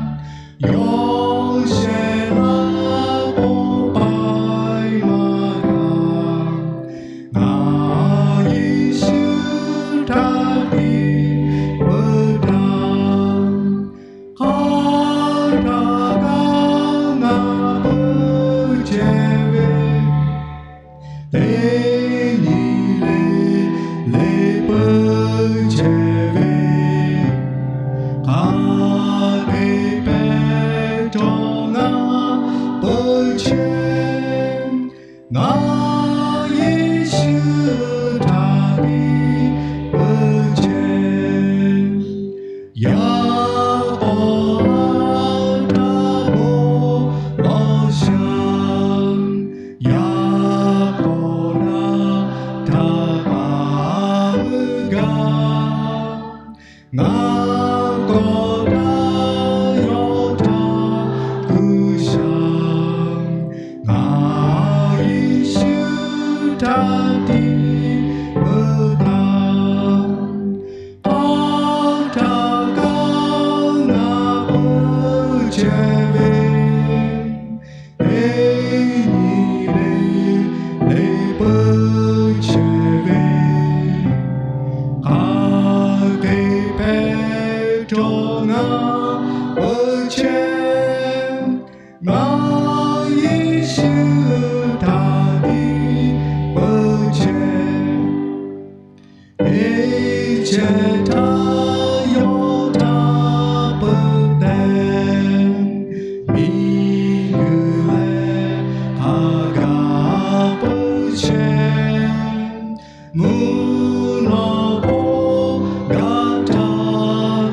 yawˇ shehˍ laˇ k'oˆ k'ai maˇ g'a. Ngaˬ Yeˍsuˆ Ngaˬ Yeˍsuˆ htaꞈ tiˉ peuˬ chehˇ. Yaꞈ k'aw a htaˇ bon lawˬ shaˍ. Yaꞈ k'aw naˬ htaꞈ paˍ uiˍ gaˇ. Ngaˬ kawˬ htaˇ yawˇ htaꞈ kuˬ shaˍ. Ngaˬ Yeˍsuˆ htaꞈ tiˉ peuˬ taˍ. Hk'aw htaˇ kaꞈ ngaˬ peuˬ chehˇ ve, teˇ nyi le le peuˬ chehˇ ve, hk'aˬ hk'e hpehꞈ htawˇ ngaˬ peuˬ chehˇ. Ngaˬ Yeˍsuˆ htaꞈ tiˉ peuˬ chehˇ. Teˇ chehˇ htaˇ yawˇ htaꞈ peuˬ tehꞈ, miˬguiˬ leh hk'a gaˬ peuˬ chehˇ. Mvuhˇ naw hk'oˆ gaˇ htaˇ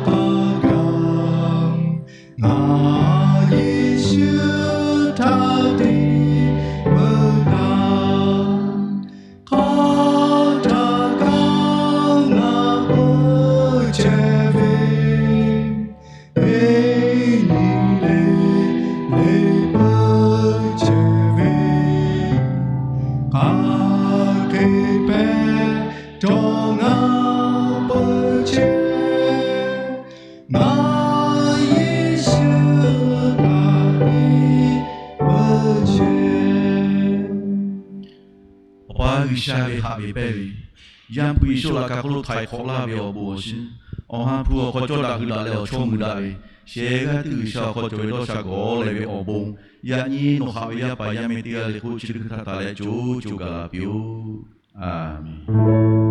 hk'a gaˬ, ngaˬ Yeˍsuˆ htaꞈ tiˉ peuˬ taˍ. Hk'aw htaˇ kaꞈ ngaˬ peuˬ chehˇ ve, teˇ nyi le le peuˬ chehˇ ve, hk'aˬ hk'e hpehꞈ htawˇ ngaˬ peuˬ chehˇ. Ngaˬ Yeˍsuˆ htaꞈ tiˉ peuˬ chehˇ. Awˬ pa G'uiˬsha ve haꞈ ve pehˇ ve, Yaˇ hpu Yeˍsuˆ laꞈ ka hk'oˆ lo htaiˍ hk'awꞈ laˇ ve awˬ bon awˬ shinˉ, Awˬ ha hpu awˬ hk'aw cawˇ daꞈ hui daꞈ leh awˬ chawˇ mui daꞈ ve, shehˍ g'aˇ tiˉ G'uiˬsha awˬ hk'aw cawˬ ve dawˇ sha gawˬ leh ve awˬ bon, yaꞈ nyi nawˬ haꞈ ve yaˇ paˍ yaˇ miˇ teˇ g'aˇ le hk'oˆ chi teˇ hkui htaˇ taˍ leh co co gaˬ la piˇ-oˆ. A menˍ.